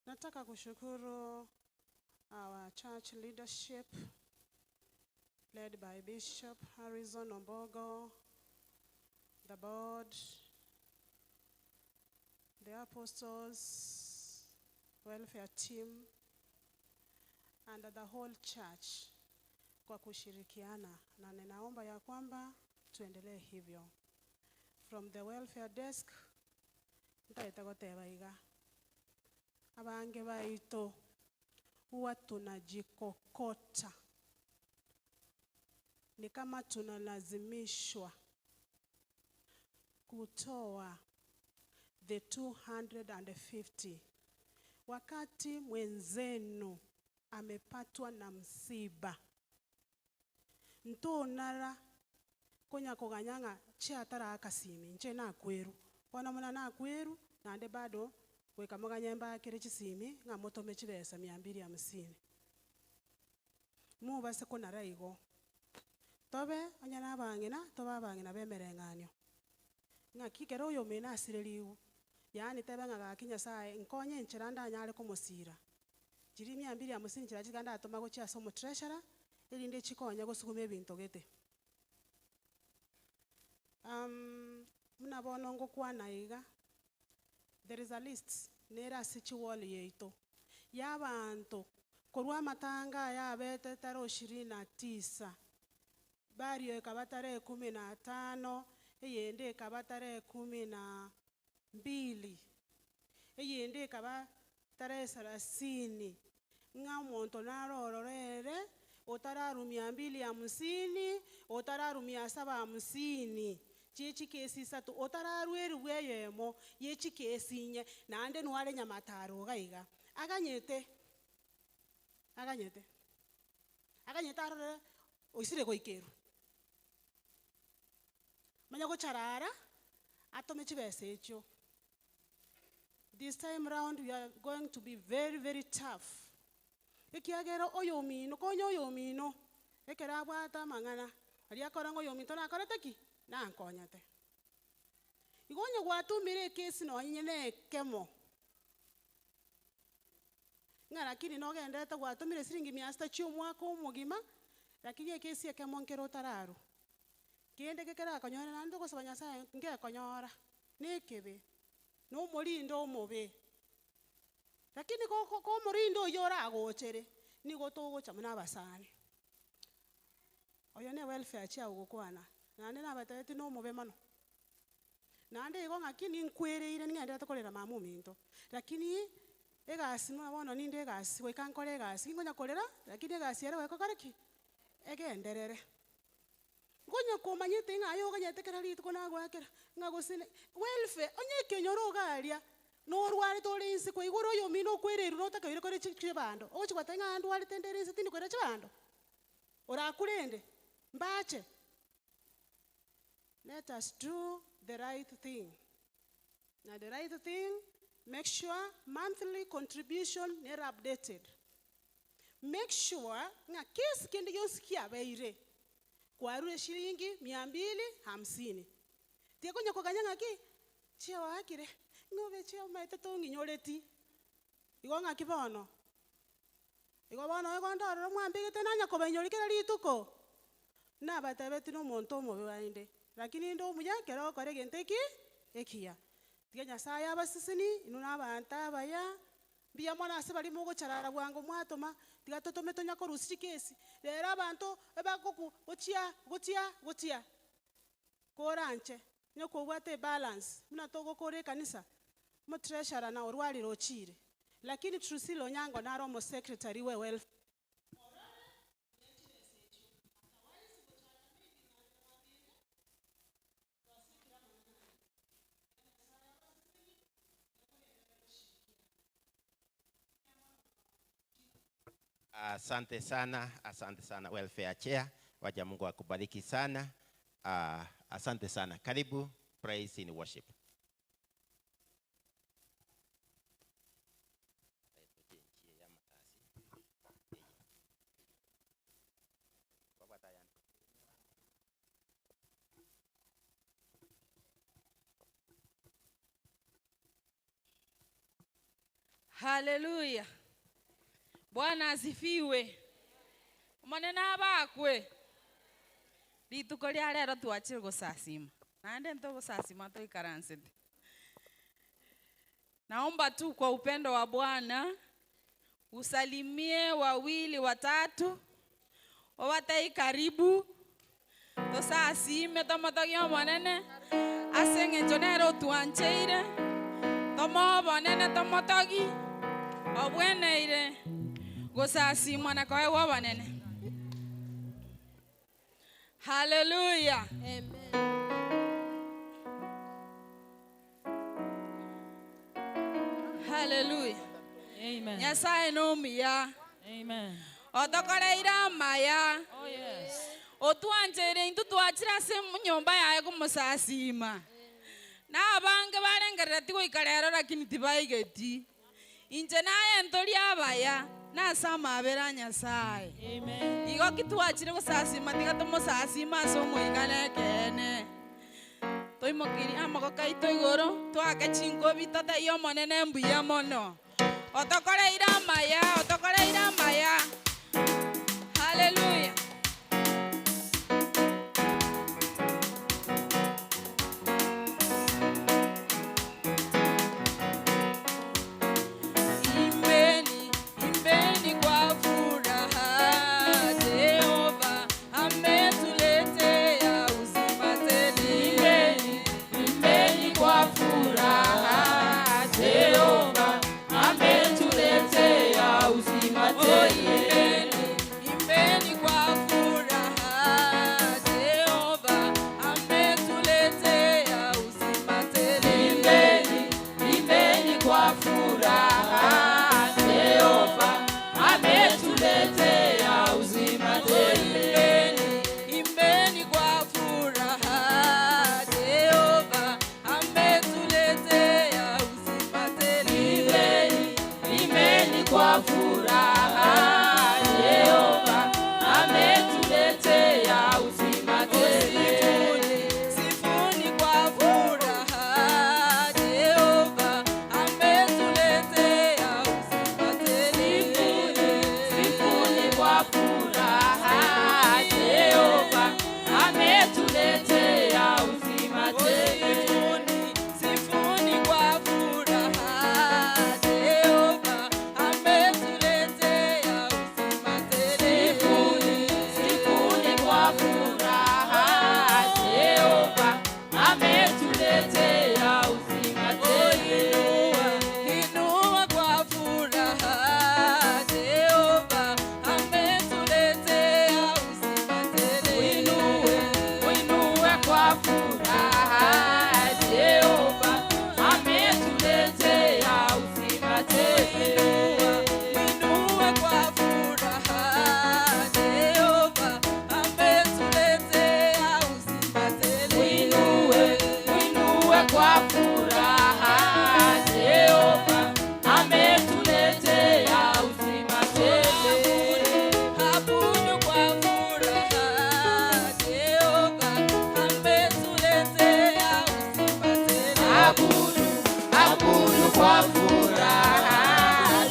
nataka kushukuru our church leadership led by Bishop Harrison Ombogo, the board, the apostles, welfare team, and the whole church kwa kushirikiana, na ninaomba ya kwamba tuendelee hivyo. From the welfare desk, nitaitagoteba iga abange baito huwa tunajikokota, ni kama tunalazimishwa kutoa the 250 wakati mwenzenu amepatwa na msiba. Ntunara Konya koganyanga chiatara akasimi nche na kweru. Bona muna na kweru nande bado weka moganyemba kere chisimi nga motome chibesa 250. Mu base kona raigo. Tobe onyana abang'ina tobe abang'ina bemereng'anio. Ng'aki kero oyo mena asireriwu. Yaani tebe ng'a gaki Nyasaye nkonye enchera ndanyare komosira. Chiri 250 nchera chiganda atoma gochia ase omotreasurer erinde chikonye gosuguma ebinto gete. Muna bono ngokwana iga. There is a list nera ase chiwall yeito y'abanto korwa amatanga yabete tarehe 29 bario ekaba tarehe 15 eyende ekaba tarehe 12 eyende ekaba tarehe 30 ng'a omonto narororere otararumia 250 otararumia 750 chichikesi isatu otararwerwe eyemo yechikesi inye naende nware nyamataro gaiga aganyete aganyete aganyete arore oisire goikeru manya gocharara atome chibesa echio. This time round we are going to be very very tough. Ekiagera oyomino konya oyomino ekera abwata amang'ana aria akora ng'a oyominto nakorete ki nankonyete. Igo onye gwatumire ekesi nonye na ekemo ng'a lakini nogendete gwatumire siringi 600 chia omwaka omogima lakini ekesi ekemo nkere otararu kende kekerakonyora naende ogosaba Nyasaye nkekonyora nekebe nomorindo omobe lakini komorindo oyo oragochere nigo togocha muna abasani oyo ne welfare chia ogokwana naende nabatebeti nomobe mono naende igo ng'aki ninkwereire ning'enderete korera mama ominto lakini egasi muna bono ninde egasi goika nkore egasi nkonya korera lakini egasi ere goika ki egenderere ngonya komanyete ng'a aye oganyete kera rituko nagwakera ng'a gose welfare onye ekenyoro ogaria norwarete ore inse kwaigoro oyo omino okwereirwe notakaire kore chibando ogochigwata ng'a ndwarete ndere inse tindi kore chibando orakurende mbache. Let us do the right thing. Now the right thing, make sure monthly contribution never updated. Make sure nga kesi kende yonsi kiabeire kwarure shilingi 250. Tiekonya koganya ng'aki chia wakire ngobe chia maete tonginyoreti. Igo ng'aki bono. Igo bono igo ndororo mwambigete nanya kobainyorikera rituko. Nabatebeti nomonto omobe waende. Lakini ndo omuya kero okore egento eki ekiya. Tiga Nyasaye abasisini inu nabanto abaya mbuya mono ase bari mogocharara bwango mwatoma tiga totome tonya korusia chikesi rero abanto ebagoku gochia gochia gochia koranche nyokobwate balance muna togokora ekanisa motreasurer na orwarire ochire lakini Trusilo Onyango naro omo secretary we welfare. Asante sana welfare chair. Wacha Mungu akubariki sana. Asante sana. Karibu praise in worship. Hallelujah. Bwana asifiwe. Manena abakwe. Rituko ria rero twachire gusasima. Naende nto gusasima toikaransete. Naomba tu kwa upendo wa Bwana usalimie wawili watatu owatai karibu tosasime tomotogia monene ase eng'encho nere otwancheire tomobonene tomotogi obweneire gosasima na koewa banene. Hallelujah. Amen. Hallelujah. Amen. Nyasaye nomiya. Amen. Otokoreire amaya. Oh yes. Otwanjere intu twachira ase nyomba yaye kumusasima. Na abange barengerera tigoikarero lakini tibaigeti. Inche naye ntori abaya nasamabera Nyasaye. Amen. Igo kitwachire gusasima tiga tumusasima ase omoigane kene. Toimokiri amagoko aito igoro twake chingobi tataiyo omonene mbuya mono. Otokoreire amaya, otokoreire amaya. Hallelujah. Imbeni, imbeni kwa furaha, Jehova ametuletea uzima tele. Imbeni, imbeni kwa furaha, Jehova ametuletea uzima tele. Imbeni, imbeni kwa furaha, Jehova ametuletea uzima tele. Imbeni, imbeni kwa furaha, Jehova ametuletea uzima tele. Imbeni, imbeni kwa furaha, Jehova ametuletea uzima tele. Imbeni, imbeni kwa furaha, Jehova ametuletea uzima tele. Sifuni kwa furaha, Jehova ametuletea uzima tele. Sifuni kwa furaha, Jehova ametuletea uzima tele. Sifuni, sifuni kwa furaha, Jehova ametuletea uzima tele. Sifuni, sifuni kwa furaha, Jehova ametuletea uzima tele. Inua kwa furaha, Jehova ametuletea uzima tele. Uinue, uinue kwa furaha, Jehova ametuletea uzima tele. Inua kwa furaha, Jehova ametuletea uzima tele. Uinue, uinue kwa furaha, Jehova ametuletea uzima tele. Abudu kwa furaha, Jehova ametuletea uzima tele. Abudu, abudu kwa furaha,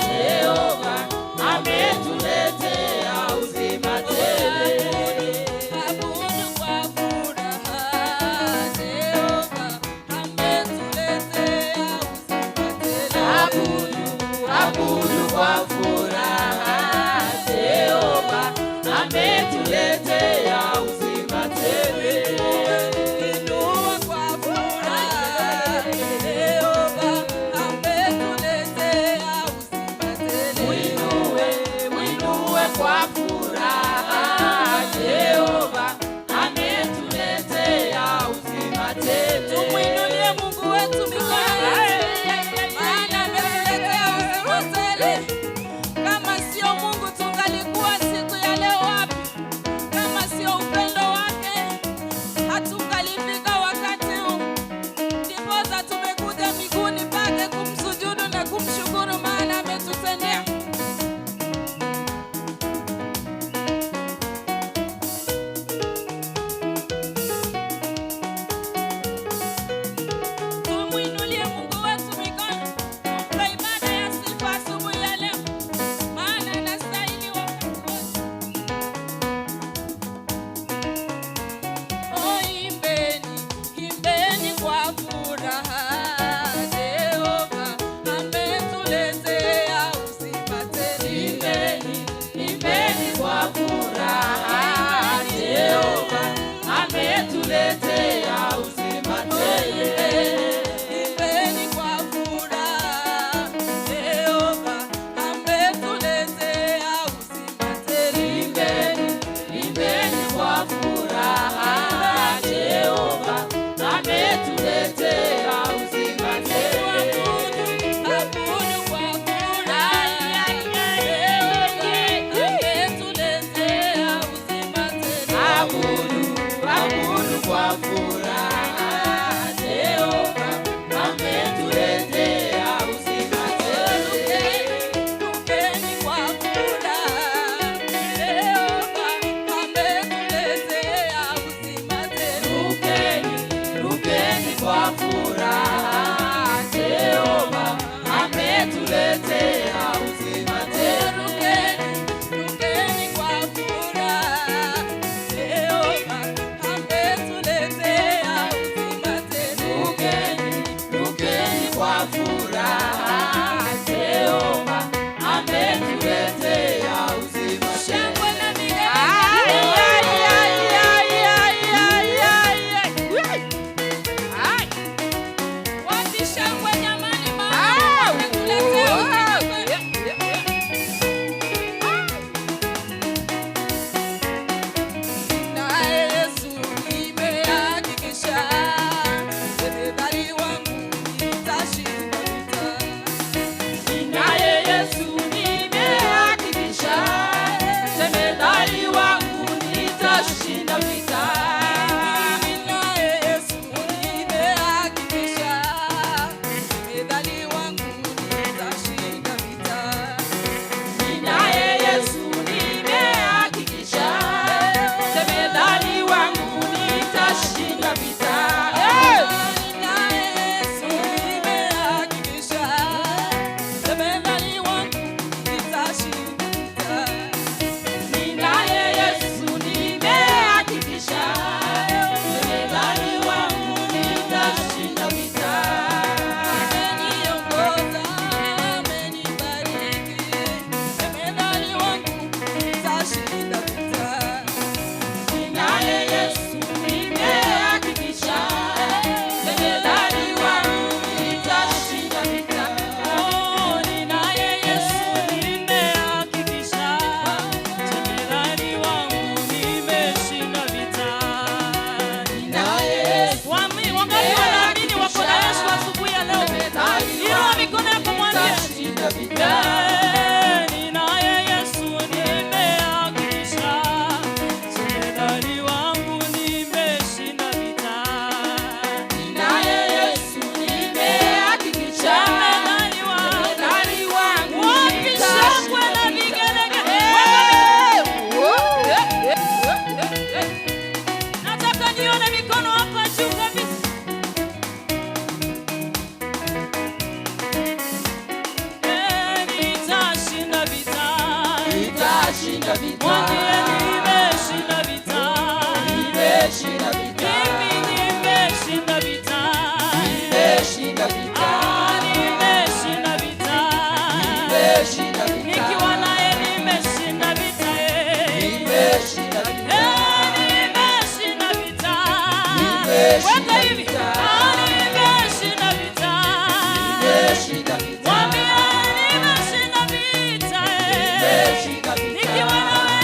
Jehova ametuletea uzima tele. Abudu kwa furaha, Jehova ametuletea uzima tele. Abudu, abudu kwa furaha, Jehova ametuletea uzima tele. Inua kwa furaha, Jehova ametuletea uzima tele. Uinue, uinue kwa furaha, Jehova ametuletea uzima tele. Tumuinulie Mungu wetu mikono yetu, maana ametuletea uzima tele. Ametuletea uzima tele. Rukeni, rukeni kwa furaha. Jehova ametuletea uzima tele. Rukeni, rukeni kwa furaha. Jehova ametuletea uzima tele. Shangwe na Ay, ay, ay, ay, ay, ay, ay, ay. Ay. Wapi shangwe jamani, maana Ah, ametuletea uzima tele. Naye Yesu nimehakikisha, jemedari wangu nitashinda vita. Naye Yesu nimehakikisha, jemedari wangu nitashinda vita. Naye Yesu nimehakikisha, jemedari wangu nitashinda vita. Naye Yesu nimehakikisha, jemedari wangu nitashinda vita. Naye Yesu nimehakikisha, jemedari wangu nitashinda vita. Ninaye Yesu nimehakikisha, jemedari wangu nitashinda vita. Ameniongoza, amenibariki, jemedari wangu nitashinda vita. Ninaye Yesu nimehakikisha, jemedari wangu nitashinda vita. Oh, ninaye Yesu nimehakikisha, jemedari wangu nimeshinda vita. Ninaye Yesu. Wangapi wanaamini wako na Yesu asubuhi ya leo? Inua mikono yako mwambie. Eh, ninaye Yesu nimehakikisha, jemedari wangu nimeshinda vita. Ninaye Yesu nimehakikisha, jemedari wangu. Wapi shangwe na vigelegele? Nataka nione mikono hapa juu kabisa. Eh, nitashinda vita. Nitashinda vita. Mwambie nimeshinda vita. Nimeshinda vita. Mimi nimeshinda vita. Nimeshinda vita. Ah, nimeshinda vita. Nimeshinda vita. Nikiwa naye nimeshinda vita, eh. Nimeshinda vita. Eh, nimeshinda vita. Nimeshinda Weka hivi. vita. Ah, nimeshinda vita. Nimeshinda vita. Mwambie nimeshinda vita, eh. Nimeshinda vita. Nikiwa nawe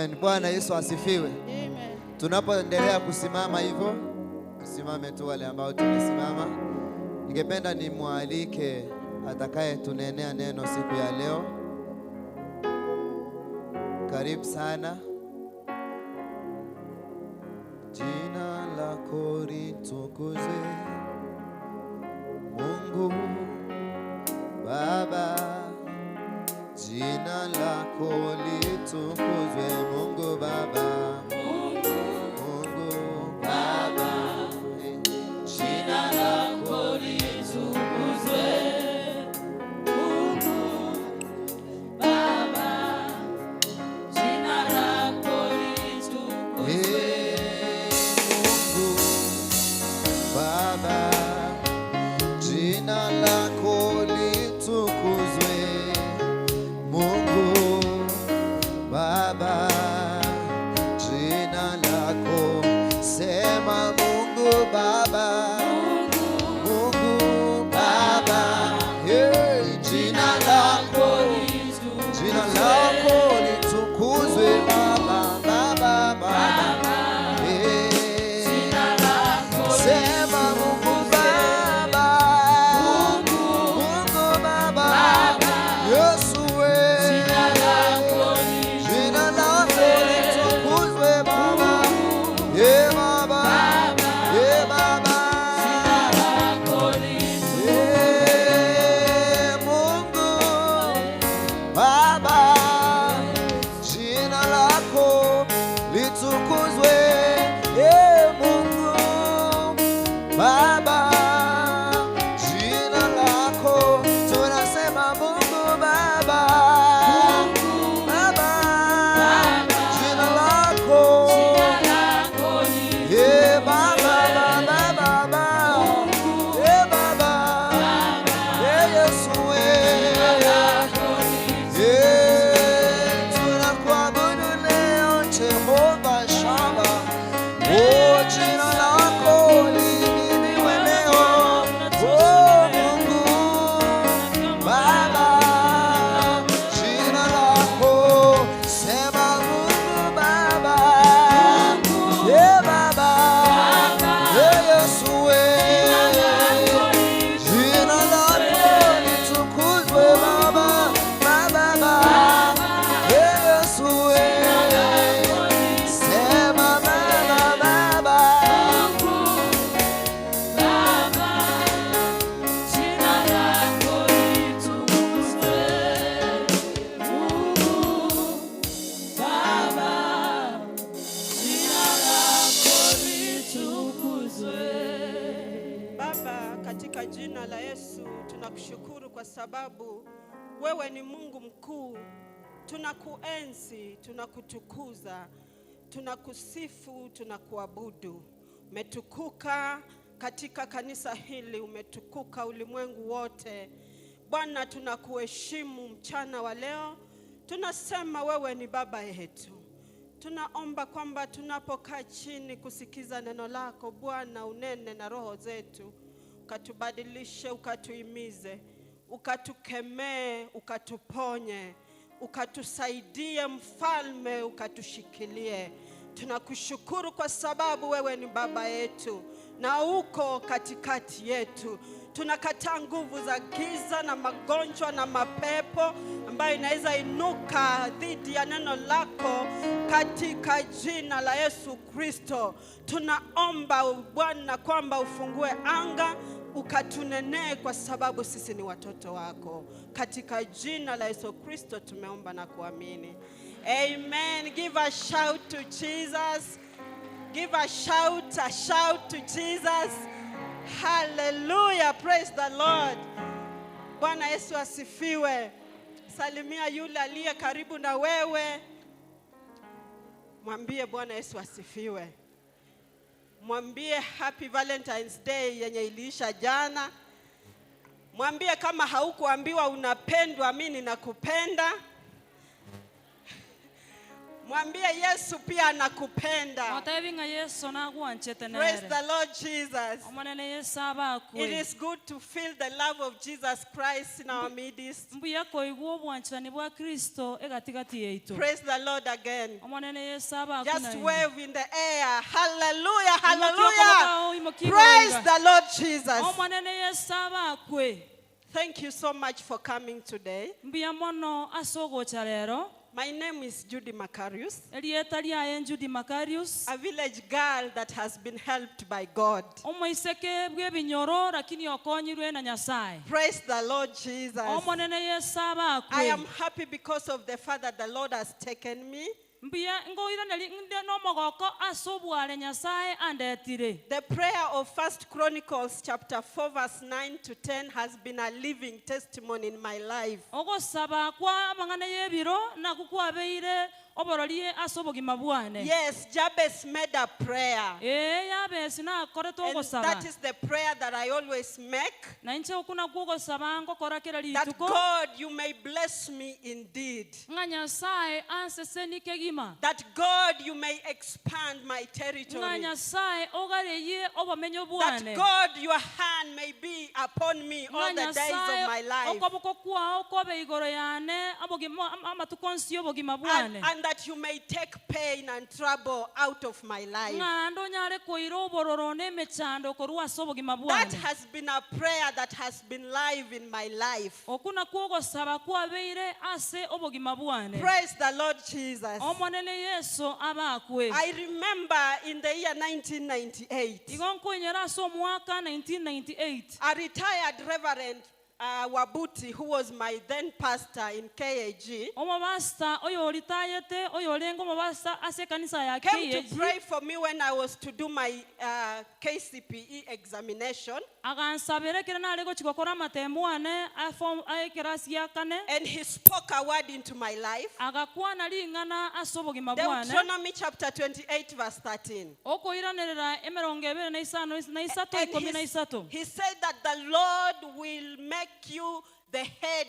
Amen. Bwana Yesu asifiwe. Amen. Tunapoendelea kusimama hivyo, tusimame tu wale ambao tumesimama. Ningependa nimwalike atakaye tunenea neno siku ya leo. Karibu sana. Jina lako litukuzwe, Mungu Baba. Jina lako litukuzwe, Mungu Baba. Mungu Baba. Jina lako litukuzwe, Mungu Baba. Jina lako litukuzwe. Mungu Baba. Jina lako litukuzwe, Mungu Baba. Jina lako, sema Mungu Baba. Mungu Baba. Hey, jina lako, jina lako litukuzwe, Baba, Baba, Baba. Hey. Sema Mungu Baba. Mungu Baba. Yesu we. Jina lako litukuzwe, Baba. Ye Baba. Ye Baba. Ye Mungu Baba. Jina lako litukuzwe. Ye Mungu Baba. Jina lako tunasema Mungu Baba. Baba. Jina lako. Ye Baba, Baba, Baba. Ye Baba. Ye Yesu we. Ye tunakuabudu leo Jehova Shama. Oh, jina lako lihimidiwe leo. Oh, Mungu Baba, jina lako, sema Mungu Baba. Ye Baba. Ye Yesu we. Jina lako litukuzwe, Baba, Baba, Baba. Ye Yesu we. Sema Baba, Baba. Baba, jina lako litukuzwe. Mungu Baba, jina lako litukuzwe. Baba, katika jina la Yesu tunakushukuru kwa sababu wewe ni Mungu mkuu. Tunakuenzi, tunakutukuza, tunakusifu, tunakuabudu. Umetukuka katika kanisa hili, umetukuka ulimwengu wote. Bwana, tunakuheshimu mchana wa leo. Tunasema wewe ni baba yetu. Tunaomba kwamba tunapokaa chini kusikiza neno lako Bwana, unene na roho zetu, ukatubadilishe, ukatuhimize, ukatukemee, ukatuponye, ukatusaidie Mfalme, ukatushikilie. Tunakushukuru kwa sababu wewe ni baba yetu na uko katikati yetu. Tunakataa nguvu za giza na magonjwa na mapepo ambayo inaweza inuka dhidi ya neno lako katika jina la Yesu Kristo. Tunaomba Bwana kwamba ufungue anga ukatunenee, kwa sababu sisi ni watoto wako. Katika jina la Yesu Kristo tumeomba na kuamini. Amen. Give a shout to Jesus. Give a shout to Jesus. Hallelujah. Praise the Lord. Bwana Yesu asifiwe. Salimia yule aliye karibu na wewe. Mwambie Bwana Yesu asifiwe. Mwambie Happy Valentine's Day yenye iliisha jana. Mwambie kama haukuambiwa unapendwa, mimi ninakupenda. Mwambie Yesu pia anakupenda. Motebi ng'a Yesu nagwanchete Praise nere. the Lord Jesus. Omonene Yesu It abakwe. is good to feel the love of Jesus Christ in our midst. Mbuya koigwa obwanchani bwa Kristo egatigati yaito. Praise the Lord again. Omonene Yesu abakwe. Just naende. wave in the air. Hallelujah, Imokia hallelujah. okoboko, imokia Praise igoro. the Lord Jesus. Omonene Yesu abakwe. Thank you so much for coming today. Mbuya mono ase ogocha rero. My name is Judy Macarius, Erieta riaye Judy Macarius. a village girl that has been helped by God. Omoiseke bw'ebinyoro lakini okonyirwe na Nyasaye. Praise the Lord Jesus. Omonene Yesu I abakwe. am happy because of the Father the Lord has taken me. Mbuya ngoiraneri nde n'omogoko ase obware Nyasaye andetire. The prayer of First Chronicles chapter 4 verse 9 to 10 has been a living testimony in my life. Ogosaba kwa amang'ana y'ebiro nakwo kwabeire obororie ase obogima bwane. Yes, Jabez made a prayer. Ee yabesi nakorete And ogosaba. that is the prayer that I always make. Na inche okwo nakwo ogosaba ngokora kera That rituko. God, you may bless me indeed. Ng'a Nyasaye anseseni kegima. That God, you may expand my Ng'a territory. Nyasaye ogareye obomenyo That bwane. God, your hand may be upon me all Ng'a the days of my Nyasaye life. okoboko kwao kobe igoro yane obogima amatuko onsi y'obogima bwane. And that you may take pain and trouble out of my life. Ng'a ndonyare koira obororo n'emechando korwa ase obogima That bwane. has been a prayer that has been live in my life. Okwo nakwo ogosaba kwabeire ase obogima bwane. Praise the Lord Jesus. Omonene Yesu abakwe. I remember in the year 1998, Igo nkoinyora ase omwaka 1998. a retired Reverend Wabuti, who was my then pastor in KAG, Omobasta oyo oritayete oyo orenge omobasta ase ekanisa ya came to KAG pray for me when I was to do my KCPE examination. agansabera ekero nare gochi gokora amatemu ane a form a ekerasi gia kane. And he spoke a word into my life. Agakwana ring'ana ase obogima bwane. Deuteronomy chapter 28, verse 13. Okoiranerera emerongo ebere na isano na isato And ikomi na isato. he said that the Lord will make you the head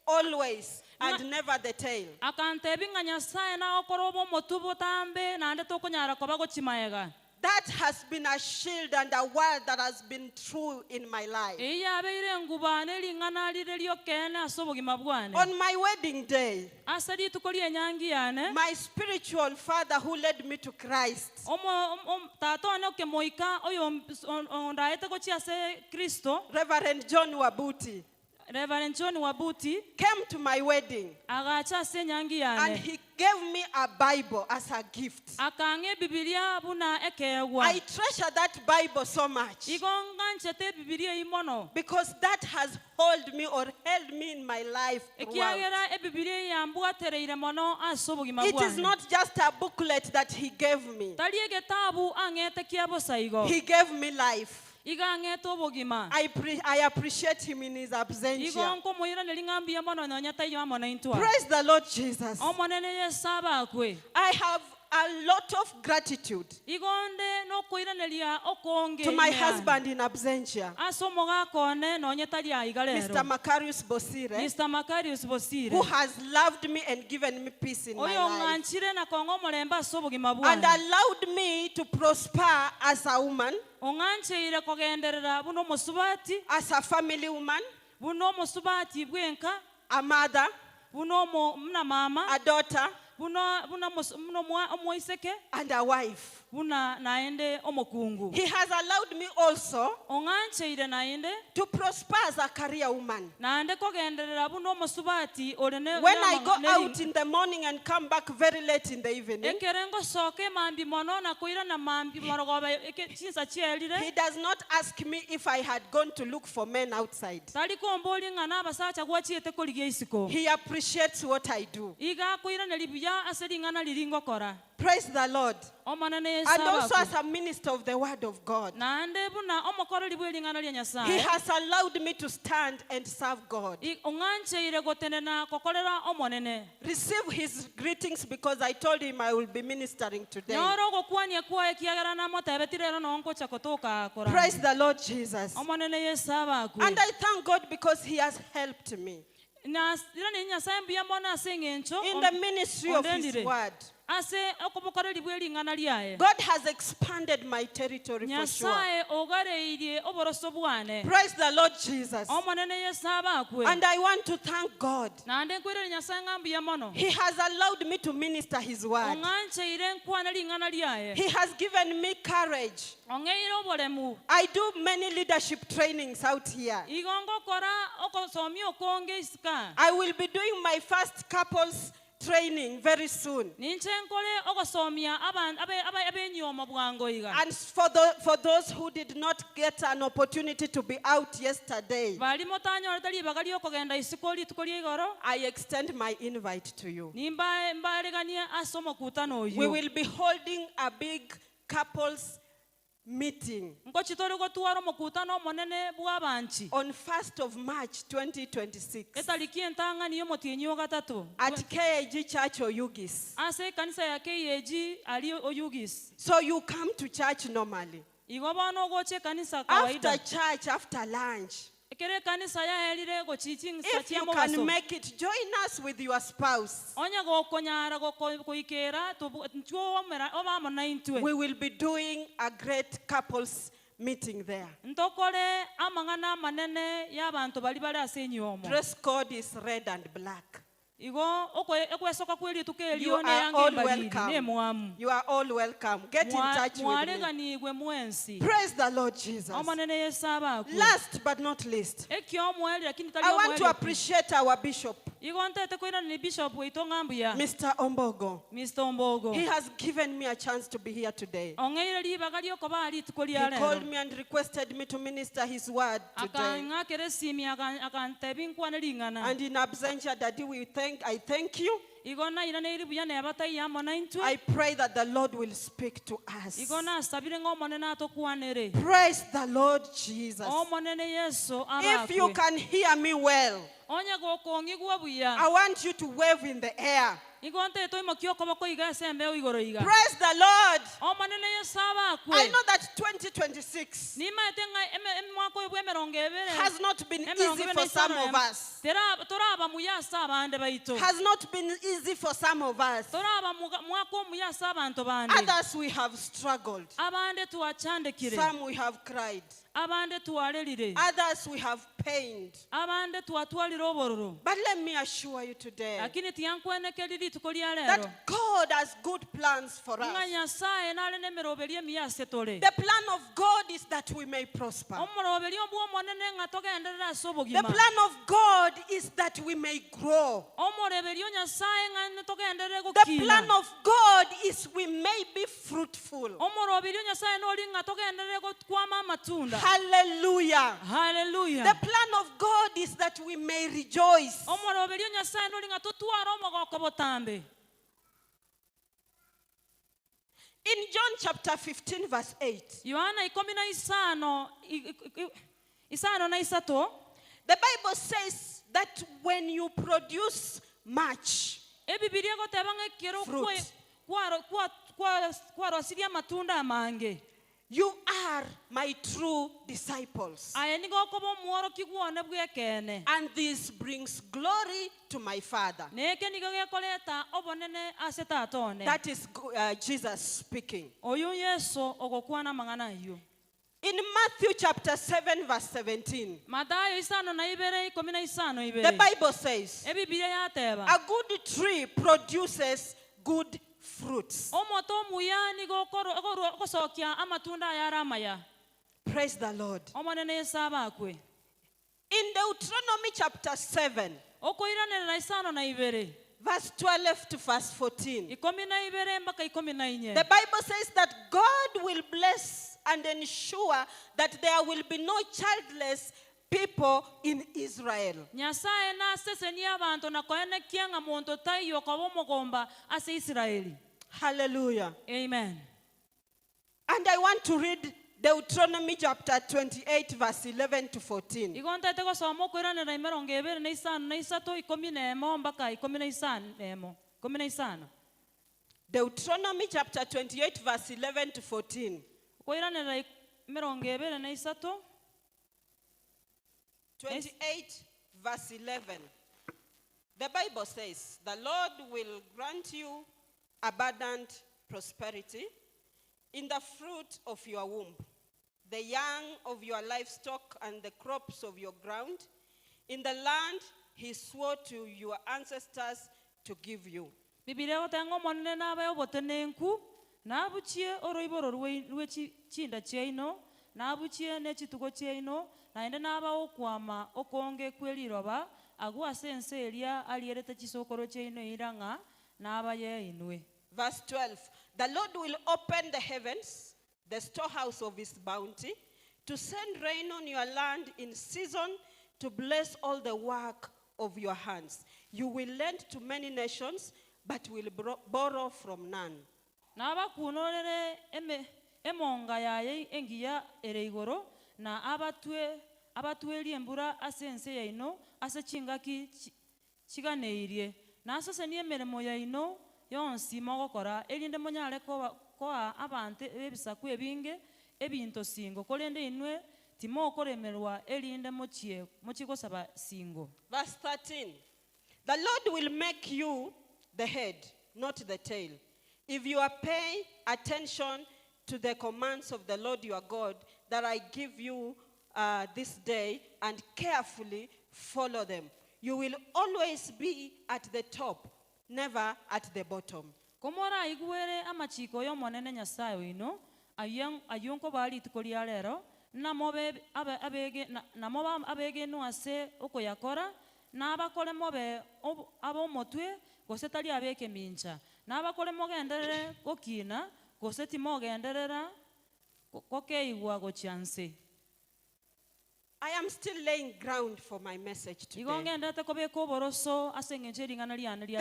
always and never the tail. Akantebi ng'a Nyasaye nagokora obe omotu botambe naende tokonyara koba gochimaega. That has been a shield and a word that has been true in my life. Eyio yabeire enguba na ering'ana rire riokene ase obogima bwane. On my wedding day, Ase rituko ria enyangi yane, my spiritual father who led me to Christ, tata one okemoika oyo ondaete gochia ase Kristo, Reverend John Wabuti, Reverend John Wabuti, came to my wedding agacha ase enyangi and yane. he gave me a Bible as a gift. Akang'a ebibilia buna ekeegwa. I treasure that Bible so much Igo nganchete ebibilia eyio mono. because that has hold me or held me in my life throughout. Ekiagera ebibilia eye yambwatereire mono ase obogima It is bwane. not just a booklet that he gave me. Tari egetabu ang'ete kia bosa igo. He gave me life. Iga ang'ete obogima. I appreciate him in his Igo absentia. nkomoiraneri ng'a mbuya mono nonya taiyo amo na intwe. Praise the Lord Jesus. Omonene Yesu abakwe. I have a lot of gratitude Igo nde nokoiraneria okonge to my ime yane. husband in absentia, Ase omogaka one nonya tari aiga Mr. rero. Macarius Bosire, Mr. Macarius Bosire. who has loved me and given me peace in my Oyo life ng'anchire na kong'a omorembe ase obogima and bwane. allowed me to prosper as a woman, Ong'ancheire kogenderera buna omosubati, as a family woman, buna omosubati bwenka, a mother, buna muna mama, a daughter, buna buna muna omoiseke, and a wife. buna naende omokungu. He has allowed me also Ong'ancheire naende to prosper as a career woman. naende kogenderera buna omosubati ore ne When I go ne- out in the morning and come back very late in the evening, ekere ngosoka emambi mono na koirana mambi morogoba chinsa chierire. he does not ask me if I had gone to look for men outside. Tari kombori ng'a na abasacha gwachiete korigia isiko. He appreciates what I do. Iga akoiraneri buya ase ring'ana riri ngokora. Praise the Lord. Omonene Yesu And also abakwe. as a minister of the word of God, Naende buna omokoreri bwe ring'ana ria he Nyasaye. has allowed me to stand and serve God. Ong'ancheire gotenena kokorera omonene. Receive his greetings because I told him I will be ministering today. Nyoro ogokwania kwaye kiagera namotebeti rero nongocha kotoka kora. Praise the Lord Jesus. Omonene Yesu abakwe. And I thank God because he has helped me Na irani Nyasaye mbuya mono ase eng'encho in the ministry of his ondendire. word. Ase okobokoreri bwe ring'ana riaye. God has expanded my territory for sure. Nyasaye ogareirie oboroso bwane. Praise the Lord Jesus. Omonene Yesu abakwe. And I want to thank God. Naende nkwirere Nyasaye ng'a mbuya mono. He has allowed me to minister his word. Ong'ancheire nkwane ring'ana riaye. He has given me courage. Ong'eire oboremu. I do many leadership trainings out here. Igo ngokora okosomia okonge isika. I will be doing my first couples training very soon. Ninche nkore ogosomia abenyomo bwango iga. And for those who did not get an opportunity to be out yesterday, Bari motanyorete ribaga riokogenda isiko rituko ria igoro. I extend my invite to you. Nimba mbareganie ase omokutano We oyo. will be holding a big couples meeting Ngochi tori gotwara omokutano omonene bw'abanchi. on 1st of March 2026 Etariki entang'ani y'omotienyi o gatatu. at KAG Church Oyugis. Ase ekanisa ya KAG ari Oyugis. So you come to church normally. Igo bono ogocha ekanisa After kawaida. church, after lunch, Ekere ekanisa yaerire gochichi nsa if you chia can mobaso. make it, join us with your spouse. Onye gokonyara goikera nchuo obamo na intwe. We will be doing a great couples meeting there. Ntokore amang'ana amanene y'abantu bari bari ase enyomo. Dress code is red and black. Igo okwesoka kw'erituko You erio are neyange all embariri welcome. nemwamu. You are all welcome. Get in touch with me. Mwareganigwe mwensi. Praise the Lord Jesus. Omonene Yesu abakwe. Last but not least, Ekiomweri lakini tari I want to omweri. appreciate our bishop, Igo ntete koirana ni bishop waitu ng'ambuya. Mr. Ombogo. Mr. Ombogo. He has given me a chance to be here today. Ong'eire ribaga riokoba rituko ria He called rero. me and requested me to minister his word today. Akang'akera esimi akantebi nkwane ring'ana. And in absentia, Daddy, I thank you. Igo nairaneiri buya nebataiye amo na intwe. I pray that the Lord will speak to us. Igo nasabire ng'a omonene atokwanere. Praise the Lord Jesus. Omonene Yesu If you abakwe. can hear me well, Onye gokong'igwa buya. I want you to wave in the air. Igo ntete oimokie okoboko iga ase embeo igoro iga. Praise the Lord. Omonene Yesu I abakwe. know that 2026 Nimaete ng'a emwaka oyo bwa emerongo ebere. has not been Emerongo easy ebere for na some isano of na emo. us. Toraba muya ase abande baito. Has not been easy for some of us. Toraba mwaka omuya ase abanto bande. Others we have struggled. Abande twachandekire. Some we have cried. Abande twarerire. Others we have pained. Abande twatwarire obororo. But let me assure you today Lakini tiankwenekeriri rituko ria rero. that God has good plans for Ng'a us. Nyasaye nare nemeroberi emiya ase tore. The plan of God is that we may prosper. Omoroberi obw'omonene ng'a togenderere ase The obogima. plan of God is that we may grow. Omoreberi o Nyasaye ng'a togenderere The plan gokina. of God is we may be fruitful. Omoroberi o Nyasaye nori ng'a togenderere gokwama amatunda. Hallelujah. Hallelujah. The plan of God is that we may rejoice. Omoroberi o Nyasaye nori ng'a totware omogoko botambe. In John chapter 15, verse 8, Yohana ikomi na isano isano na isato. the Bible says that when you produce much, Ebibilia egoteba ng'a ekero Fruit. kwarosirie amatunda amange. you are my true disciples. Aye nigo okoba omworoki gwone bw'ekene. And this brings glory to my Father. Neke nigo gekoreta obonene ase tata one. That is Jesus speaking. Oyo Yesu ogokwana amang'ana ayio. In Matthew chapter 7, verse 17, Mathayo isano na ibere ikomi na isano the ibere. Bible says, Ebibilia yateba. a good tree produces good fruits. Omoto omuya nigo ogosokia amatunda ayare amaya. Praise the Lord. Omonene Yesu abakwe. In Deuteronomy chapter 7, Okoiranerera isano na ibere. verse 12 to verse 14, Ikomi na ibere mpaka ikomi na inye. the Bible says that God will bless and ensure that there will be no childless people in Israel. Nyasaye nasesenia abantu na koenekia ng'a monto taiyo koba omogomba ase Israeli. Hallelujah. Amen. And I want to read Deuteronomy chapter 28, verse 11 to 14. Igo ntete gosoma okoiranera emerongo ebere na isano na isato ikomi na emo mpaka ikomi na isano na emo ikomi na isano. Deuteronomy chapter 28, verse 11 to 14. Okoiranera emerongo ebere na isato. 28, verse 11. The Bible says, the Lord will grant you abundant prosperity in the fruit of your womb, the young of your livestock and the crops of your ground, in the land he swore to your ancestors to give you. Bibilia gotenga omonene nabe obotenenku nabuchie oroiboro rwe chinda chiaino nabuchie ne chitugo chiaino naende naba okwama okonge kweriroba agwo ase ense eria arierete chisokoro chiaino irang'a naba ye inwe. Verse 12, the Lord will open the heavens, the storehouse of his bounty, to send rain on your land in season, to bless all the work of your hands. You will lend to many nations, but will borrow from none. Nabakunorere emonga yaye engiya ere igoro na abatweri embura ase ense yaino ase chingaki chiganeirie nasosenie emeremo yaino yonsi mogokora erinde monyare koa abantu ebisaku ebinge ebinto singo korende inwe timokoremerwa erinde mochie mochigosaba singo. Verse 13, the Lord will make you the head, not the tail, if you are paying attention to the commands of the Lord your God that I give you this day and carefully follow them. You will always be at the top, never at the bottom. Komora igwere amachiko yomonene Nyasaye oino ayonko bali tukoria lero namobe abege namoba abege ase okoyakora nabakore mobe abomotwe gose tari abeke mincha nabakore mogenderere gokina gose timogenderera kokeigwa gochianse. I am still laying ground for my message today. The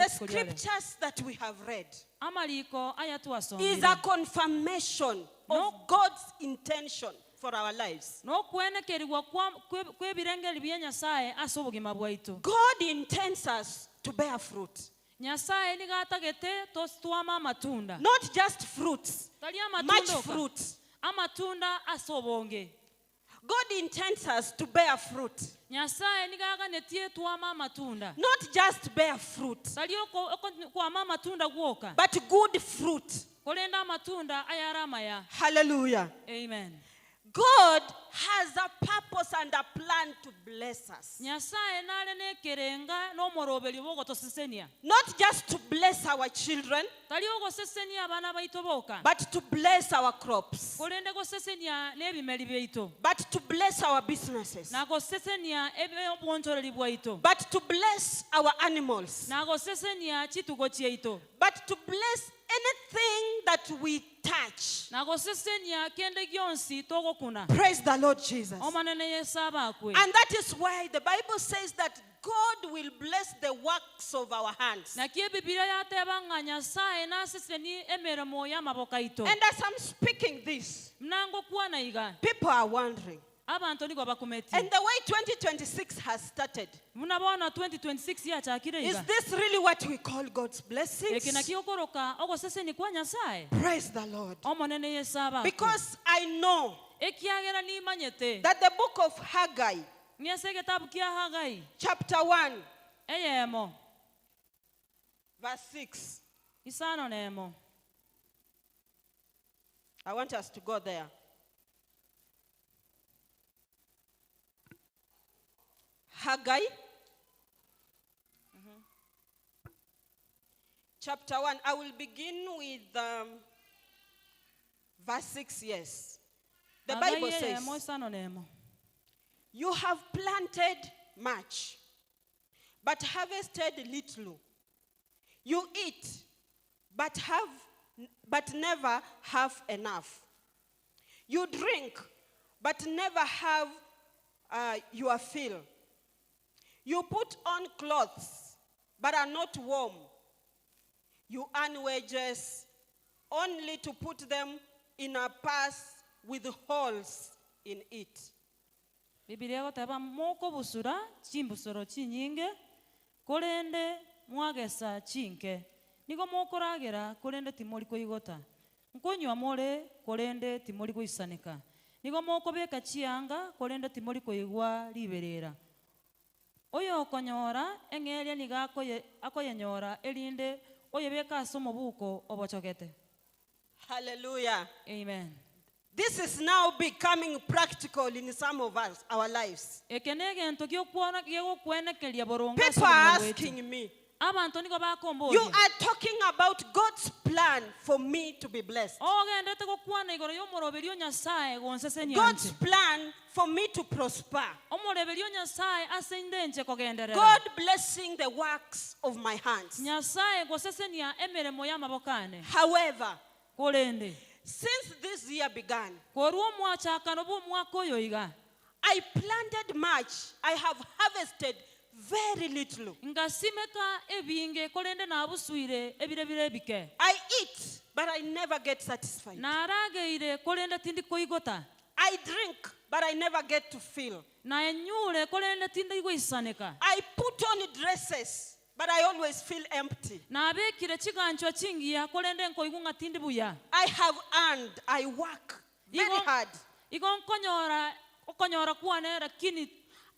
scriptures that we have read is a confirmation of God's intention for our lives. God intends us to bear fruit. Not just fruits, much fruit. God intends us to bear fruit. Not just bear fruit, but good fruit. Hallelujah. Amen. God has a purpose and a plan to bless us. Not just to bless our children, but to bless our crops, but to bless our businesses, but to bless our animals, but to bless anything that we touch. Praise the Lord Jesus. And that is why the Bible says that God will bless the works of our hands. And as I'm speaking this, people are wondering. And the way 2026 has started, is this really what we call God's blessings? Praise the Lord. Because I know that the book of Haggai, chapter 1, verse 6. I want us to go there. Haggai, chapter 1. I will begin with verse 6, yes. The Bible says, you have planted much, but harvested little. You eat, but never have enough. You drink, but never have your fill. You put on clothes, but are not warm. You earn wages only to put them in a purse with holes in it. Bibilia goteba moko busura chimbusoro chinyinge korende mwagesa chinke nigo mokoragera korende timori koigota nkonywa more korende timori goisaneka nigo mokobeka chianga korende timori koigwa riberera oyo okonyora eng'eria nigo akoyenyora erinde Oyebeka ase omobuko obochogete. Hallelujah. Amen. This is now becoming practical in some of us, our lives. Eke negento giokwana boronga ase People are obogima bwetu. asking me, Abantu nigo bakomboria. you are talking about God's plan for me to be blessed. Ogendete gokwana igoro y'omoroberio Nyasaye gonsesenia God's nche. plan for me to prosper. Omoreberio Nyasaye ase ndenche kogenderera. God blessing the works of my hands. Nyasaye gosesenia emeremo y'amaboko ane. However, Korende since this year began, korwa omwachakano bwa omwaka oyo iga, I planted much. I have harvested very little. Ngasimeka ebinge korende nabuswire ebirebire ebike. I eat, but I never get satisfied. Narageire korende tindi koigota. I drink, but I never get to feel. Naenyure korende tindi goisaneka. I put on dresses, but I always feel empty. Nabekire chiganchwa chingiya korende nkoigunga tindi buya. I have earned, I work very hard. Igo nkonyora okonyora kwane lakini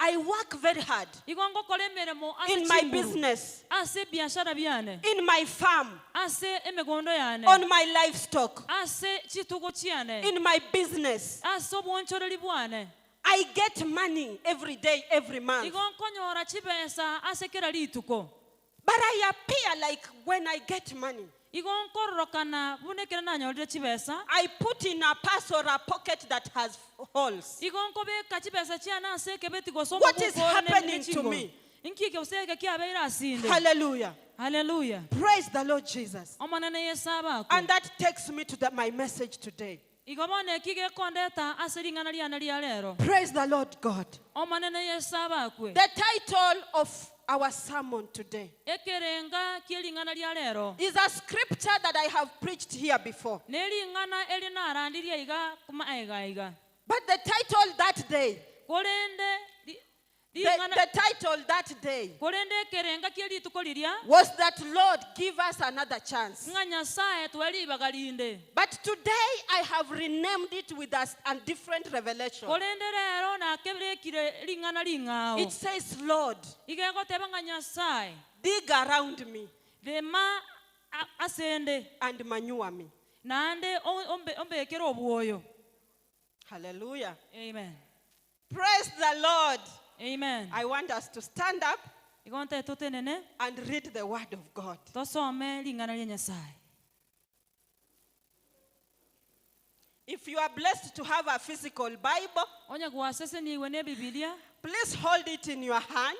I work very hard igo ngokora emeremo ase in my chinguru. business, ase biashara biane, in my farm, ase emegondo yane, on my livestock, ase chitugo chiane, in my business. ase obwonchoreri bwane. I get money every day, every month. Igo nkonyora chibesa ase kera rituko. But I appear like when I get money, Igo nkororokana bunekere nanyorire chibesa, I put in a purse or a pocket that has holes. Igo nkobeka chibesa chiane ase ekebeti gose What is omobuko ore happening to nechinguru. me? Nkike oseke kiabeire asinde. Hallelujah. Hallelujah. Praise the Lord Jesus. Omonene Yesu abakwe. And that takes me to my message today. Igo bono eki gekondeta ase ring'ana riane ria rero. Praise the Lord God. Omonene Yesu abakwe. The title of our sermon today Ekerenga kiering'ana ria rero is a scripture that I have preached here before. nering'ana eri narandirie iga kuma aiga iga. But the title that day, Korende the title that day korende ekerenga kierituko riria was that Lord, give us another chance. ng'a Nyasaye tweribaga rinde. But today I have renamed it with a different revelation. Korende rero nakerekire ring'ana ring'ao. It says, Lord, Igegoteba ng'a Nyasaye, dig around me rema asende and manure me. naende ombekere obwoyo. Hallelujah. Amen. Praise the Lord. Amen. I want us to stand up Igonte totenene and read the word of God. tosome ring'ana ria Nyasaye. If you are blessed to have a physical Bible, Onye gwaseseniwe ne Bibilia, please hold it in your hand.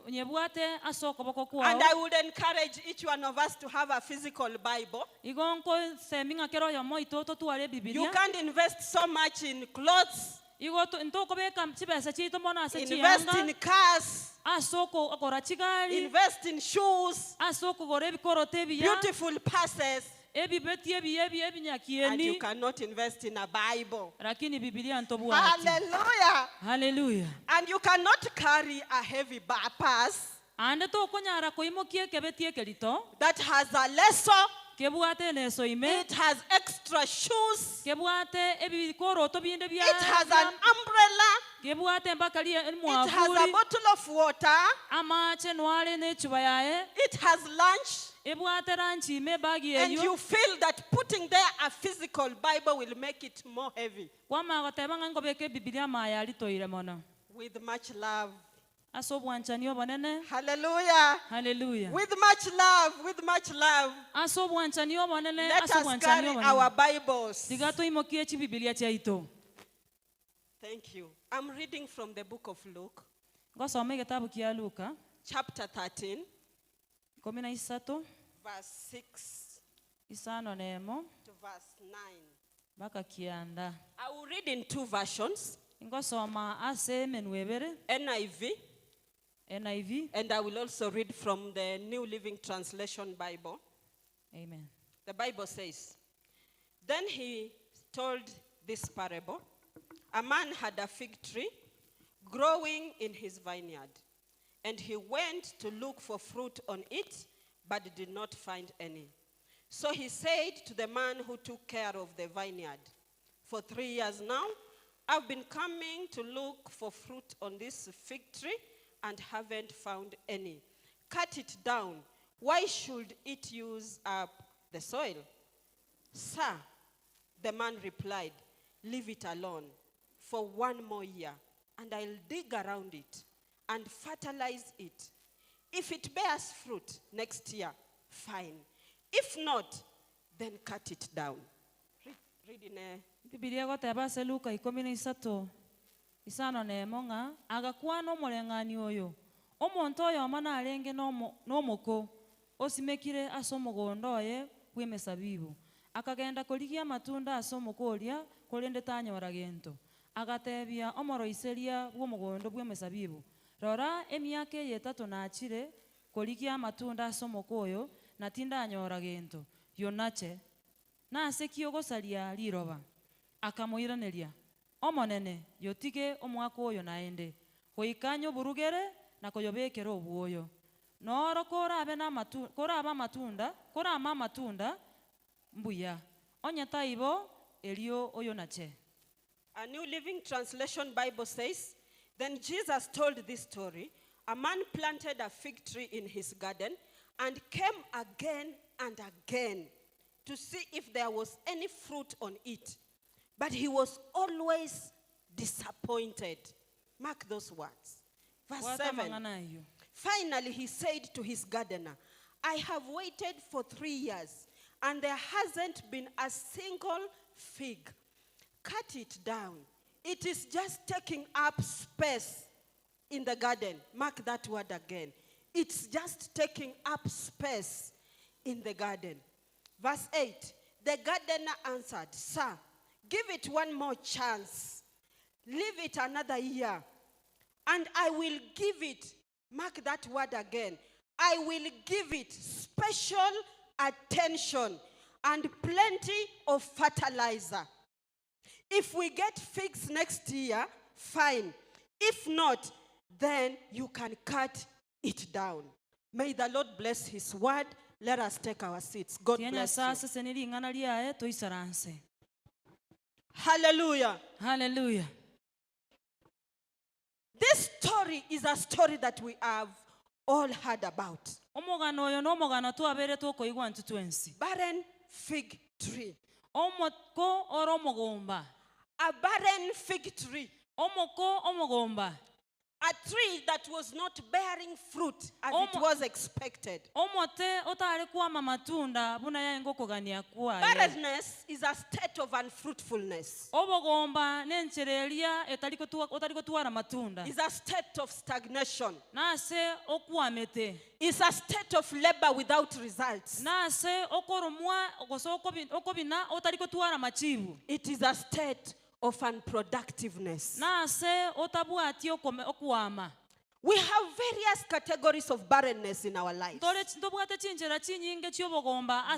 nyebwate ase okoboko kwao. And I would encourage each one of us to have a physical Bible. Igo nkosemi ng'a kero oyomo oito totware You Bibilia. can't invest so much in clothes, Igo ntokobeka chibesa chiito mono ase invest chianga, in cars, ase okogora chigari, invest in shoes, ase okogora ebikoroto ebiya, beautiful purses, ebibeti ebiya ebiya and you ebinyakieni, cannot invest in a Bible. lakini Bibilia ntobwati. Hallelujah. Hallelujah. And you cannot carry a heavy purse Ande tokonyara koimokia ekebeti ekerito that has a leso, kebwate eneso ime, it has extra shoes, kebwate ebikoroto binde bia, it has an umbrella, kebwate mpaka rie it has a mwavuli, bottle of water, amache nware nechuba yaye, it has lunch, ebwate ranchi ime bagi and eyo. you feel that putting there a physical Bible will make it more heavy. Kwama goteba ng'a ngobeke Bibilia maya aritoire mono. With much love. Ase obwanchani obonene. Hallelujah. Hallelujah. With much love, with much love. Ase obwanchani obonene, Let ase us obwanchani carry obonene. our Bibles. Tiga toimokie chibibilia chiaito. Thank you. I'm reading from the book of Luke, Ngosoma egetabu kia Luka, chapter 13, 13, verse 6 5 to verse 9. mpaka 9. I will read in two versions, Ngosoma ase emenwa ebere, NIV, NIV. and I will also read from the New Living Translation Bible. Amen. The Bible says, Then he told this parable. A man had a fig tree growing in his vineyard, and he went to look for fruit on it, but did not find any. So he said to the man who took care of the vineyard, For 3 years now, I've been coming to look for fruit on this fig tree and haven't found any. Cut it down. Why should it use up the soil? Sir, the man replied, leave it alone for one more year, and I'll dig around it and fertilize it. If it bears fruit next year, fine. If not, then cut it down. Read in a Bibilia goteba ase Luka 13 isano na emo ng'a agakwana omoreng'ani oyo omonto oyomo narenge n'omoko osimekire ase omogondo oye bw'emesabibu akagenda korigia amatunda ase omoko oria korende tanyora gento agatebia omoroiseria bw'omogondo bw'emesabibu rora emiaka eye etato nachire korigia amatunda ase omoko oyo na tindanyora gento yonache nase ki ogosaria riroba akamoiraneria omonene yotige omwaka oyo naende goikanya oburugere na koyobekera obwoyo noro korabe na koraba amatunda korama amatunda mbuya onye taibo erio oyo nache. A New Living Translation Bible says, then Jesus told this story. A man planted a fig tree in his garden and came again and again to see if there was any fruit on it. But he was always disappointed. Mark those words. Verse 7. Finally, he said to his gardener, I have waited for 3 years, and there hasn't been a single fig. Cut it down. It is just taking up space in the garden. Mark that word again. It's just taking up space in the garden. Verse 8. The gardener answered, Sir, give it one more chance. Leave it another year, and I will give it, mark that word again, I will give it special attention and plenty of fertilizer. If we get figs next year, fine. If not, then you can cut it down. May the Lord bless his word. Let us take our seats. God bless you. Hallelujah. Hallelujah. This story is a story that we have all heard about. Barren fig tree. A barren fig tree. A tree that was not bearing fruit as it was expected. Barrenness is a state of unfruitfulness. Is a state of stagnation. Is a state of labor without results. It is a state of unproductiveness. We have various categories of barrenness in our lives.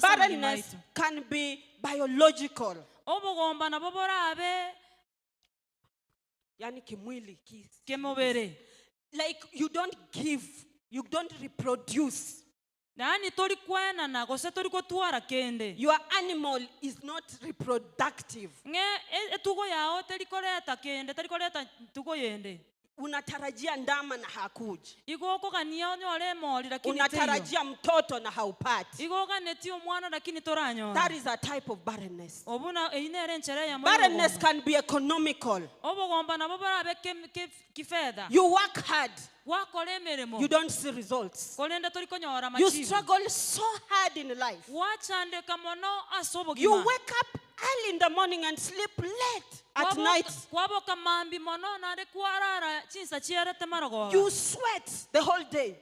Barrenness can be biological. Yani kimwili, like you don't give, you don't reproduce. Your animal is not reproductive. Unatarajia ndama na hakuji. Unatarajia mtoto na haupati. That is a type of barrenness. Barrenness can be economical. You work hard. You don't see results. You struggle so hard in life. You wake up early in the morning and sleep late at night. You sweat the whole day.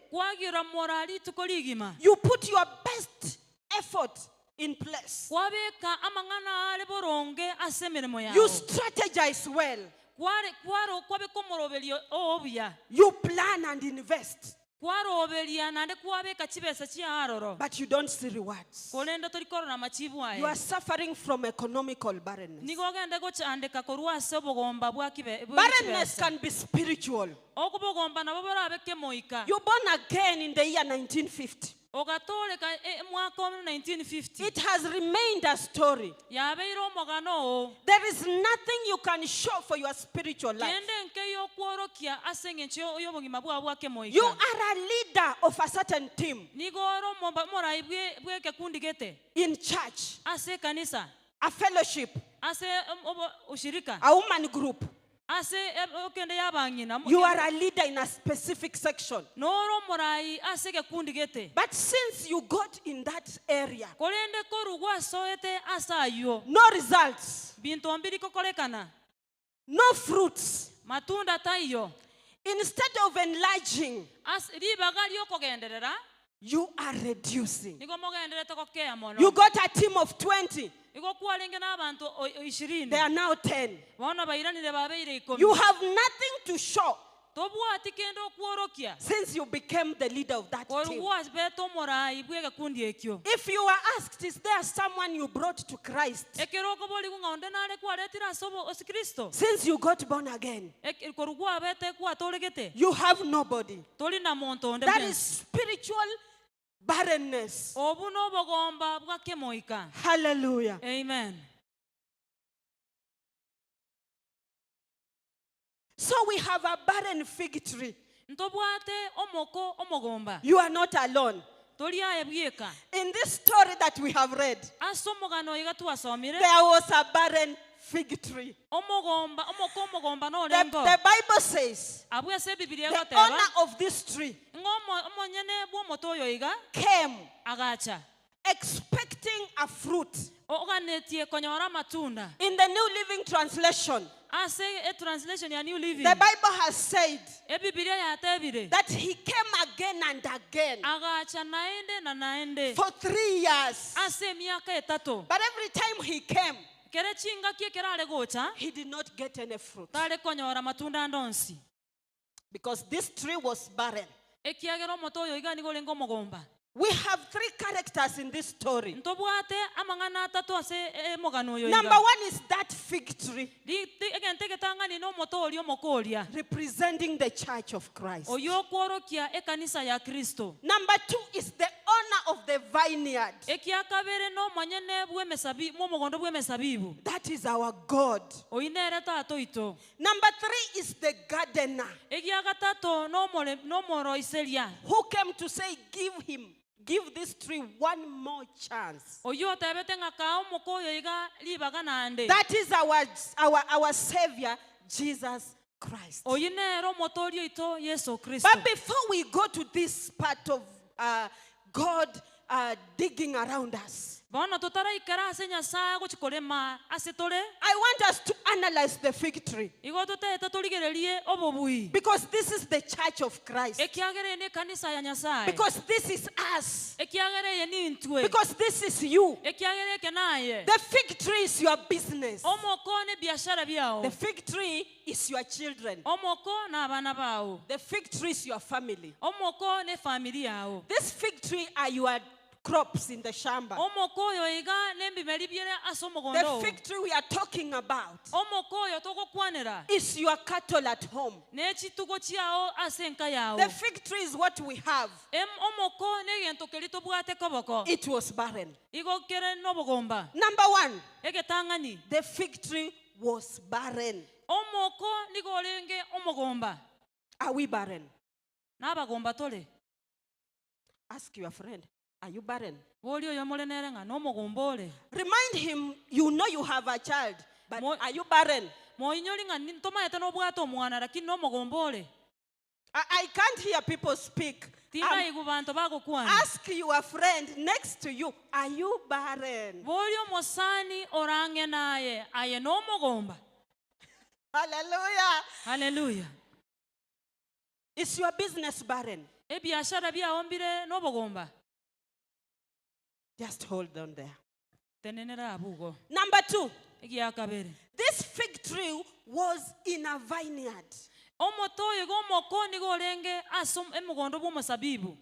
You put your best effort in place. You strategize well. You plan and invest. But you don't see rewards. You are suffering from economical barrenness. Barrenness can be spiritual. You're born again in the year 1950. Ogatoreka mwaka wa 1950. It has remained a story. Yabeire omogano oo. There is nothing you can show for your spiritual life. Kende nkeyo okworokia ase eng'encho y'obogima bwao bwa kemoika. You are a leader of a certain team. Nigo ore omorai bw'ekekundi gete. In church. Ase kanisa. A fellowship. Ase ushirika. A woman group. Ase okende yabang'ina. You are a leader in a specific section. Noro morai ase gekundi gete. But since you got in that area, Korende korugwa soete asayo. no results. Bintu mbiri kokorekana. No fruits. Matunda taiyo. Instead of enlarging, As ribaga ryokogenderera, you are reducing. Nigo mogenderete kokea mono. You got a team of 20. Igo kwarenge n'abantu 20. They are now 10. Bono bairanire babeire 10. You have nothing to show. Tobwati kendo okworokia. Since you became the leader of that team. Korwa bete omorai bw'egekundi ekio. If you were asked, is there someone you brought to Christ? Ekero okoboriwu ng'a onde nare kwaretire ase ase Kristo. Since you got born again, Korwa bete kwatoregete. you have nobody. Tori na monto onde That bwensi. is spiritual barrenness. Obu n'obogomba bwa kemoika. Hallelujah. Amen. So we have a barren fig tree. Ntobwate omoko omogomba. You are not alone. Tori aye bweka. In this story that we have read, Ase omogano iga twasomire, there was a barren fig tree. Omogomba, omoko omogomba no The rembo. Bible says, Abwe ase Biblia the egoteba, owner of this tree ng'omo omonyene bw'omoto oyo iga, came agacha expecting a fruit. Oganetie konyora matunda. In the New Living Translation, Ase e translation ya New Living, the Bible has said e Biblia yatebire, that he came again and again agacha naende na naende for 3 years. Ase miaka etato. But every time he came, Kere chingaki ekerare gocha, he did not get any fruit. Tare konyora matunda ndonsi. Because this tree was barren. Ekiagera omoto oyo iga nigo orenge omogomba. We have 3 characters in this story. Ntobwate amang'ana atatu ase emogano oyo iga. Number 1 is that fig tree. Egento egetang'ani na omoto oria omokoria. Representing the church of Christ. Oyo okworokia ekanisa ya Kristo. Number 2 is the owner of the vineyard. Ekiakabere na omonyene bw'omogondo bw'emesabibu. That is our God. Oyi nere tata oito. Number 3 is the gardener. Ekiagatato n'omoroiseria. Who came to say, give him. Give this tree one more chance. Oyo otebete ng'a omoko oyo iga ribaga nande. That is our Savior, Jesus Christ. Oyi nere omotoori oito, Yesu Kristo. But before we go to this part of God digging around us, Bono totaraikara ase Nyasaye gochikorema ase tore. I want us to analyze the fig tree. Igo totete torigererie obobui. Because this is the church of Christ. Ekiagere ne kanisa ya Nyasaye. Because this is us. Ekiagere ye ni ntwe. Because this is you. Ekiagere ke naye. The fig tree is your business. Omoko ne biashara biao. The fig tree is your children. Omoko na abana bao. The fig tree is your family. Omoko ne familia yao. This fig tree are your crops in the shamba. Omoko oyo iga n'ebimeri biere ase omogondo. The fig tree we are talking about Omoko oyo togokwanera is your cattle at home. N'ekitugo kiao ase enka yao. The fig tree is what we have. Omoko n'egento keri tobwate koboko. It was barren. Igo kere n'obogomba. Number 1, Egetang'ani. the fig tree was barren. Omoko nigo orenge omogomba. Are we barren? N'abagomba tore. Ask your friend. Are you barren? Bori oyo morenere ng'a n'omogomba ore. Remind him, you know you have a child, but are you barren? Moinyori ng'a ntomaete n'obwate omwana, lakini n'omogomba ore. I can't hear people speak. Tinaigu banto bagokwana. Ask your friend next to you, are you barren? Bori omosani orange naye, aye n'omogomba. Hallelujah. Hallelujah. Is your business barren? Ebiashara biaombire n'obogomba. Just hold on there. Tenenera abugo. Number 2. Egiakabere. This fig tree was in a vineyard. Omoto oyo gomoko nigo orenge ase emugondo bw'omosabibu.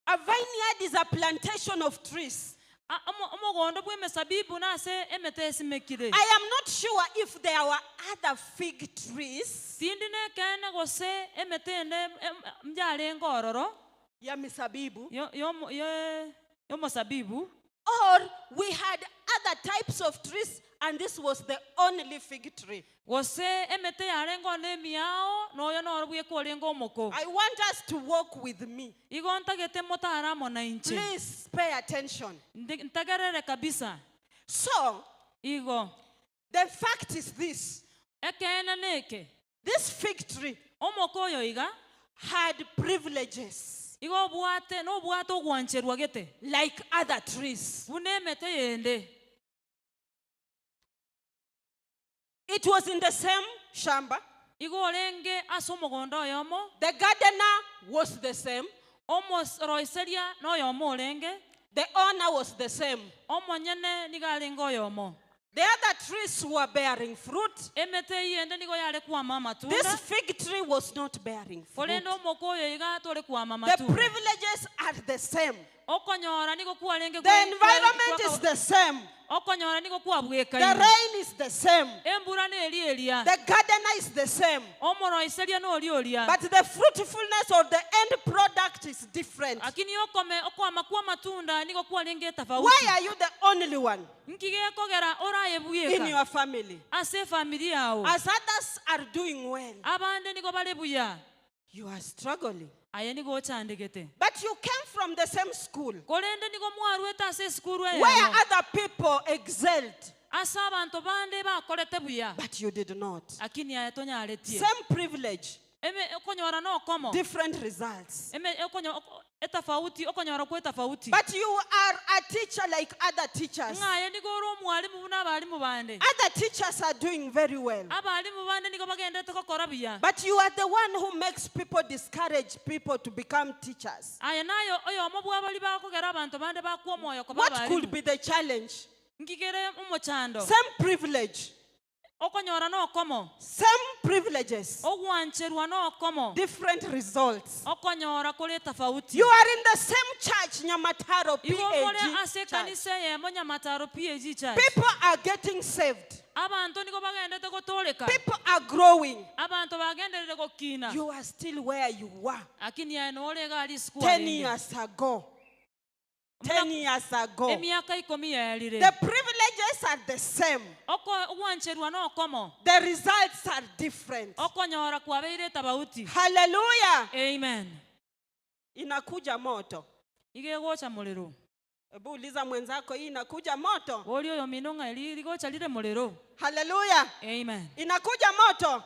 A vineyard is a plantation of trees. Omogondo bw'emesabibu nase emete esimekire. I am not sure if there were other fig trees. Tindi nekene gose emete ende mjarenge ororo. Ya misabibu. Yo mosabibu. Or we had other types of trees and this was the only fig tree. Gose emete yarengo ne miao noyo norobwe korengo omoko. I want us to walk with me. Igo ntagete motaramo na inche. Please pay attention. Ntagerere kabisa. So, igo the fact is this. Ekene neke. This fig tree omoko oyo iga had privileges. Igo bwate no bwate ogwancherwa gete like other trees. Bune emete yende. It was in the same shamba. Igo orenge ase omogondo oyomo. The gardener was the same. Omoroiseria no oyomo orenge. The owner was the same. Omonyene nigo arenge oyomo. The other trees were bearing fruit. Emete yende nigo yare kwama amatunda. This fig tree was not bearing fruit. Korende omoko oyo iga tore kwama The amatunda. privileges are the same. Okonyora nigo kwarenge The environment is the same. Okonyora nigo kwabwekaine. The rain is the same. Embura neri eria. The gardener is the same. Omoroiseria nori oria. But the fruitfulness or the end product is different. Lakini okome okwama kwa matunda nigo kwarenge tofauti. Why are you the only one? Nkige kogera oraye buyeka. In your family. Ase familia yao. As others are doing well. Abande nigo bare buya. You are struggling. Aye nigo ochandegete. But you came from the same school. Korende nigo mwarwete ase school where other people excelled. Ase abantu bande bakorete buya. But you did not. Lakini aye tonyaretie. Same privilege. Eme okonyora no komo. Different results. Eme okonyo etafauti okonyora kwe tofauti. But you are a teacher like other teachers. Ngaye nigo oro mwalimu buna abalimu bande. Other teachers are doing very well. Abalimu bande nigo bagendete kokora buya. But you are the one who makes people discourage people to become teachers. Aye nayo oyomo bwabali bakogera abantu bande bakwa moyo ko What babalimu. could be the challenge? Ngigere omochando. Same privilege. Okonyora no komo. Same privileges. Ogwancherwa no komo. Different results. Okonyora kore tofauti. You are in the same church, Nyamataro Igo more PAG. ase Church. kanisa yemo Nyamataro PAG church. People are getting saved. Abantu nigo bagendete gotoreka. People are growing. Abantu bagenderere gokina. You are still where you were. Akini aye nore gari school. 10 years ago. 10 years ago. Emiaka ikomi yarire. The privileges are the same. Oko ogwancherwa no komo. The results are different. Okonyora kwabeire tofauti. Hallelujah. Amen. Inakuja moto. Ige gocha muliro. Ebu uliza mwenzako, hii inakuja moto. Woli oyo minonga ili gocha lile muliro. Hallelujah. Amen. Inakuja moto.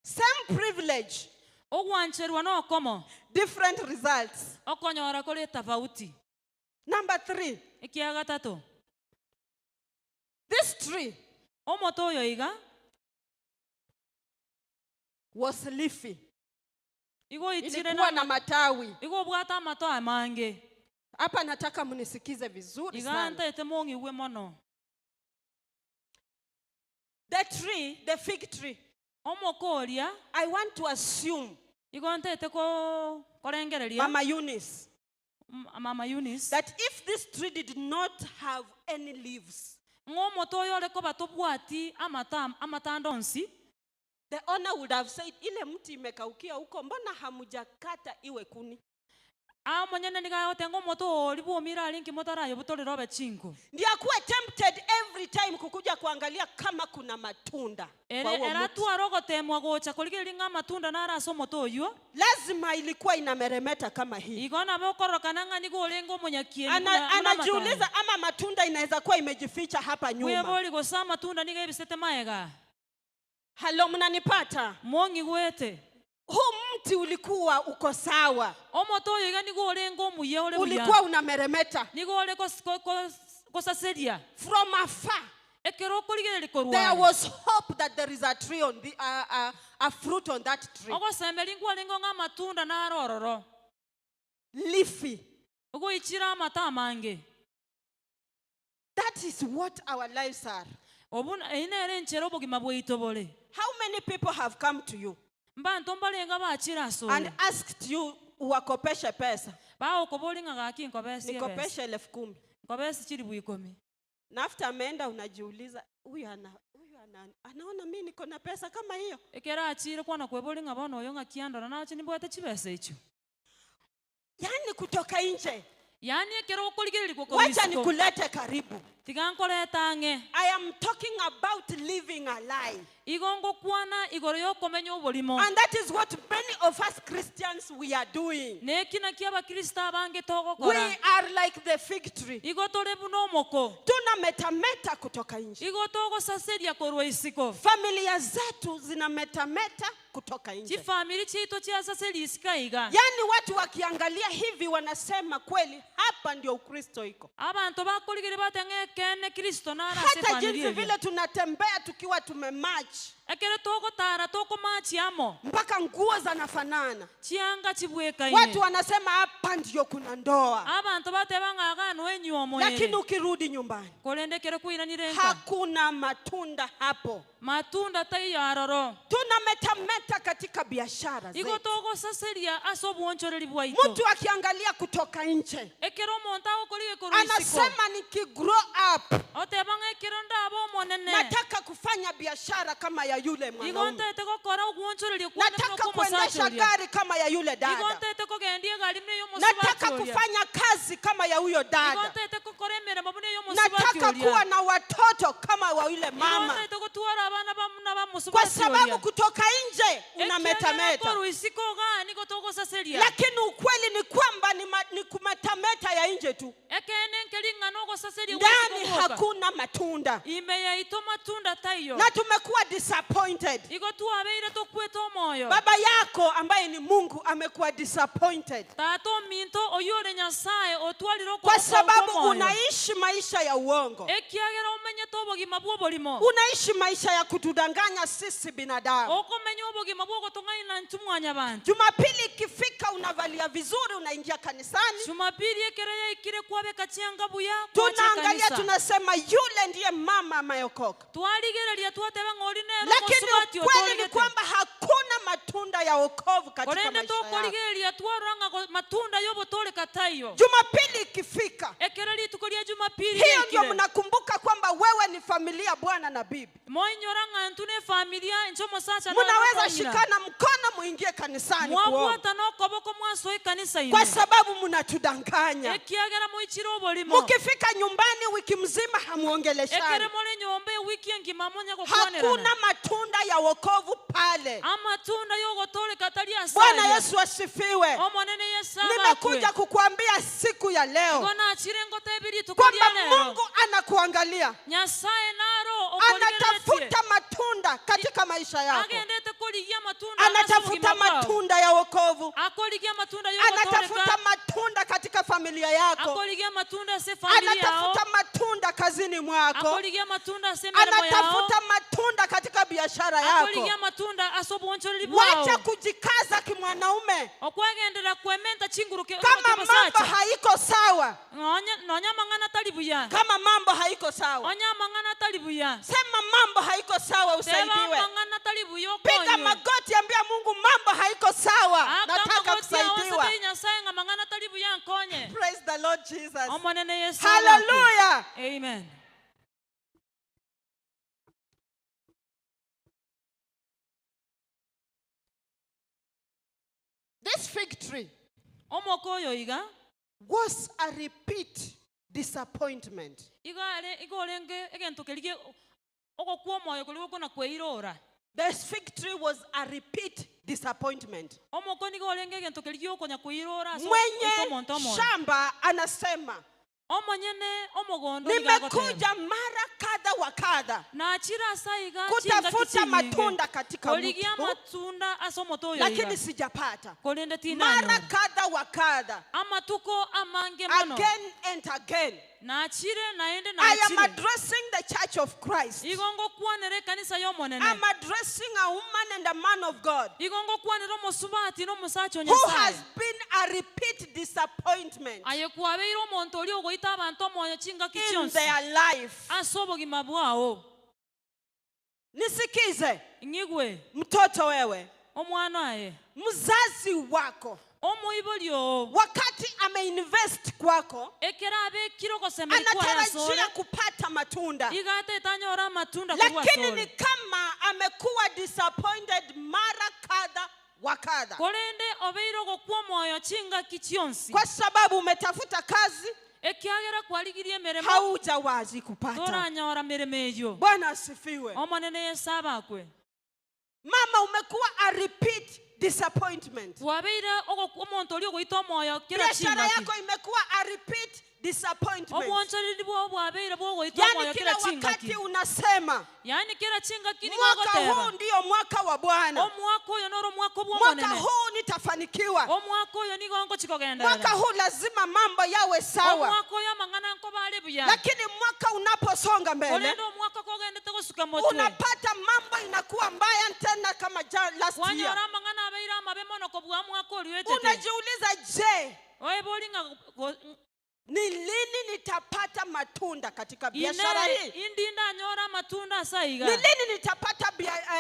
Same privilege. Ogwancherwa no komo. Different results. Okonyora kore tofauti. Number 3. Ekia gatatu. This tree omoto oyo iga was leafy. Igo itire Ilikuwa na matawi. Igo bwata matoa mange. Hapa nataka mnisikize vizuri Iga sana. ntaete mongiwe mono. The tree, the fig tree. Omokoria. I want to assume Igo ntaete ko korengereria. Mama Eunice. Mama Eunice. That if this tree did not have any leaves, Ng'omoto oyo oreko batobwati amatandonsi. the owner would have said, ile mti imekaukia huko, mbona hamujakata iwe kuni? Amonyene nigayote ng'omoto ori bwomira arinki motarayo butorero bechinko. Ndiye akuwe tempted every time kukuja kuangalia kama kuna matunda. Kwa huo Era mti. tuarogo temwa gocha kuligeria ng'a matunda nara ase omoto oyo. Lazima ilikuwa inameremeta kama hii. Igo nabo korokana ng'a nigo orengo omonyakieni Anajiuliza ama matunda inaweza kuwa imejificha hapa nyuma. Webori gosa matunda niga ebisete maega. Halo, mnanipata? Mongi gwete. Huu mti ulikuwa uko sawa. Omoto oyo iga nigo orengo omuya ore buya. Ulikuwa unameremeta. Nigo ore kosaseria. From afar. Ekero okorigereria korwa. There was hope that there is a tree on the a fruit on that tree. Ogosemeri ngwarengo ng'a matunda narororo. Leafy. Ogoichira amata amange. That is what our lives are. Obuna einere enchera obogima bwaito bore. How many people have come to you Mbanto mbarenga bachira asore and asked you uwakopeshe pesa? Baokobori ng'a gaki nkobesi ebesa. Nikopeshe 10,000. Nkobesi chiribu 10. Na after ameenda unajiuliza, huyu anaona mimi niko na pesa kama hiyo. Ekera achire kwana kwebori ng'a bono oyo ng'a kiandora nache nibwate chibesa echo. Yaani kutoka nje. Yani ekero okorigereria Wacha nikulete karibu. Tiga nkoreta ng'e. I am talking about living a lie. Igo ngokwana igoro yokomenya oborimo. And that is what many of us Christians we are doing. Neki naki abakristo abange We togokora. are like the fig tree. Igo tore buna omoko. Tuna metameta kutoka nje. Igo togosaseria korwa isiko. Familia zetu zina metameta kutoka nje. Chifamili chitu chiasaseria isika iga. Yaani watu wakiangalia hivi wanasema kweli hapa ndio Ukristo iko. Abantu bakorigere bateng'e kene Kristo nara ase Hata familia. jinsi vile tunatembea tukiwa tumematch. Ekere togotara tokomachi amo. Mpaka nguo zanafanana. Chianga chibwekaine. Watu wanasema hapa ndio kuna ndoa. Abantu batebanga agano enyomo ere. Lakini ukirudi nyumbani Korende kere kuinanire nka. hakuna matunda hapo. Matunda taiyo aroro. Tunametameta katika biashara Igo zetu. togosaseria ase obwonchoreri bwaito. Mtu akiangalia kutoka nje Ekero omonto agokorire korwa isiko. anasema nikigrow up Otebanga ekero ndaba omonene. nataka kufanya biashara kama ya yule Igo mwanaume. ntete gokora obwonchoreri kwane buna Nataka kuendesha okw'omosacha oria. gari kama ya yule Igo dada. ntete kogendia egari buna ey'omosubati Nataka oria. kufanya kazi kama ya huyo Igo dada. ntete gokora emeremo buna ey'omosubati Nataka oria. kuwa na watoto kama wa yule Igo mama. ntete gotwara abana bamuna Kwa bamosubati sababu oria. kutoka nje unametameta. Ekiagera korwa isiko iga nigo togosaseria. Lakini ukweli ni kwamba ni kumetameta ya nje tu. Ekene nkering'ana ogosaseria Ndani gwa isiko gwoka. hakuna matunda. Ime yaito matunda taiyo. Na tumekuwa disappointed. Igo twabeire tokwete omoyo. Baba yako ambaye ni Mungu amekuwa disappointed. Tata ominto oyore Nyasaye otwarire Kwa okoboko sababu kw'omoyo. unaishi maisha ya uongo. Ekiagera omenyete obogima bw'oborimo. Unaishi maisha ya kutudanganya sisi binadamu. Okomenya obogima bw'ogotong'aina nthu mwanyabantu. Jumapili ikifika unavalia vizuri unaingia kanisani. Jumapili ekere yaikire kwabeka chianga buya kwacha Tunaangalia kanisa. tunasema yule ndiye mama ameokoka. Twarigereria twateba ng'ori nero Lakini mosubati ukweli ni otorigete. kwamba hakuna matunda ya wokovu katika Korende maisha yako. tokorigereria twarora ng'a matunda y'obotoreka taiyo. Jumapili ikifika, Ekere rituko ria Jumapili hiyo ndio yaikire. mnakumbuka kwamba wewe ni familia bwana na bibi. Moinyora ng'a ntu ne familia ncho mosacha na Mnaweza mokonyira. shikana mkono muingie kanisani kuomba. Mwabwata n'okoboko mwasoa ekanisa Kwa ime. sababu mnatudanganya. Ekiagera moichire oborimo. Mkifika nyumbani wiki mzima hamuongeleshani. Ekere more nyomba ewiki engima monya gokwanerana. Hakuna matunda ya wokovu pale. Amatunda yogotoreka tari Bwana asaria. Yesu asifiwe. Omonene Yesu abakwe. Nimekuja kukuambia siku ya leo Igo nachire ngotebi rituko ria kwamba lero. Mungu anakuangalia, Nyasaye naro okorigereretie. anatafuta matunda katika maisha yako, Agendete korigia matunda ase anatafuta obogima bwao. matunda ya wokovu, Akorigia matunda anatafuta yogotoreka. matunda katika familia yako, Akorigia matunda ase familia yao. anatafuta matunda kazini mwako, Akorigia matunda ase emiremo yao. anatafuta matunda katika biashara yako. Akorigia matunda ase obwonchoreri bwao. Wacha kujikaza kimwanaume Okwagendera kwementa chinguru kama mambo kibasacha. haiko sawa, Nonya mang'ana tari buya. kama mambo haiko sawa, Onya mang'ana tari buya. sema mambo haiko sawa, Teba usaidiwe. mang'ana tari buya Piga okonywe. magoti, ambia Mungu mambo haiko sawa, Aka nataka magoti ao kusaidiwa. osebe Nyasaye ng'a mang'ana tari buya nkonye. Praise the Lord Jesus. Omonene Yesu abakwe. Hallelujah. Amen. This fig tree Omoko oyo iga was a repeat disappointment. iga are iga orenge egento kerige ogokwa omoyo kori gokona kweirora. This fig tree was a repeat disappointment. Omoko nigo orenge egento kerige okonya kweirora ase Mwenye omonto omoyo. shamba anasema Omonyene omogondo niga agoteba. nimekuja mara kadha wa kadha Nachira asa iga chingaki kutafuta chinyinge. matunda katika mti Korigia huu, matunda ase omoto oyo iga. lakini sijapata. Korende Mara tinanyora. kadha wa kadha, Amatuko amange mono. again and again. Nachire naende I am nachire. addressing the church of Christ. Igo ngokwanera ekanisa y'omonene. I'm addressing a woman and a man of God Igo ngokwanera omosubati n'omosacha o who has Nyasaye. been a repeat disappointment Aye kwabeire omonto oria ogoita abantu omoyo chingaki in chionsi their life. ase obogima bwao. Nisikize Ng'igwe mtoto wewe, omwana aye mzazi wako omoibori oo wakati ameinvest kwako ekero abekire ogosemeri kwaye anatarajia asore kupata matunda, iga atete anyore amatunda korwa lakini asore ni kama amekuwa disappointed mara kadha wa kadha, Korende obeire ogokwa omoyo chingaki chionsi, kwa sababu umetafuta kazi ekiagera kwarigirie emeremo haujawazi kupata. Toranyora mirimo eyo. Bwana asifiwe. Omonene Yesu abakwe. Mama, umekuwa a repeat disappointment. Wabeire omonto oria ogoita omoyo kera Biashara chingaki. yako imekuwa a repeat disappointment. Obwonchoreri bwao bwabeire bwogoita Yani omoyo kila kera chingaki. wakati unasema, Yani kera chingaki nigo mwaka huu ogoteba, ndio mwaka wa Bwana, omwaka oyo noro omwaka mwaka bw'omonene, huu nitafanikiwa, omwaka oyo nigo ngochikogenderera, mwaka huu lazima mambo yawe sawa. Omwaka oyo amang'ana nkobare buya. Lakini mwaka unaposonga mbele, Korende omwaka kogendete gosuka motwe, unapata mambo inakuwa mbaya tena kama last year. Wanyora amang'ana abeire amabe mono kobua mwaka oriwetete. Unajiuliza, je, Oeboringa ni lini nitapata matunda katika biashara hii? Indinda nyora matunda saiga. Ni lini nitapata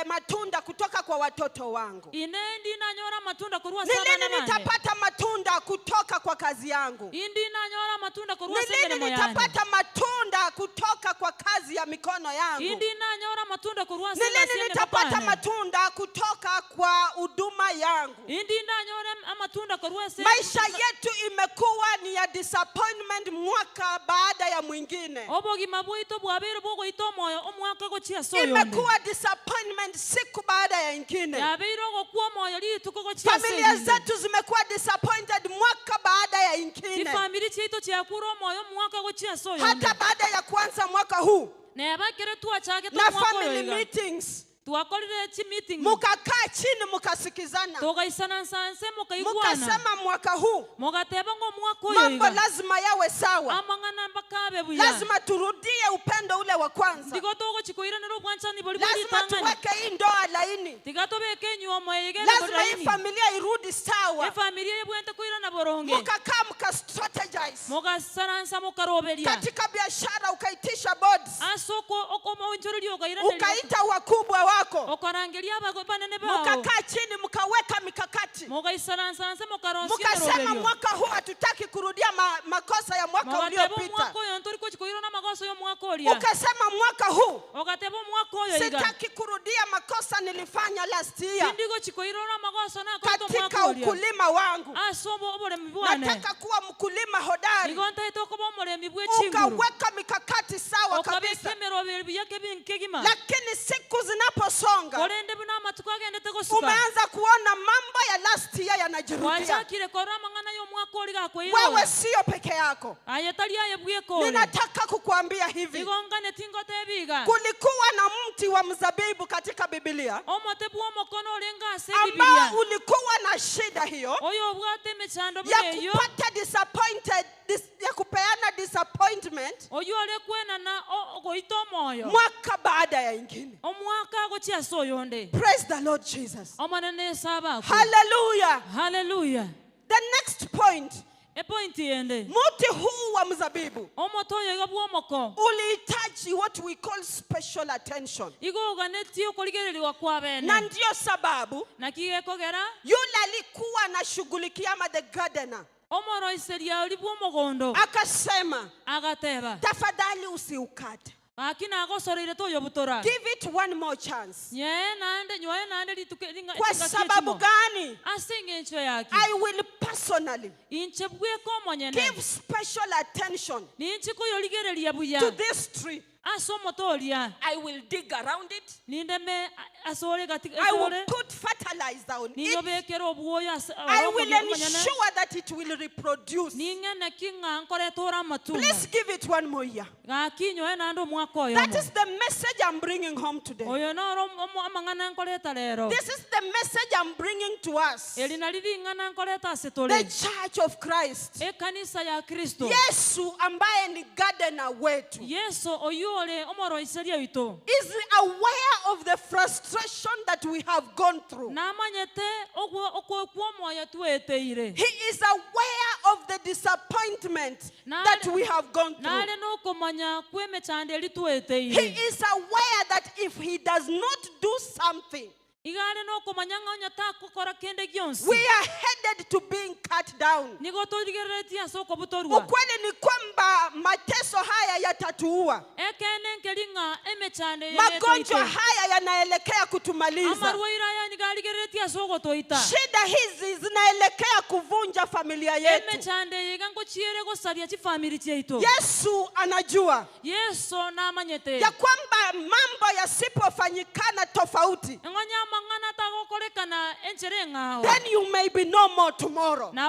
matunda kutoka kwa watoto wangu? Indinda nyora matunda kurua Ni sana lini na bane. nitapata matunda kutoka kwa kazi yangu? Indinda nyora matunda kurua Ni sana lini na moyani. nitapata matunda kutoka kwa kazi ya mikono yangu? Indinda nyora matunda kurua Ni sana lini sana nitapata bane. matunda kutoka kwa huduma yangu? Indinda nyora matunda kurua sana. Maisha yetu imekuwa ni ya disappointment mwaka baada ya mwingine. Obogima bwito bwabere bwogoita omoyo omwaka gochia soyo. Imekuwa disappointment siku baada ya ingine. Yabere ogokwa omoyo rituko gochia soyo. Familia zetu zimekuwa disappointed mwaka baada ya ingine. Familia chetu chiakura omoyo mwaka gochia soyo. Hata baada ya kuanza mwaka huu Nebakere tuachake na family meetings, twakorire chi meeting, mukakaa chini mukasikizana, tugaisana nsanse mukaiguana, mukasema mwaka huu mugateba ngo mwaka uyu mambo lazima yawe sawa, amang'ana mpakabe buya, lazima turudie upendo ule wa kwanza, ndigo togochikoiranera obwanchani bori lazima tuweke hii ndoa laini, tiga tobeke nyuomo eyigere lazima hii familia irudi sawa. Efamilia ebwente koirana boronge. Mukakaa muka strategize, mugasaransa mukaroberia katika biashara, ukaitisha boards, asoko okomonchoreria ukairana, ukaita wakubwa wako, okarangeria banene bao, mukakaa chini mukaweka mikakati, mugaisaransanse mukaronsia, mukasema mwaka huu hatutaki kurudia makosa ya mwaka uliopita. Ukasema mwaka huu sitaki kurudia makosa nilifanya last year katika ukulima wangu, nataka kuwa mkulima hodari. Ukaweka mikakati sawa kabisa, lakini siku zinaposonga umeanza kuona mambo ya last year yanajirudia. Wewe sio peke yako. Ninataka kukuambia hivi, kulikuwa na mti wa mzabibu katika Biblia ambao ulikuwa na shida hiyo ya kupata disappointed, ya kupeana disappointment mwaka baada ya ingine. Praise the Lord Jesus. Hallelujah. Hallelujah. The next point. Muti huu wa mzabibu ulihitaji what we call special attention. Na ndio sababu yule alikuwa anashughulikia ama the gardener akasema, tafadhali usiukate. Give it one more chance. Kwa sababu gani? I will personally give special attention to this tree. I will dig around it. I will put fertilizer on it. I will ensure that it will reproduce. Please give it one more year. That is the message I'm bringing home today. This is the message I'm bringing to us. The Church of Christ. Yesu ambaye ni gardener wetu is aware of the frustration that we have gone through. He is aware of the disappointment that we have gone through. He is aware that if he does not do something, We are headed to being cut down. Ukweli ni kwamba mateso haya yatatuua. Magonjwa haya yanaelekea kutumaliza. Shida hizi zinaelekea kuvunja familia yetu. Yesu anajua ya kwamba mambo yasipofanyikana tofauti, then you may be no more tomorrow. And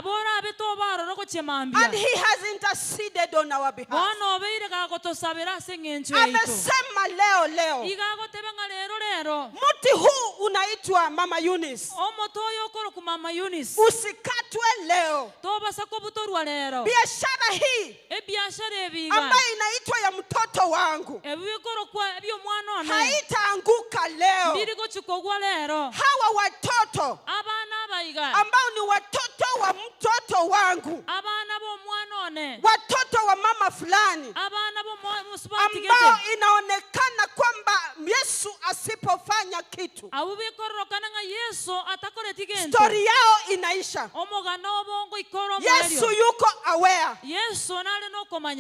he has interceded on our behalf. Amesema leo leo, mti huu unaitwa Mama Eunice, usikatwe leo. Biashara hii ambayo inaitwa ya mtoto wangu haitaanguka leo. Hawa watoto ambao ni watoto wa mtoto wangu, watoto wa mama fulani, ambao inaonekana kwamba Yesu asipofanya kitu, story yao inaisha. Yesu yuko aware.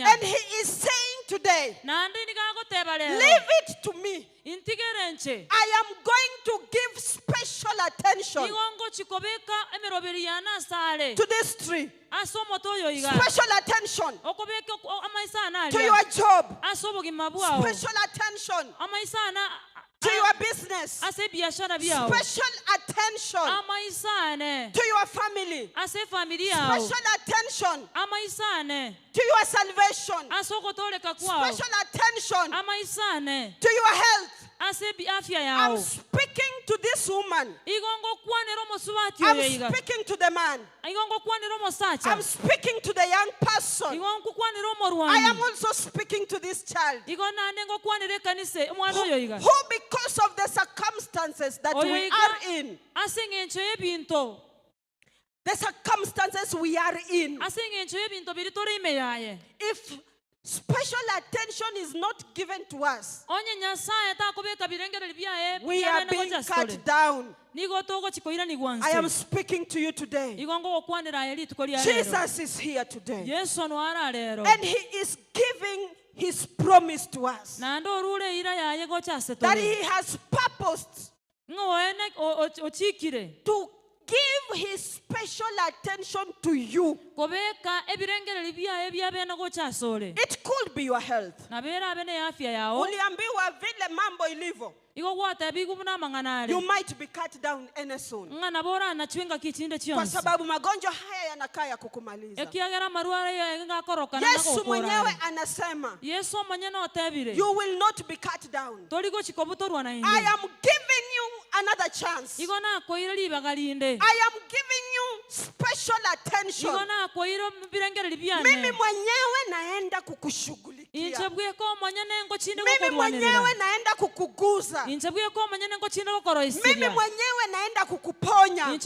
And he is saying today, leave it to me. I am going to give special attention to this tree. Special attention to your job. Special attention to your business. Special attention to your family. Special attention to your salvation. Special attention to your health. I'm speaking to this woman. I'm speaking to the man. I'm speaking to the young person. I am also speaking to this child who because of the circumstances that we are in, the circumstances we are in, if special attention is not given to us, we are being cut down. I am speaking to you today. Jesus is here today. And he is giving his promise to us that he has purposed to give his special attention to you. It could be your health. Uliambiwa vile mambo ilivyo, you might be cut down any soon. Kwa sababu magonjwa haya yanakaa ya kukumaliza. Yesu mwenyewe anasema, you will not be cut down. I am giving you another chance. I am giving you special attention. Mimi mwenyewe naenda kukushughulikia. Mimi mwenyewe naenda kukuguza. Mimi mwenyewe naenda kukuponya. Mimi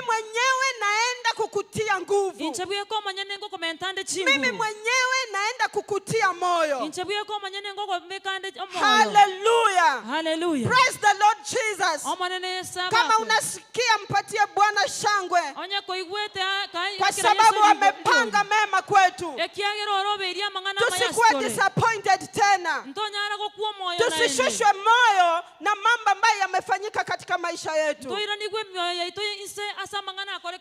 mwenyewe naenda kukutia nguvu. Mimi mwenyewe naenda kukutia moyo. Hallelujah. Hallelujah. Praise the Lord Jesus. Kama unasikia mpatie Bwana shangwe, kwa sababu amepanga mema kwetu. Tusikuwe disappointed tena. Tusishushwe moyo na mambo ambayo yamefanyika katika maisha yetu.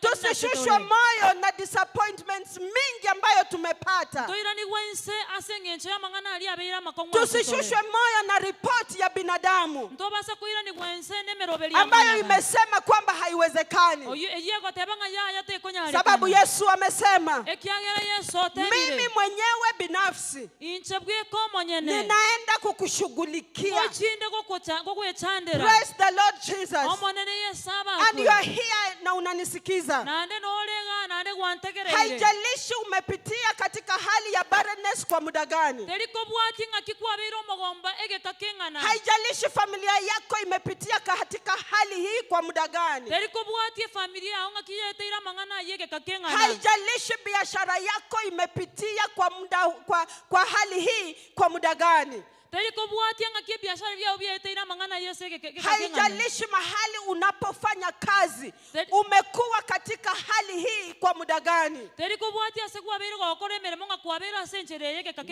Tusishushwe moyo na disappointments mingi ambayo tumepata. Tusishushwe moyo na report ya binadamu ambayo imesema kwamba haiwezekani. Sababu Yesu amesema, mimi mwenyewe binafsi ninaenda kukushughulikia. Praise the Lord Jesus. And you are here na unanisikiza. Haijalishi umepitia katika hali ya barrenness kwa muda gani. Haijalishi familia yako imepitia katika hali hii kwa muda gani. Haijalishi biashara yako imepitia kwa muda, kwa hali hii kwa muda gani. Haijalishi mahali unapofanya kazi, umekuwa katika hali hii kwa muda gani.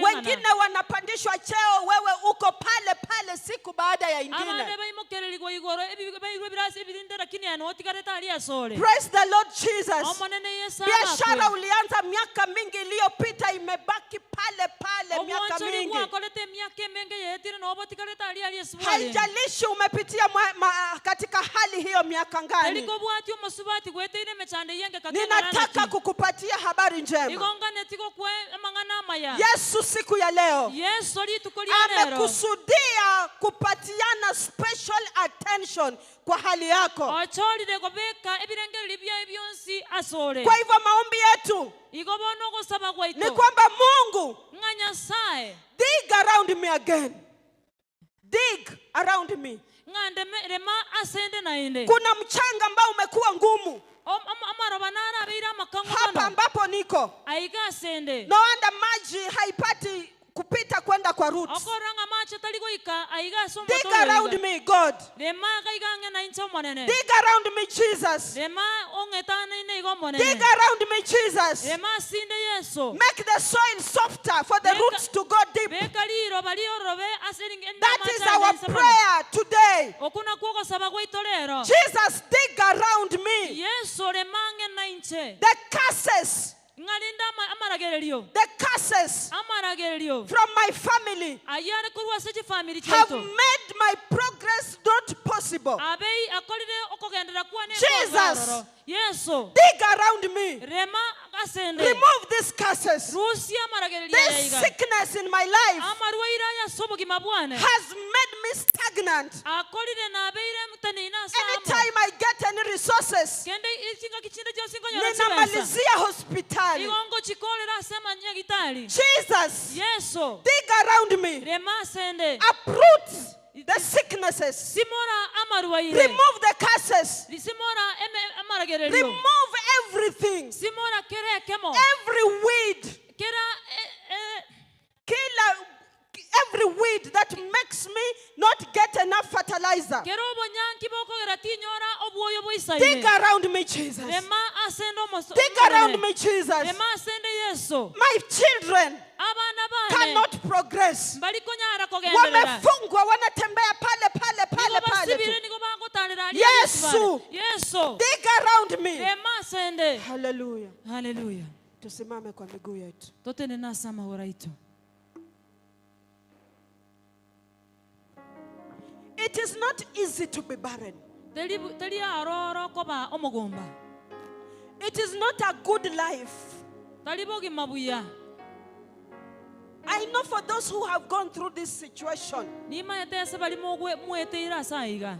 Wengine wanapandishwa cheo, wewe uko pale pale siku baada ya ingine. Praise the Lord Jesus. Biashara ulianza miaka mingi iliyopita imebaki pale pale miaka mingi. Haijalishi umepitia katika hali hiyo miaka ngani. Ninataka kukupatia habari njema. Yesu siku ya leo amekusudia kupatiana special attention kwa hali yako. Kwa hivyo maombi yetu ni kwamba Mungu, dig around me again. Dig around me. Kuna mchanga ambao umekuwa ngumu hapa ambapo niko. No wonder maji haipati kupita kwenda kwa roots. Dig around me, God. Dig around me, Jesus. Dig around me, Jesus. Make the soil softer for the roots to go deep. That is our prayer today. Jesus, dig around me. The curses. The curses from my family have made my progress not possible. Jesus, dig around me. Remove these curses. This sickness in my life has made me stagnant. Anytime I get any resources, ninamalizia hospitali. Jesus, dig around me. Uproot the sicknesses. Remove the curses. Remove everything. Every weed. Every weed that makes me not get enough fertilizer. Dig around me, Jesus. Dig around me, Jesus. My children cannot progress. Wamefungwa, wanatembea pale pale pale pale. Yesu, dig around me. Hallelujah. Hallelujah. Tusimame kwa miguu yetu. It is not easy to be barren. It is not a good life. I know for those who have gone through this situation,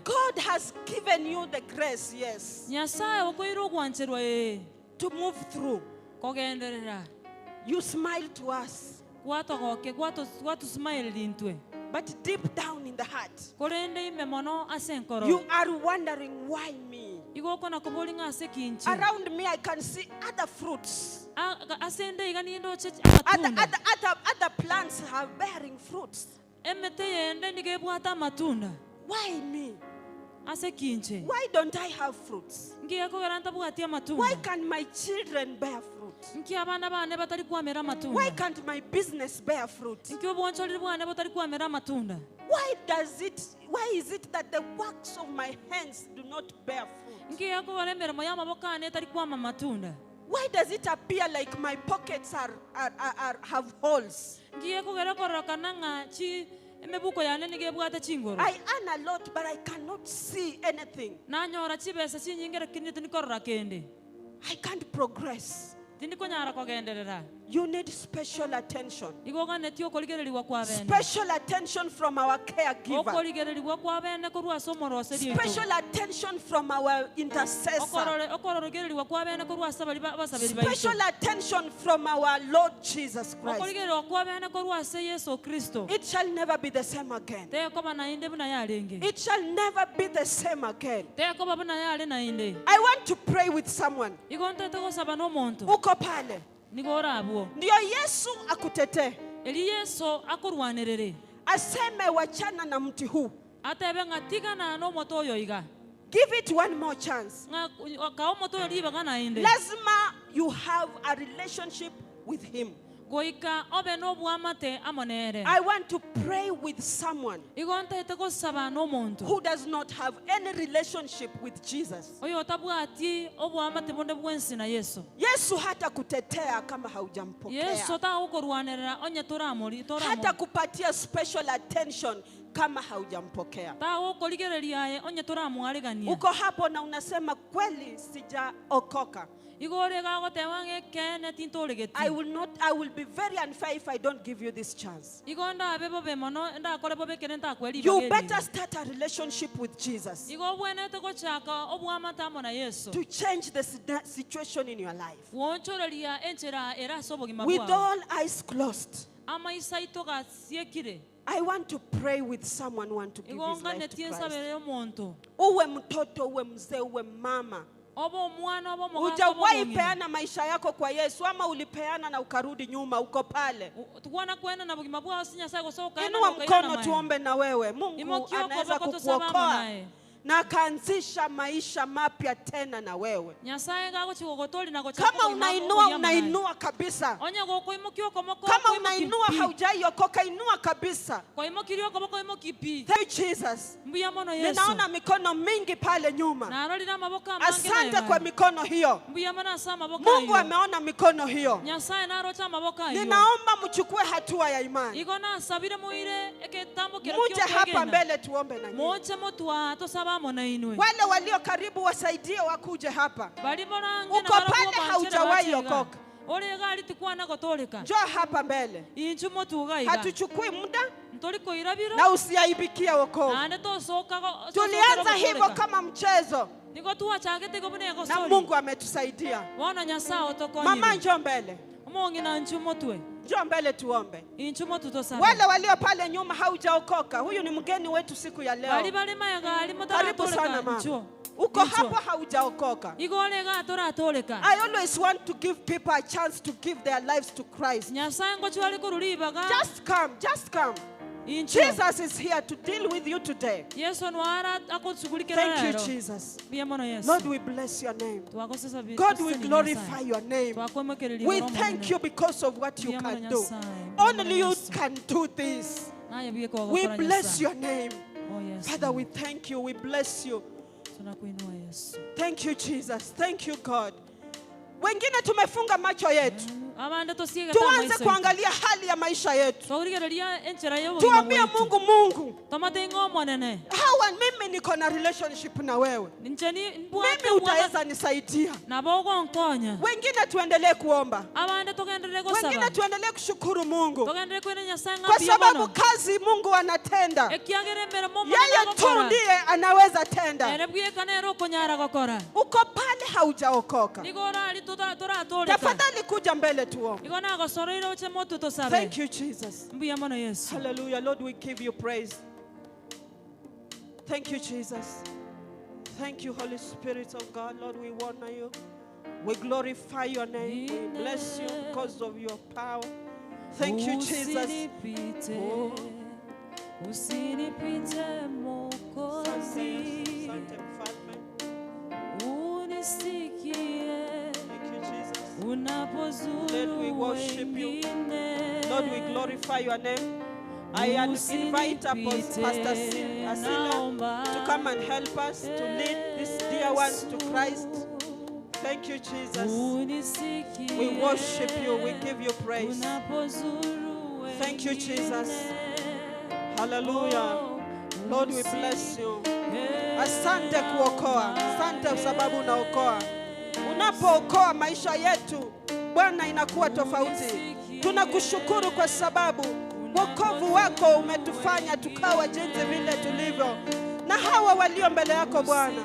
God has given you the grace, yes, to move through. You smile to us. But deep down in the heart, you are wondering, why me? Around me, I can see other fruits. Other plants are bearing fruits. Why me? Why don't I have fruits? Why can't my children bear fruit? Why can't my business bear fruit? Why is it that the works of my hands do not bear fruit? Why does it appear like my pockets are have holes? I earn a lot, but I cannot see anything. I can't progress. You need special attention. Special attention from our caregiver. Special attention from our intercessor. Special attention from our Lord Jesus Christ. It shall never be the same again. It shall never be the same again. I want to pray with someone. Uko pale. Ndio Yesu akutetee. Aseme wachana na mti huu. Atebe ng'atigana n'omoto oyo iga. Give it one more chance. Ng'a ka omoto oyo ribaga naende. Lazima you have a relationship with him. Goika obe n'obwamate amo nere. I want to pray with someone Igo ntaete gosaba n'omonto who does not have any relationship with Jesus. Oyo otabwati obwamate bonde bwensi na Yesu. Yesu hata kutetea kama haujampokea. Yesu tagokorwanerera onye toramori toramo. Hata kupatia special attention kama haujampokea. Tagokorigereria aye onye toramwarigania. Uko hapo na unasema kweli sijaokoka. Igore gagoteba ng'ekene tintoregeti. I will not, I will be very unfair if I don't give you this chance. Igo ndabe bobe mono ndakore bobe kere ntakweri. You better start a relationship with Jesus. Igo obwenete gochaka obwamate amo na Yesu. To change the situation in your life. Wonchoreria enchera erase obogima With bwao. all eyes closed. Amaisa aito gasiekire. I want to pray with someone who want to give Igo his life to nganeti Christ. nsabere omonto. Uwe mtoto, uwe mzee, uwe mama. Obo mwana, obo mogaka, obo Hujawahi mong'ina. peana maisha yako kwa Yesu ama ulipeana na ukarudi nyuma, uko pale. Tuwana kwenda na bugima bwao si Nyasaye gosoka Inua mkono tuombe na wewe. Mungu Imokio anaweza koboko tusaba kukuokoa naye. na akaanzisha maisha mapya tena na wewe. Nyasaye gagochigogotori na gochaka Kama obogima unainua, obuya monaye. unainua kabisa. Onye gokoimokia okomoko, Kama okoimoki unainua pi. haujaiokoka, inua kabisa. Koimokirie okoboko, imoki pi. Thank you, Jesus. Mbuya mono Yesu. Ninaona mikono mingi pale nyuma. Narorire amaboko amange Asante naye kwa mikono hiyo. Mbuya mono ase amaboko Mungu ayo. ameona mikono hiyo. Nyasaye naroche amaboko ayo. Ninaomba mchukue hatua ya imani. Igo nasabire muire eketambo kero Muje kio hapa kwegena. mbele tuombe na nyinyi. Moche motwa tosaba amo na inwe. Wale walio karibu wasaidie wakuje hapa. Bali morange na Uko barabwo pale banchere haujawahi bachega. okoka. Ore gari tikwana gotoleka. Njoo hapa mbele. Inchu motuga iga. Hatuchukui muda Ntori koirabiro. na usiaibikie wokovu. Nande tosoka go. Tulianza hivyo kama mchezo. Niko tuwachagete go bune Na gosori. Mungu ametusaidia. Wana Nyasaye otokonyire. Mama njoo mbele. Omong'ina nchu motwe. Njoo mbele tuombe. Inchu motu tosabe. Wale walio pale nyuma haujaokoka, huyu ni mgeni wetu siku ya leo. Bali bali mayaga ali Karibu sana motara mama. nchuo. Uko hapo haujaokoka. Igo rega toratoleka. I always want to give people a chance to give their lives to Christ. Nyasaye ngochwari koruribaga. Just come, just come. Inchu. Jesus is here to deal with you today. Yesu nwara akotsugurikira Thank you, rero. Jesus. Mbuya mono Yesu. Lord, we bless your name. Twagosesa bi- God, we toseseni glorify Nyasaye. your name. Twakwemokereria We igoro thank omonene. you because of what you Mbuya mono can do. Nyasaye. Mbuya Only mono you Yesu. can do this. Naye bwike We wagokora bless Nyasaye. your name. Oh, Yesu. Father, we thank you. We bless you. Tunakuinua Yesu. Thank you, Jesus. Thank you, God. Wengine tumefunga macho yetu. Abande tosiege Tuanze kuangalia hali ya maisha yetu. Twagurigereria enchera y'obogima Tuambie bwaitu. Mungu, Mungu, Tomate ng'omonene. hawa mimi niko na relationship na wewe. Ninche ni mbwate Mimi utaweza nisaidia. Nabo ogonkonya. Wengine tuendelee kuomba. Abande tugenderere Wengine gosaba. tuendelee kushukuru Mungu. Tugenderere kwene Nyasaye Kwa ng'ambuya sababu mono. kazi Mungu anatenda. Ekiagere emeremo Omonene Yeye tu agokora. ndiye anaweza tenda. Ere bweka nere okonyara gokora. Uko pale haujaokoka. Nigo orari toratoleka. Tafadhali kuja mbele tuombe. Igo nagosoroire oche motu tosabe. Thank you, Jesus. Mbuya mono Yesu. Hallelujah. Lord, we give you praise. Thank you, Jesus. Thank you, Holy Spirit of God. Lord, we honor you. We glorify your name. We bless you because of your power. Thank you, Jesus. Usinipite, Oh. usinipite Asante Mwokozi, Yesu. Asante Mfalme. unisikie Thank you, Jesus. unapozuru Lord, we worship you. wengine. Lord, we glorify your name. I invite Apostle Pastor Asila to come and help us to lead these dear ones to Christ. Thank you, Jesus. Unisikie We worship you. We give you praise. unapozuru Thank you, Jesus. wengine. Hallelujah. Lord, we bless you. Asante kuokoa. Asante sababu unaokoa. Unapookoa maisha yetu, Bwana, inakuwa tofauti. Tunakushukuru kwa sababu wokovu wako umetufanya tukawa jinsi vile tulivyo. Na hawa walio mbele yako Bwana,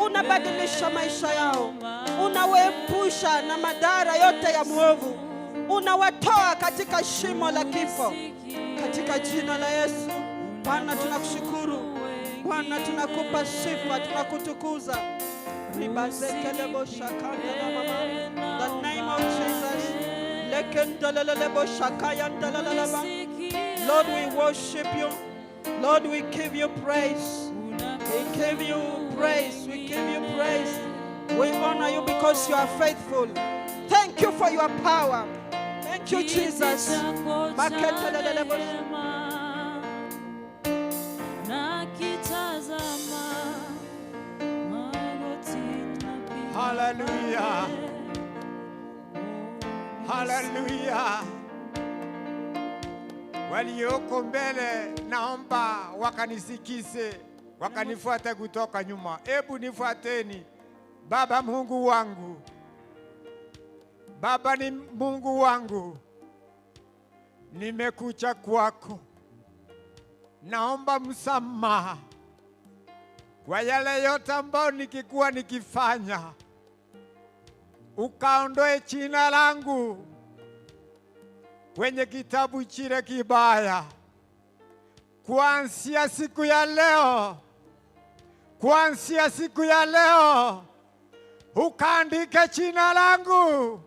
unabadilisha maisha yao, unawaepusha na madhara yote ya mwovu, unawatoa katika shimo la kifo. Katika jina la Yesu, Bwana tunakushukuru. Bwana tunakupa sifa, tunakutukuza. Ribazekelebo shakanda la mama. The name of Jesus. Lekendelelelebo shakayandalalaba. Lord, we worship you. Lord, we give you praise. We give you praise. We give you praise. We honor you because you are faithful. Thank you for your power. Thank you, Jesus. Hallelujah. Hallelujah. Walioko mbele naomba wakanisikize, wakanifuate kutoka nyuma. Ebu nifuateni. Baba Mungu wangu, Baba ni Mungu wangu, nimekuja kwako, naomba msamaha kwa yale yote ambayo nikikuwa nikifanya, ukaondoe jina langu kwenye kitabu chile kibaya. Kuanzia siku ya leo, kuanzia siku ya leo, ukaandike jina langu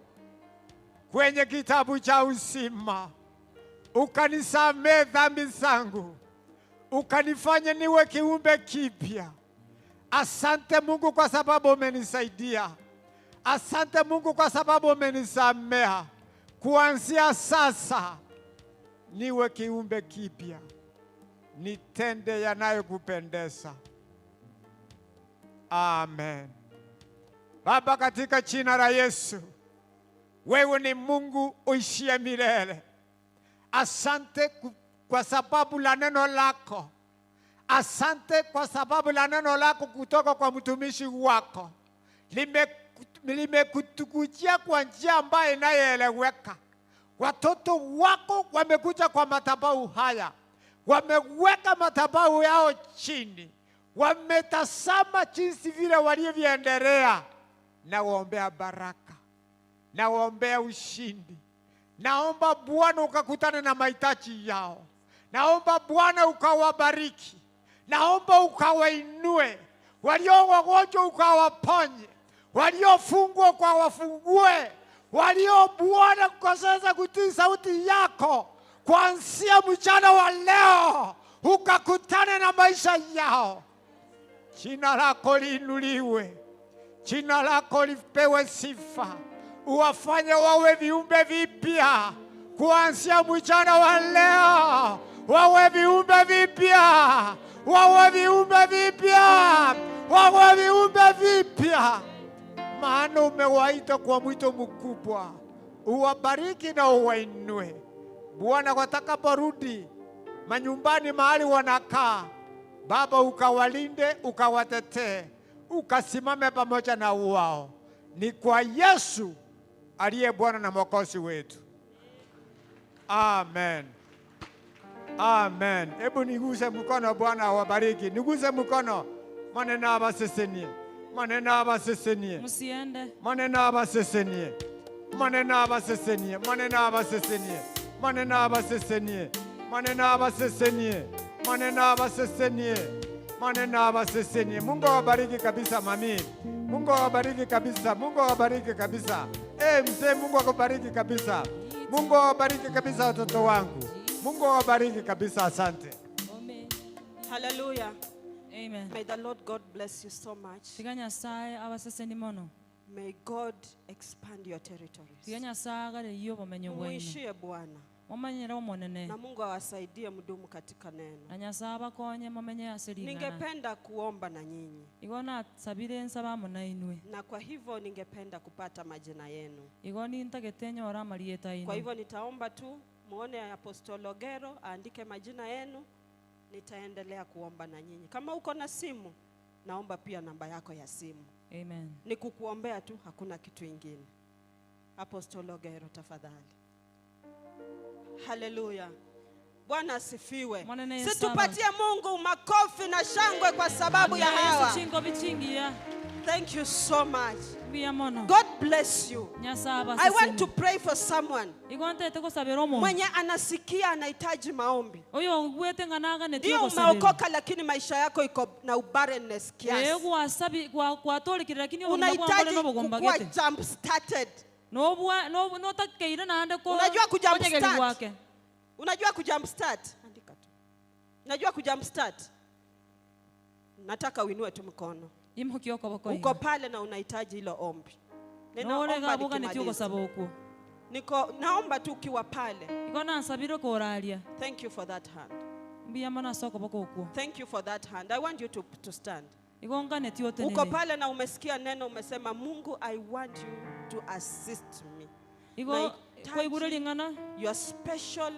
kwenye kitabu cha uzima, ukanisamee dhambi zangu, ukanifanye niwe kiumbe kipya. Asante Mungu kwa sababu umenisaidia. Asante Mungu kwa sababu umenisamea. Kuanzia sasa niwe kiumbe kipya, nitende yanayokupendeza. Amen. Baba, katika jina la Yesu, wewe ni Mungu uishie milele. Asante kwa sababu la neno lako. Asante kwa sababu la neno lako kutoka kwa mtumishi wako limekutukujia kwa njia ambayo inayoeleweka. Watoto wako wamekuja kwa madhabahu haya, wameweka madhabahu yao chini, wametazama jinsi vile walivyoendelea. Nawaombea baraka, nawaombea ushindi. Naomba Bwana ukakutane na mahitaji yao. Naomba Bwana ukawabariki. Naomba ukawainue. Walio wagonjwa ukawaponye, waliofungwa ukawafungue, walio Bwana kukoseza kutii sauti yako, kuanzia mchana wa leo ukakutane na maisha yao. Jina lako liinuliwe, jina lako lipewe sifa. Uwafanye wawe viumbe vipya kuanzia mchana wa leo, wawe viumbe vipya, wawe viumbe vipya, wawe viumbe vipya. Maana umewaita kwa mwito mkubwa. Uwabariki na uwainue Bwana, watakaporudi manyumbani mahali wanakaa, Baba ukawalinde, ukawatetee, ukasimame pamoja na wao. Ni kwa Yesu aliye Bwana na Mwokozi wetu. Amen. Amen. Hebu niguse mkono, Bwana awabariki. Niguse mkono. Maneno abasesenie. Maneno abasesenie. Musiende. Maneno abasesenie. Maneno abasesenie. Maneno abasesenie. Maneno abasesenie. Maneno abasesenie. Maneno abasesenie. Maneno abasesenie. Mungu awabariki kabisa mami. Mungu awabariki kabisa. Mungu awabariki kabisa. Mzee, Mungu akubariki kabisa. Mungu awabariki kabisa watoto wangu. Mungu awabariki kabisa, asante. Hallelujah. Amen. May the Lord God bless you so much. May God expand your territories. Muishie Bwana. Na Mungu awasaidie mdumu katika neno. Ningependa kuomba na nyinyi. Na kwa hivyo ningependa kupata majina yenu. Kwa hivyo nitaomba tu muone Apostolo Ogero aandike majina yenu. Nitaendelea kuomba na nyinyi. Kama uko na simu, naomba pia namba yako ya simu. Amen. Ni kukuombea tu, hakuna kitu ingine. Apostolo Ogero tafadhali. Hallelujah. Bwana asifiwe. Situpatie Mungu makofi na shangwe kwa sababu ya hawa. Thank you so much. God bless you. I want to pray for someone mwenye anasikia anahitaji maombi. Ndio umeokoka lakini maisha yako iko na barrenness kiasi. Unahitaji kuwa jump started. Unajua kujump start. Unajua kujump start? Andika tu. Unajua kujump start? Nataka uinue tu mkono. Imhoki okoboko. Uko pale na unahitaji hilo ombi. Nore Ninaomba gabuga nikimaliza. netiogosaba okwo. Niko naomba tu ukiwa pale. Igo nansabire koraria. Thank you for that hand. Mbuya mono ase okoboko okwo. Thank you for that hand. I want you to stand. Igo nganeti otenene. Uko pale na umesikia neno, umesema Mungu, I want you to assist me. Igo Nahitaji kwaigure ling'ana. your special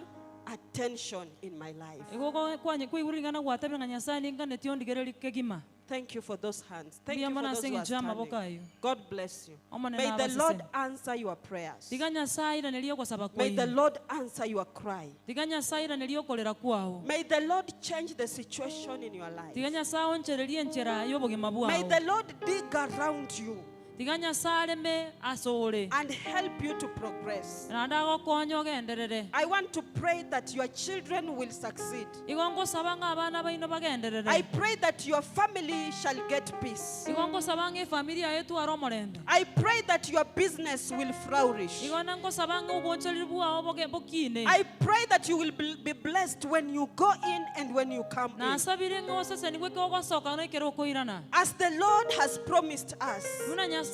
attention in my life. Igo kwanye kwaigure ling'ana gwatabire ng'a Nyasaye ninganeti ondigereri kegima. Thank you for those hands. Thank Mbuya you for mono those ase who are eng'encho ya amaboko standing. ayo. God bless you. Omonene May the abaseseni. Lord answer your prayers. Tiga Nyasaye airanerie ogosaba May the kwaino. Lord answer your cry. Tiga Nyasaye airanerie okorera kwao. May the Lord change the situation in your life. Tiga Nyasaye onchererie enchera y'obogima May bwao. the Lord dig around you Tiga Nyasaye areme ase ore. and help you to progress. Naende agokonya ogenderere. I want to pray that your children will succeed. Igo ngosaba ng'a abana baino bagenderere. I pray that your family shall get peace. Igo ngosaba ng'a efamiri yaye etware omorembe. I pray that your business will flourish. Igo na ngosaba ng'a obonchoreri bwao bokine. I pray that you will be blessed when you go in and when you come in. Nasabire ng'a osesenigwe ekero ogosoka na ekero okoirana. As the Lord has promised us, Buna Nyasaye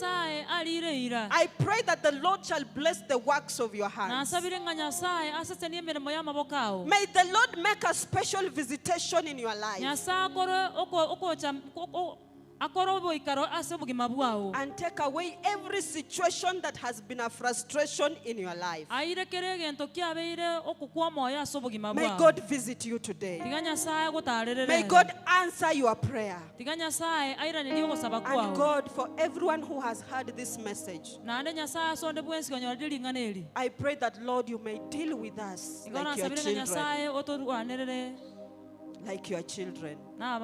arire ira. I pray that the Lord shall bless the works of your hands. Nasabire ng'a Nyasaye asesenie emeremo ya amaboko ao. May the Lord make a special visitation in your life Nyasaye akore okocha akore oboikaro ase obogima bwao. and take away every situation that has been a frustration in your life. Airekere egento kiabeire okokwa omoyo ase obogima May bwao. God visit you today. Tiga Nyasaye agotarerere. May God answer your prayer. Tiga Nyasaye airanerie ogosaba And kwao. God, for everyone who has heard this message, Naende Nyasaye asonde bwensi konyorire ring'ana eri. I pray that, Lord, you may deal with us Igo like your nasabire ng'a children. Nyasaye otorwanerere Like your children. na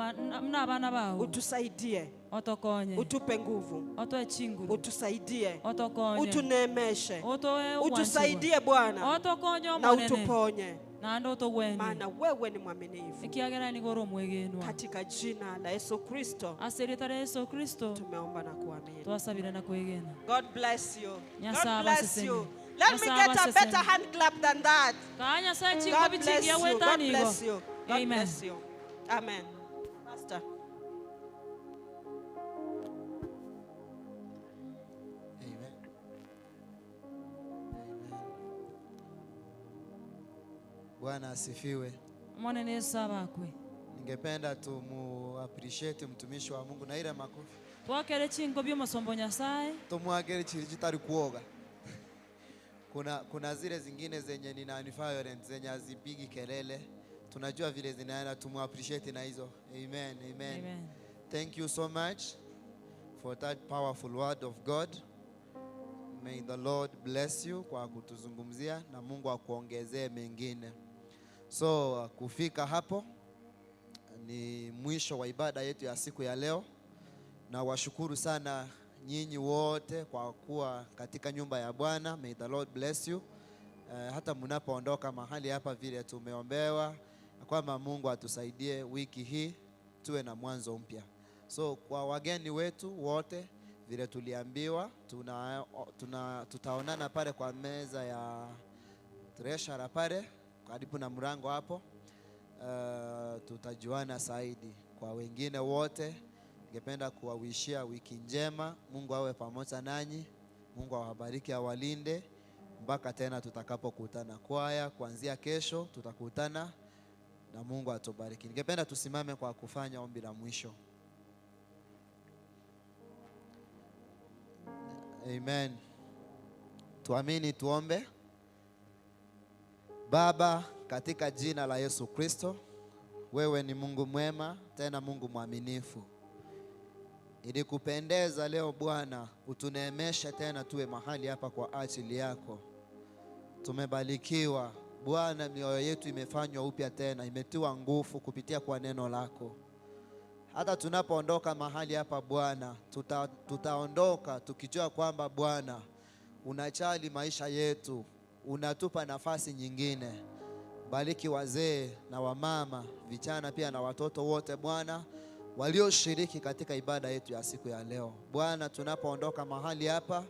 abana bao. Utusaidie. Otokonye. Utupe nguvu. Otoe chinguru. Utusaidie. Otokonye. Utuneemeshe. Otoe Utusaidie Bwana. Otokonye Na omonene. utuponye. Naende otogwenie. Maana wewe ni mwaminifu. Ekiagera nigo ore omwegenwa. Katika jina la Yesu Kristo Ase erieta ria Yesu Kristo tumeomba na kuamini. twasabire na kwegena. God bless you. Nyasaye God bless abaseseni. you. Let me Nyasaye get a abaseseni. better hand clap than that. Kaa Nyasaye chingo God bless bichingia you. God wetani igo. bless you. God Amen. bless you. Amen. Pastor. Amen. Amen. Bwana asifiwe. Mwana Yesu abakwe. Ningependa tumu appreciate mtumishi wa Mungu na ile makofi. Twakere chingo by'omusombo Nyasaye. Tumwagere chiri chitari kuoga. Kuna zile zingine zenye ni non-violent, zenye hazipigi kelele. Tunajua vile zinaenda, tumu appreciate na hizo. Amen, amen. Amen. Thank you so much for that powerful word of God. May the Lord bless you kwa kutuzungumzia na Mungu akuongezee mengine. So kufika hapo ni mwisho wa ibada yetu ya siku ya leo. Na washukuru sana nyinyi wote kwa kuwa katika nyumba ya Bwana. May the Lord bless you. Hata mnapoondoka mahali hapa vile tumeombewa kwamba Mungu atusaidie wiki hii tuwe na mwanzo mpya. So kwa wageni wetu wote vile tuliambiwa tutaonana pale kwa meza ya treasurer pale karibu na mlango hapo. Tutajuana zaidi. Kwa wengine wote ningependa kuwawishia wiki njema. Mungu awe pamoja nanyi. Mungu awabariki, awalinde mpaka tena tutakapokutana. Kwaya kuanzia kesho tutakutana na Mungu atubariki. Ningependa tusimame kwa kufanya ombi la mwisho. Amen. Tuamini, tuombe. Baba, katika jina la Yesu Kristo, wewe ni Mungu mwema, tena Mungu mwaminifu. Ilikupendeza leo Bwana utuneemeshe tena tuwe mahali hapa kwa ajili yako. Tumebarikiwa Bwana, mioyo yetu imefanywa upya tena, imetiwa nguvu kupitia kwa neno lako. Hata tunapoondoka mahali hapa Bwana, tutaondoka tukijua kwamba Bwana unajali maisha yetu, unatupa nafasi nyingine. Bariki wazee na wamama, vijana pia na watoto wote Bwana walioshiriki katika ibada yetu ya siku ya leo. Bwana, tunapoondoka mahali hapa,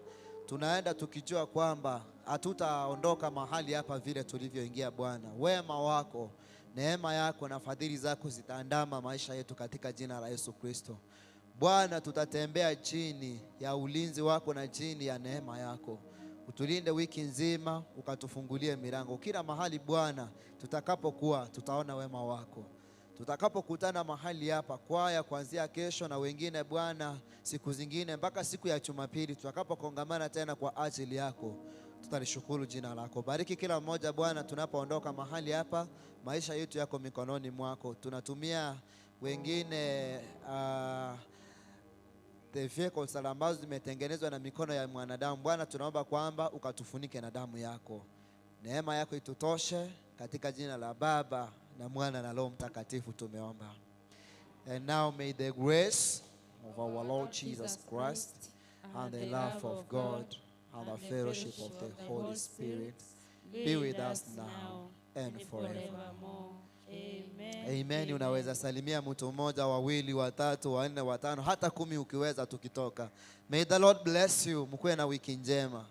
tunaenda tukijua kwamba Hatutaondoka mahali hapa vile tulivyoingia Bwana. Wema wako, neema yako na fadhili zako zitaandama maisha yetu katika jina la Yesu Kristo. Bwana, tutatembea chini ya ulinzi wako na chini ya neema yako. Utulinde wiki nzima, ukatufungulie milango kila mahali Bwana. Tutakapokuwa tutaona wema wako. Tutakapokutana mahali hapa kwaya kuanzia kesho na wengine Bwana siku zingine mpaka siku ya Jumapili tutakapokongamana tena kwa ajili yako, tutalishukuru jina lako. Bariki kila mmoja Bwana, tunapoondoka mahali hapa, maisha yetu yako mikononi mwako. Tunatumia wengine the vehicles ambazo zimetengenezwa na mikono ya mwanadamu. Bwana, tunaomba kwamba ukatufunike na damu yako. Neema yako itutoshe katika jina la Baba na Mwana na Roho Mtakatifu tumeomba. And now may the grace of our Lord Jesus Christ and the love of God and the fellowship of the Holy Spirit be with us now and forever. Amen. Amen. Unaweza salimia mtu mmoja, wawili, watatu, wanne, watano, hata 10 ukiweza tukitoka. May the Lord bless you. Mkuwe na wiki njema.